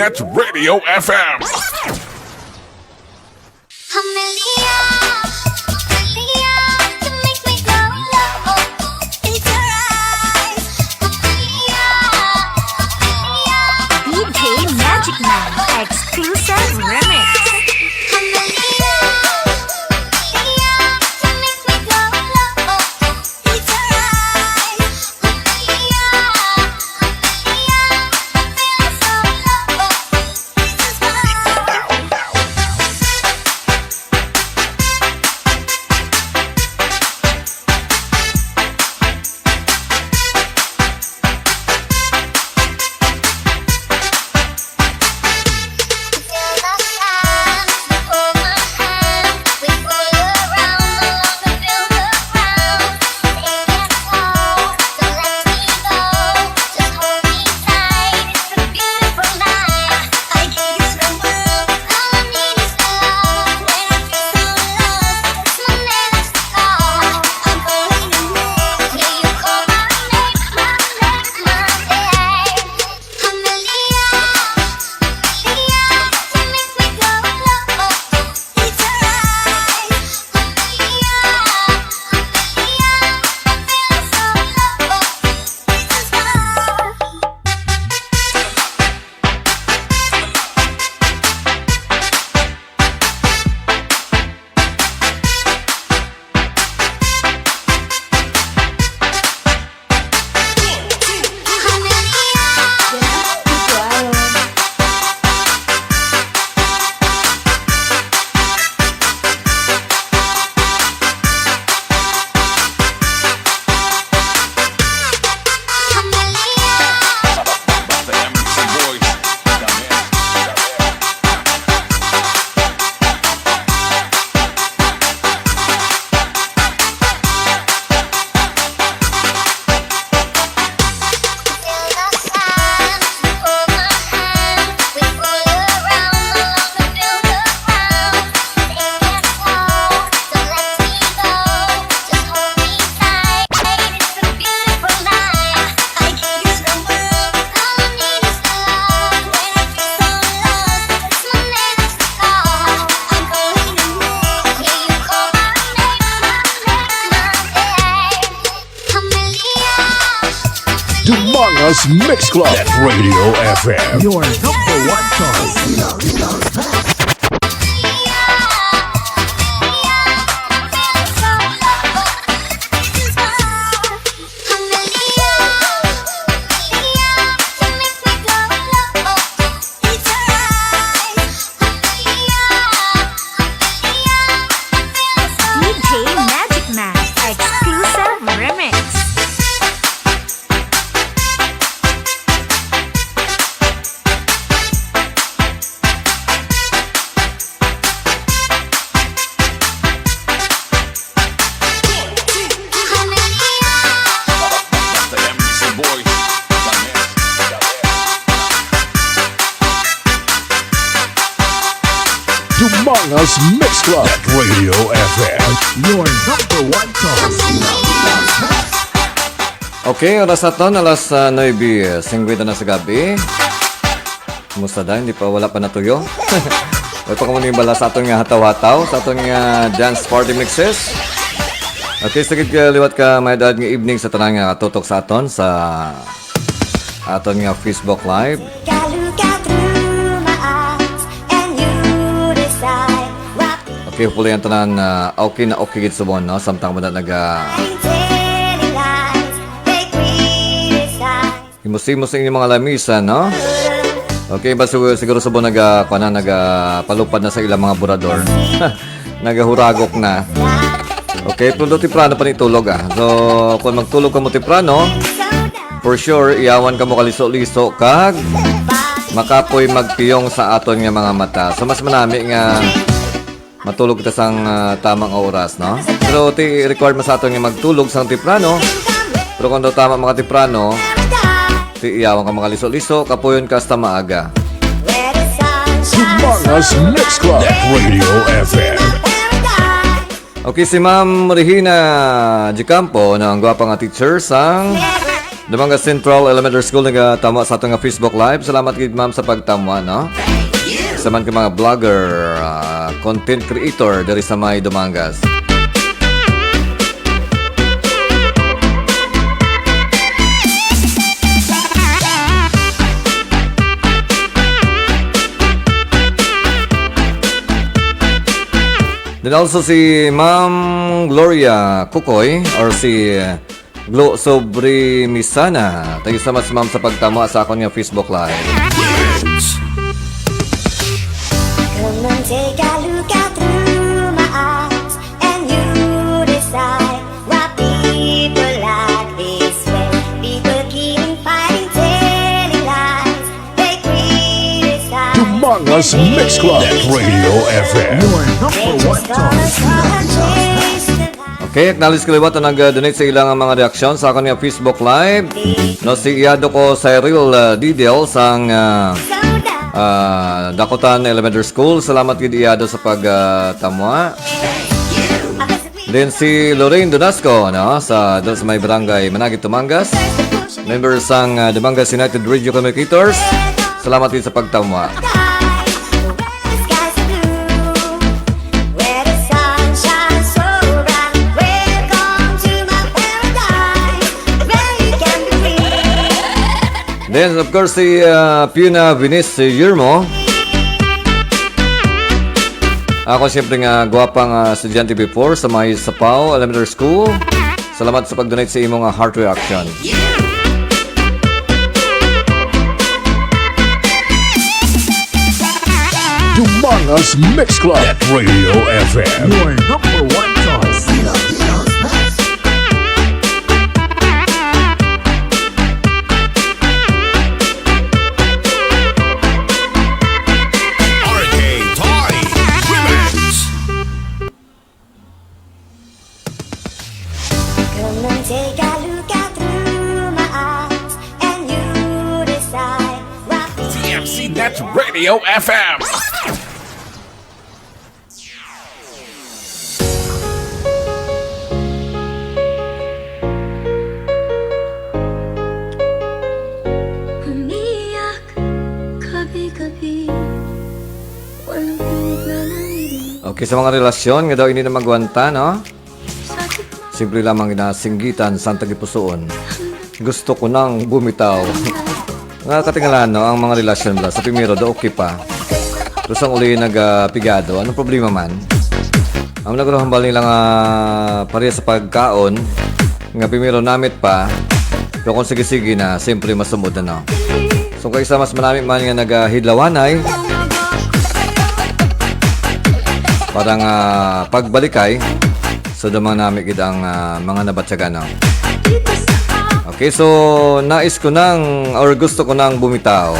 at Radio F M. Amelia, Amelia, you make me go low. It's your eyes, Amelia, Amelia, D J Magic Man, exclusive remix. Amelia, Amelia, you make me go low. Dumangas Mix Club at Radio F M. Your number one choice. D J Magic Man exclusive remix. Dumangas Mix Club at Radio F M. Your number one choice. Okay, oras naton, alas, ah, nuebe singkwenta na sa gabi. Kumusta da? Hindi pa, wala pa natuyo? Wala pa kamo nibala sa aton nga hataw-hataw, sa aton nga dance party mixes. Okay, sa gid, ah, liwat ka, may daad nga evening sa tanan nga tutok sa aton sa aton nga Facebook Live. Okay, hopefully ang tanan, ah, okay na okay gid subong, no? Samtang mo na naga himos-himos ang inyong mga lamisa, no? Okay, ba, sig-, siguro subong naga, kuwan na, naga palupad na sa ilang mga burador. Nagahuragok na. Okay, pero temprano pa ni tulog, ah. So, kung magtulog kamo temprano, for sure, iyawan kamo kaliso-liso kag makapoy magpiyong sa aton nga mga mata. So, mas manami nga matulog kita sang, ah, tama nga oras, no? Pero ti required man sa aton nga magtulog sang temprano. Pero kung daw tama mga temprano, ti iyawan ka mga liso-liso, kapuyon ka hasta maaga. Dumangas Mix Club at Radio F M. Okay, si Ma'am Regina Gicampo, no, ang gwapa nga teacher sang Dumangas Central Elementary School nagatama sa aton nga Facebook Live. Salamat gid, ma'am, sa pagtama, no? Sa man ka mga vlogger, ah, content creator diri sa may Dumangas. Then also si Ma'am Gloria Kukoy or si Glo Sobremisana. Thank you so much, ma'am, sa pagtama sa akon nga Facebook Live. Come and take a look at through my eyes, and you decide why people like this way. People keep fighting, telling lies. They criticize. Dumangas Mix Club. Net Radio F M. Your number one choice. Okay, acknowledge ko liwat ang nag-donate sa ilang mga reaksyon sa akon nga Facebook Live. No, si Iyado ko Cyril, ah, Didel sang, ah, ah, Dakutan Elementary School. Salamat gid, Iyado, sa pag, ah, tamwa. Then si Lorraine Donasco, no, sa, sa may barangay Managit, Dumangas. Member sang, ah, Dumangas United Radio Communicators. Salamat gid sa pagtamwa. Then, of course, si, ah, Piuna Venice Yermo. Ako, siyempre nga, gwapa nga estudyante before sa may Sapao Elementary School. Salamat sa pag-donate sa imo nga heart reaction. Dumangas Mix Club at Radio F M. Your number one choice. R K Toy Remix. Come and take a look at through my eyes, and you decide what T M C Net Radio F M. Umiyak, kabi-kabi, walang pilit na nanginginig. Okay, sa mga relasyon nga daw hindi na magwanta, no? Simple lamang ginasinggitan sang tagipusoon. Gusto ko nang bumitaw. Nga katingala, no, ang mga relasyon bala sa primero, do okay pa. Tapos ang uli nagapigado. Anong problema man? Ang nagrahambal nila nga pareha sa pagkaon, nga primero namit pa, pero kung sige-sige na, siyempre masumod na, no? So, kaysa mas manami man nga nagahidlawanay, parang, ah, pagbalikay, so, damang nami gid ang, ah, mga nabatyagan, no? Okay, so, nais ko nang, or gusto ko nang bumitaw.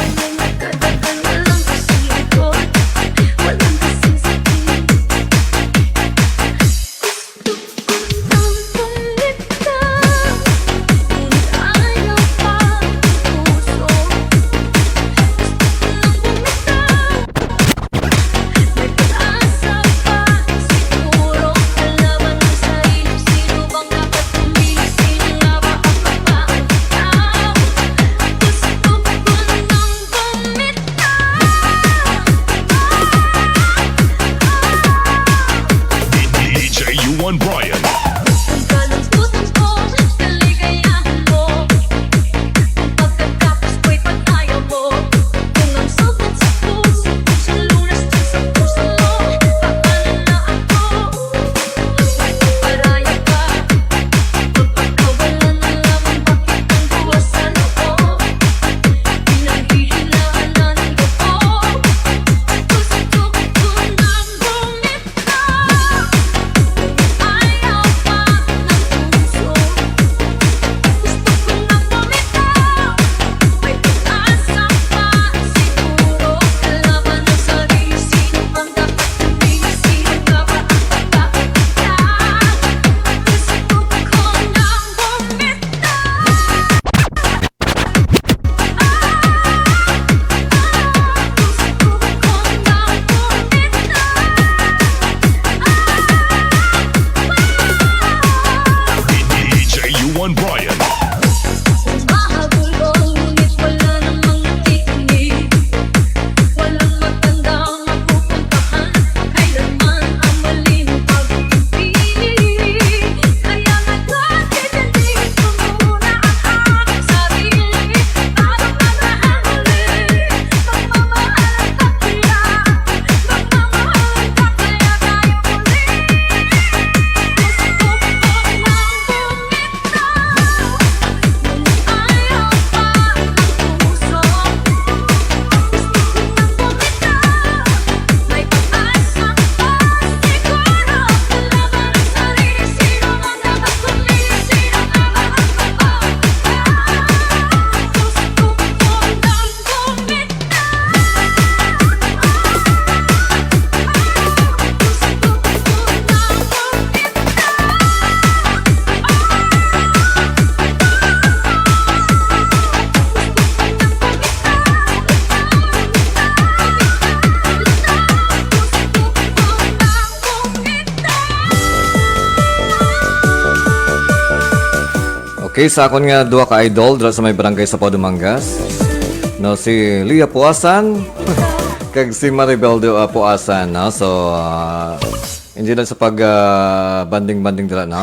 Okay, sa akon nga duha ka idol dira sa may barangay Sapaw, Dumangas, no, si Lia Puasan kag si Maribel Du-, ah, Puasan, no? So, ah, enjoy lang sa pag, ah, banding-banding dira, no?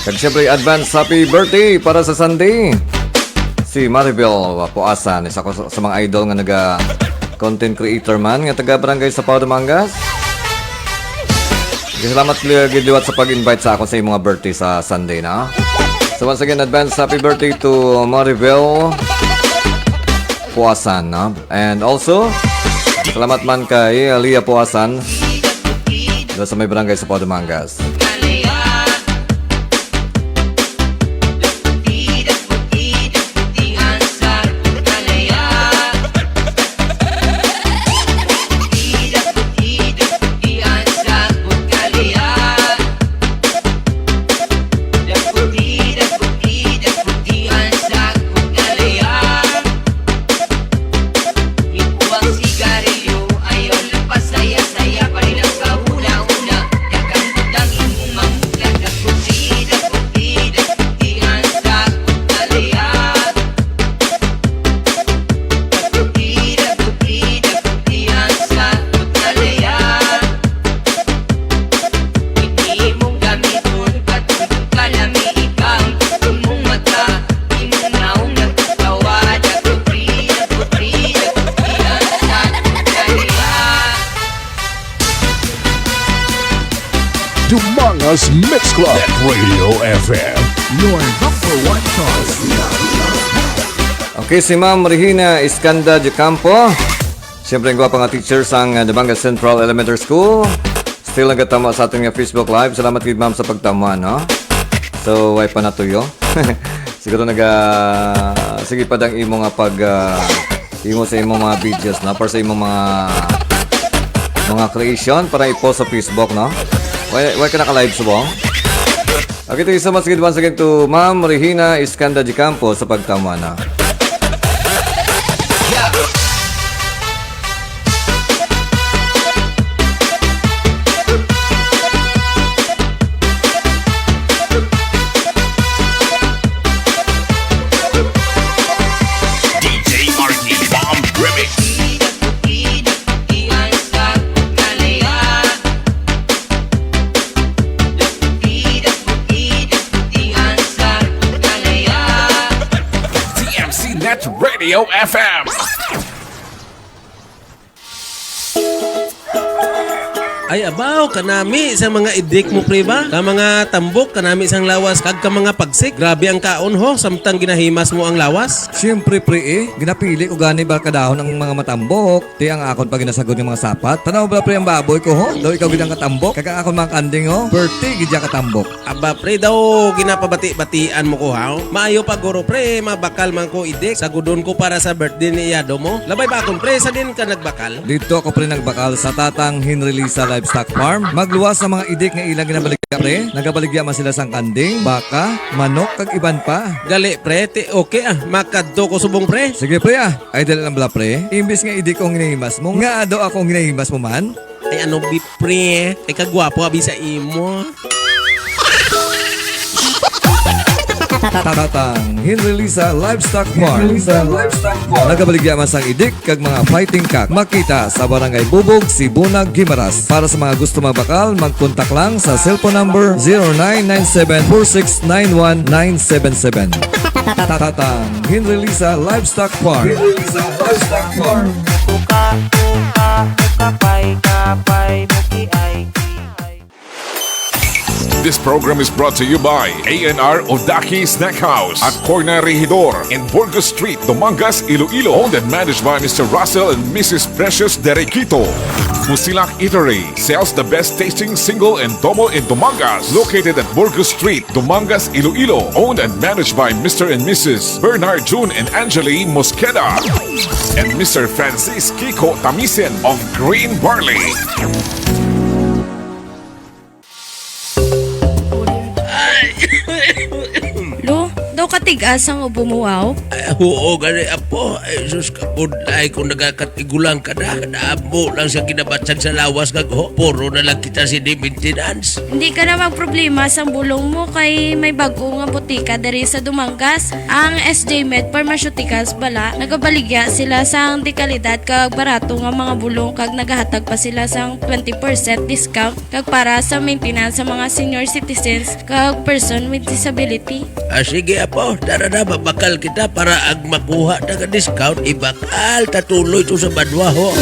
Kag syempre, advance happy birthday para sa Sunday. Si Maribel Puasan, isa ko sa, sa mga idol nga naga content creator man nga taga Barangay Sapaw, Dumangas. Salamat li-, gid liwat sa pag-invite sa akon sa imong birthday sa Sunday, no? So once again, advance happy birthday to Maribel Puasan, no? And also, salamat man kay Lia Puasan, dira sa may barangay Sapaw, Dumangas. Dumangas Mix Club at Radio F M. Your number one choice. Okay, si Ma'am Regina Iskanda de Campo. Siyempre, ang gwapa nga teacher sang, uh, Dumangas Central Elementary School. Still nagatama sa aton nga Facebook Live. Salamat gid, ma'am, sa pagtama, no? So, way pa natuyo. Siguro naga-, sige pa dang imo nga pag, ah, imo sa imong mga videos, no? Para sa imong mga, mga creation para i-post sa Facebook, no? Why, why ka naka-live subong? Okay, thank you so much again, once again to Ma'am Regina Iskanda de Campo sa pagtama na. D J R T Bomb Remix. T M C Net Radio F M. Ay, abaw, kanami sa mga idik mo, pre, ba? Ka mga tambok, kanami sang lawas, kag ka mga pagsik. Grabe ang kaon, ho, samtang ginahimas mo ang lawas. Siyempre, pre, eh. Ginapili ko gani ba kadahon ang mga matambok. Ti ang akon pa ginasagod nga mga sapat. Tanaw ba, pre, ang baboy ko, ho? Daw ikaw gid ang katambok. Kag ang akon mga kanding, ho? Berti gid ya katambok. Aba, pre, daw ginapabati-batian mo ko, haw? Maayo pa, guro, pre, mabakal man ko idik. Sagudon ko para sa birthday ni Yado mo. Labay ba akon, pre, sa din ka nagbakal? Dito ako, pre, nagbakal sa Tatang Henry Lisa Livestock Farm. Magluwas sa mga idik nga ilang ginabaligya, pre. Nagabaligya man sila sang kanding, baka, manok, kag iban pa. Gali, pre, ti okay, ah. Makadto ko subong, pre. Sige, pre, ah. Ay, dali lang bala, pre. Imbis nga idik ko ang ginahimas mo, nga ado ako ang ginahimas mo man. Ay, ano, bi, pre? Ay, kagwapo, abi, sa imo. Tatang Henry Lisa Livestock Farm. Henry Lisa Livestock Farm. Nagabaligya man sang idik kag mga fighting cock. Makita sa Barangay Bubog, Sibuna, Guimaras. Para sa mga gusto mabakal, mag-contact lang sa cellphone number zero nine nine seven four six nine one nine seven seven. Tatang Henry Lisa Livestock Farm. Henry Lisa Livestock Farm. Kuka, kuka, kukapay, kapay, mukiay, kiay. This program is brought to you by A N R Odaki Snack House at Corner Regidor in Burgos Street, Dumangas, Iloilo. Owned and managed by Mister Russell and Missus Precious Derequito. Musilak Eatery sells the best tasting single and double in Dumangas. Located at Burgos Street, Dumangas, Iloilo. Owned and managed by Mister and Missus Bernard June and Angeli Mosqueda and Mister Francis Kiko Tamisen of Green Barley. Lo, daw ka Tigas ang ubo mo, wow. Ay, oo, gani, apo. Ay, sus, kabudlay kung nagakatigulang ka na. Naamo lang sa ginabatsag sa lawas nga, ho, puro na lang kita sini maintenance. Hindi ka na magproblema sang bulong mo kay may bag-o nga botika diri sa Dumangas. Ang S J Med Pharmaceuticals bala, nagabaligya sila sang dekalidad kag barato nga mga bulong kag nagahatag pa sila sang twenty percent discount kag para sa maintenance sa mga senior citizens kag person with disability. Ah, sige, apo. Tara na, mabakal kita para ang makuha na nga discount, ibakal ta tuloy to sa banwa, ho.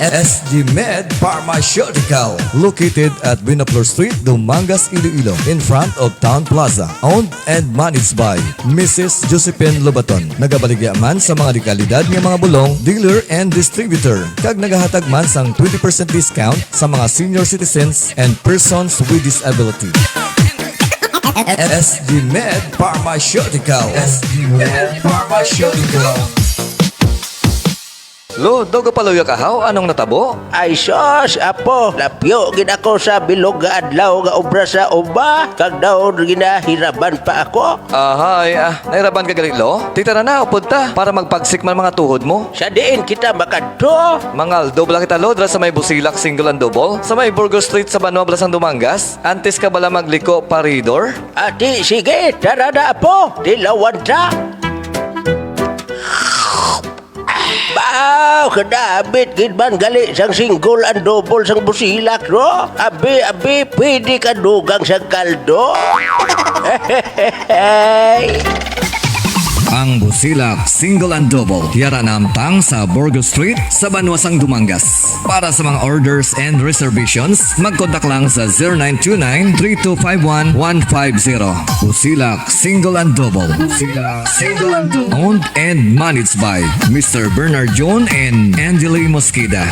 S G Med Pharmaceutical, located at Buenaflor Street, Dumangas, Iloilo, in front of Town Plaza. Owned and managed by Missus Josephine Lobaton. Nagabaligya man sa mga dekalidad nga mga bulong, dealer and distributor, kag nagahatag man sang twenty percent discount sa mga senior citizens and persons with disability. S G Med Pharmaceutical. S G Med Pharmaceutical. Lo, daw gapaluya ka, haw? Anong natabo? Ay sus, apo, lapyo gid ako sa bilog nga adlaw nga obra sa uma, kag daw ginahiraban pa ako. Ahay, ah, nahiraban ka gali, lo? Ti, tara na, upod ta, para magpagsik man mga tuhod mo. Sa diin kita makadto? Mangaldo bala kita, lo, dira sa may Busilak Single and Double, sa may Burgos Street sa Banwa, Blasang Dumangas. Antes ka bala magliko pa ridor? Ati, sige, tara na, apo, tilawan ta. Baw, kadabit gid man gali sang single and double sang Busilak, no? Abi, abi, pwede ka dugang sang kaldo. Ang Busilak Single and Double, yara nahamtang sa Burgos Street, sa Banwa sang Dumangas. Para sa mga orders and reservations, mag-contact lang sa zero nine two nine, three two five one, one five zero. Busilak Single and Double. Busilak Single and Double. Owned and managed by Mister Bernard John and Angeli Mosqueda.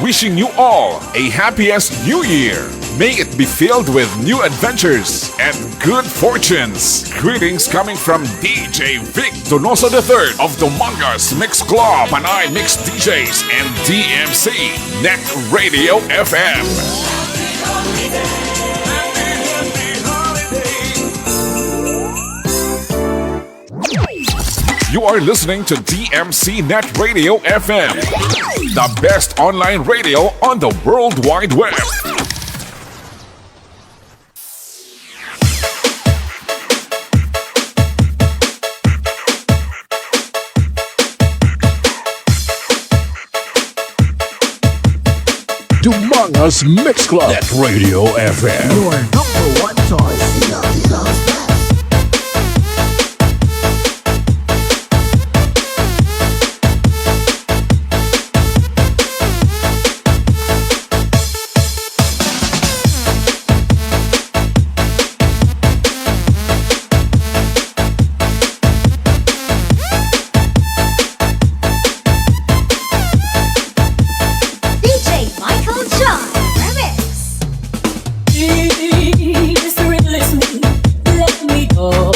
Wishing you all a happiest New Year. May it be filled with new adventures and good fortunes. Greetings coming from D J Vic Donoso the third of Dumangas Mix Club, Panay Mix D Js, and D M C Net Radio F M. You are listening to D M C Net Radio F M, the best online radio on the World Wide Web. Dumangas Mix Club at Radio F M. Your number one choice in the Philippines. D J Michael John Remix. Please release me, let me go.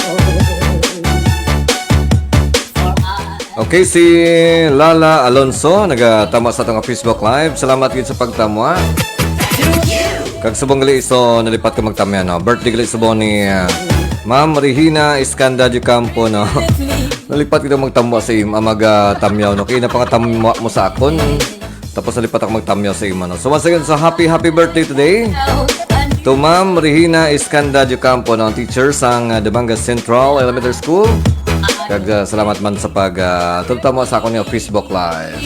For I Okay, si Lala Alonso nagatama sa atong Facebook Live. Salamat gid sa pagtama. Kag subong gali, so, nalipat ka magtamya, no? Birthday gali subong ni, ah, Ma'am Regina Escanda de Campo, no? Nalipat kita magtamwa sa im-, ah, mag, ah, tamyaw, no? Kaya na pangatamwa mo sa akon. Tapos nalipat ako magtamyaw sa imo, no? So, once again, so, happy, happy birthday today to Ma'am Regina Escanda de Campo, no? Teacher sang, ah, Dumangas Central Elementary School. Kag, ah, salamat man sa pag, ah, tultamo sa akon nga Facebook Live.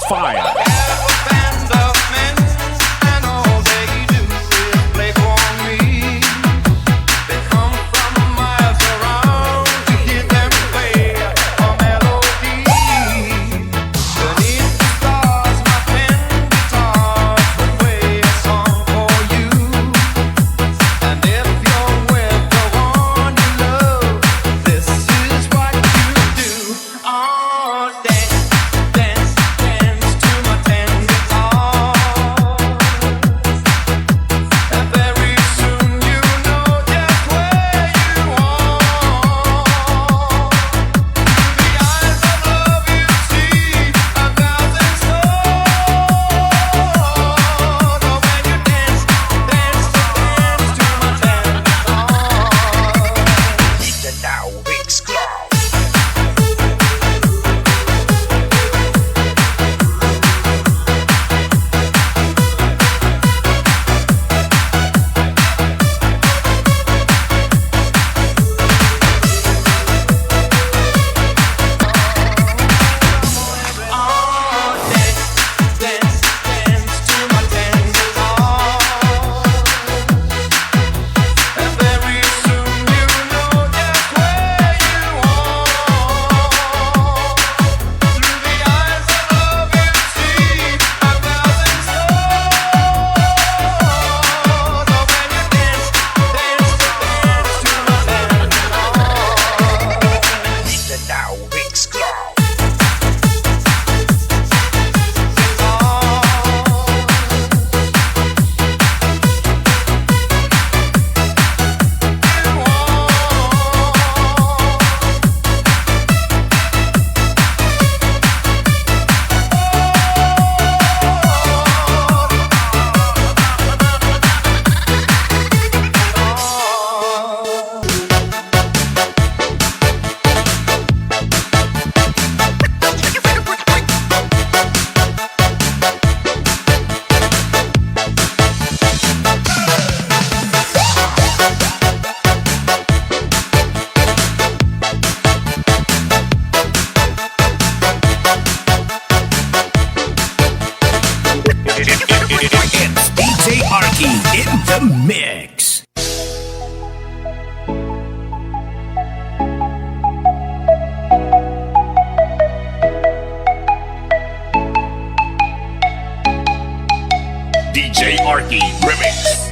Fire. It's D J Arky in the mix. D J Arky Remix.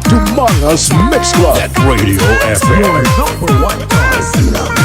Dumangas Mix Club. Net Radio F M. Your number one choice.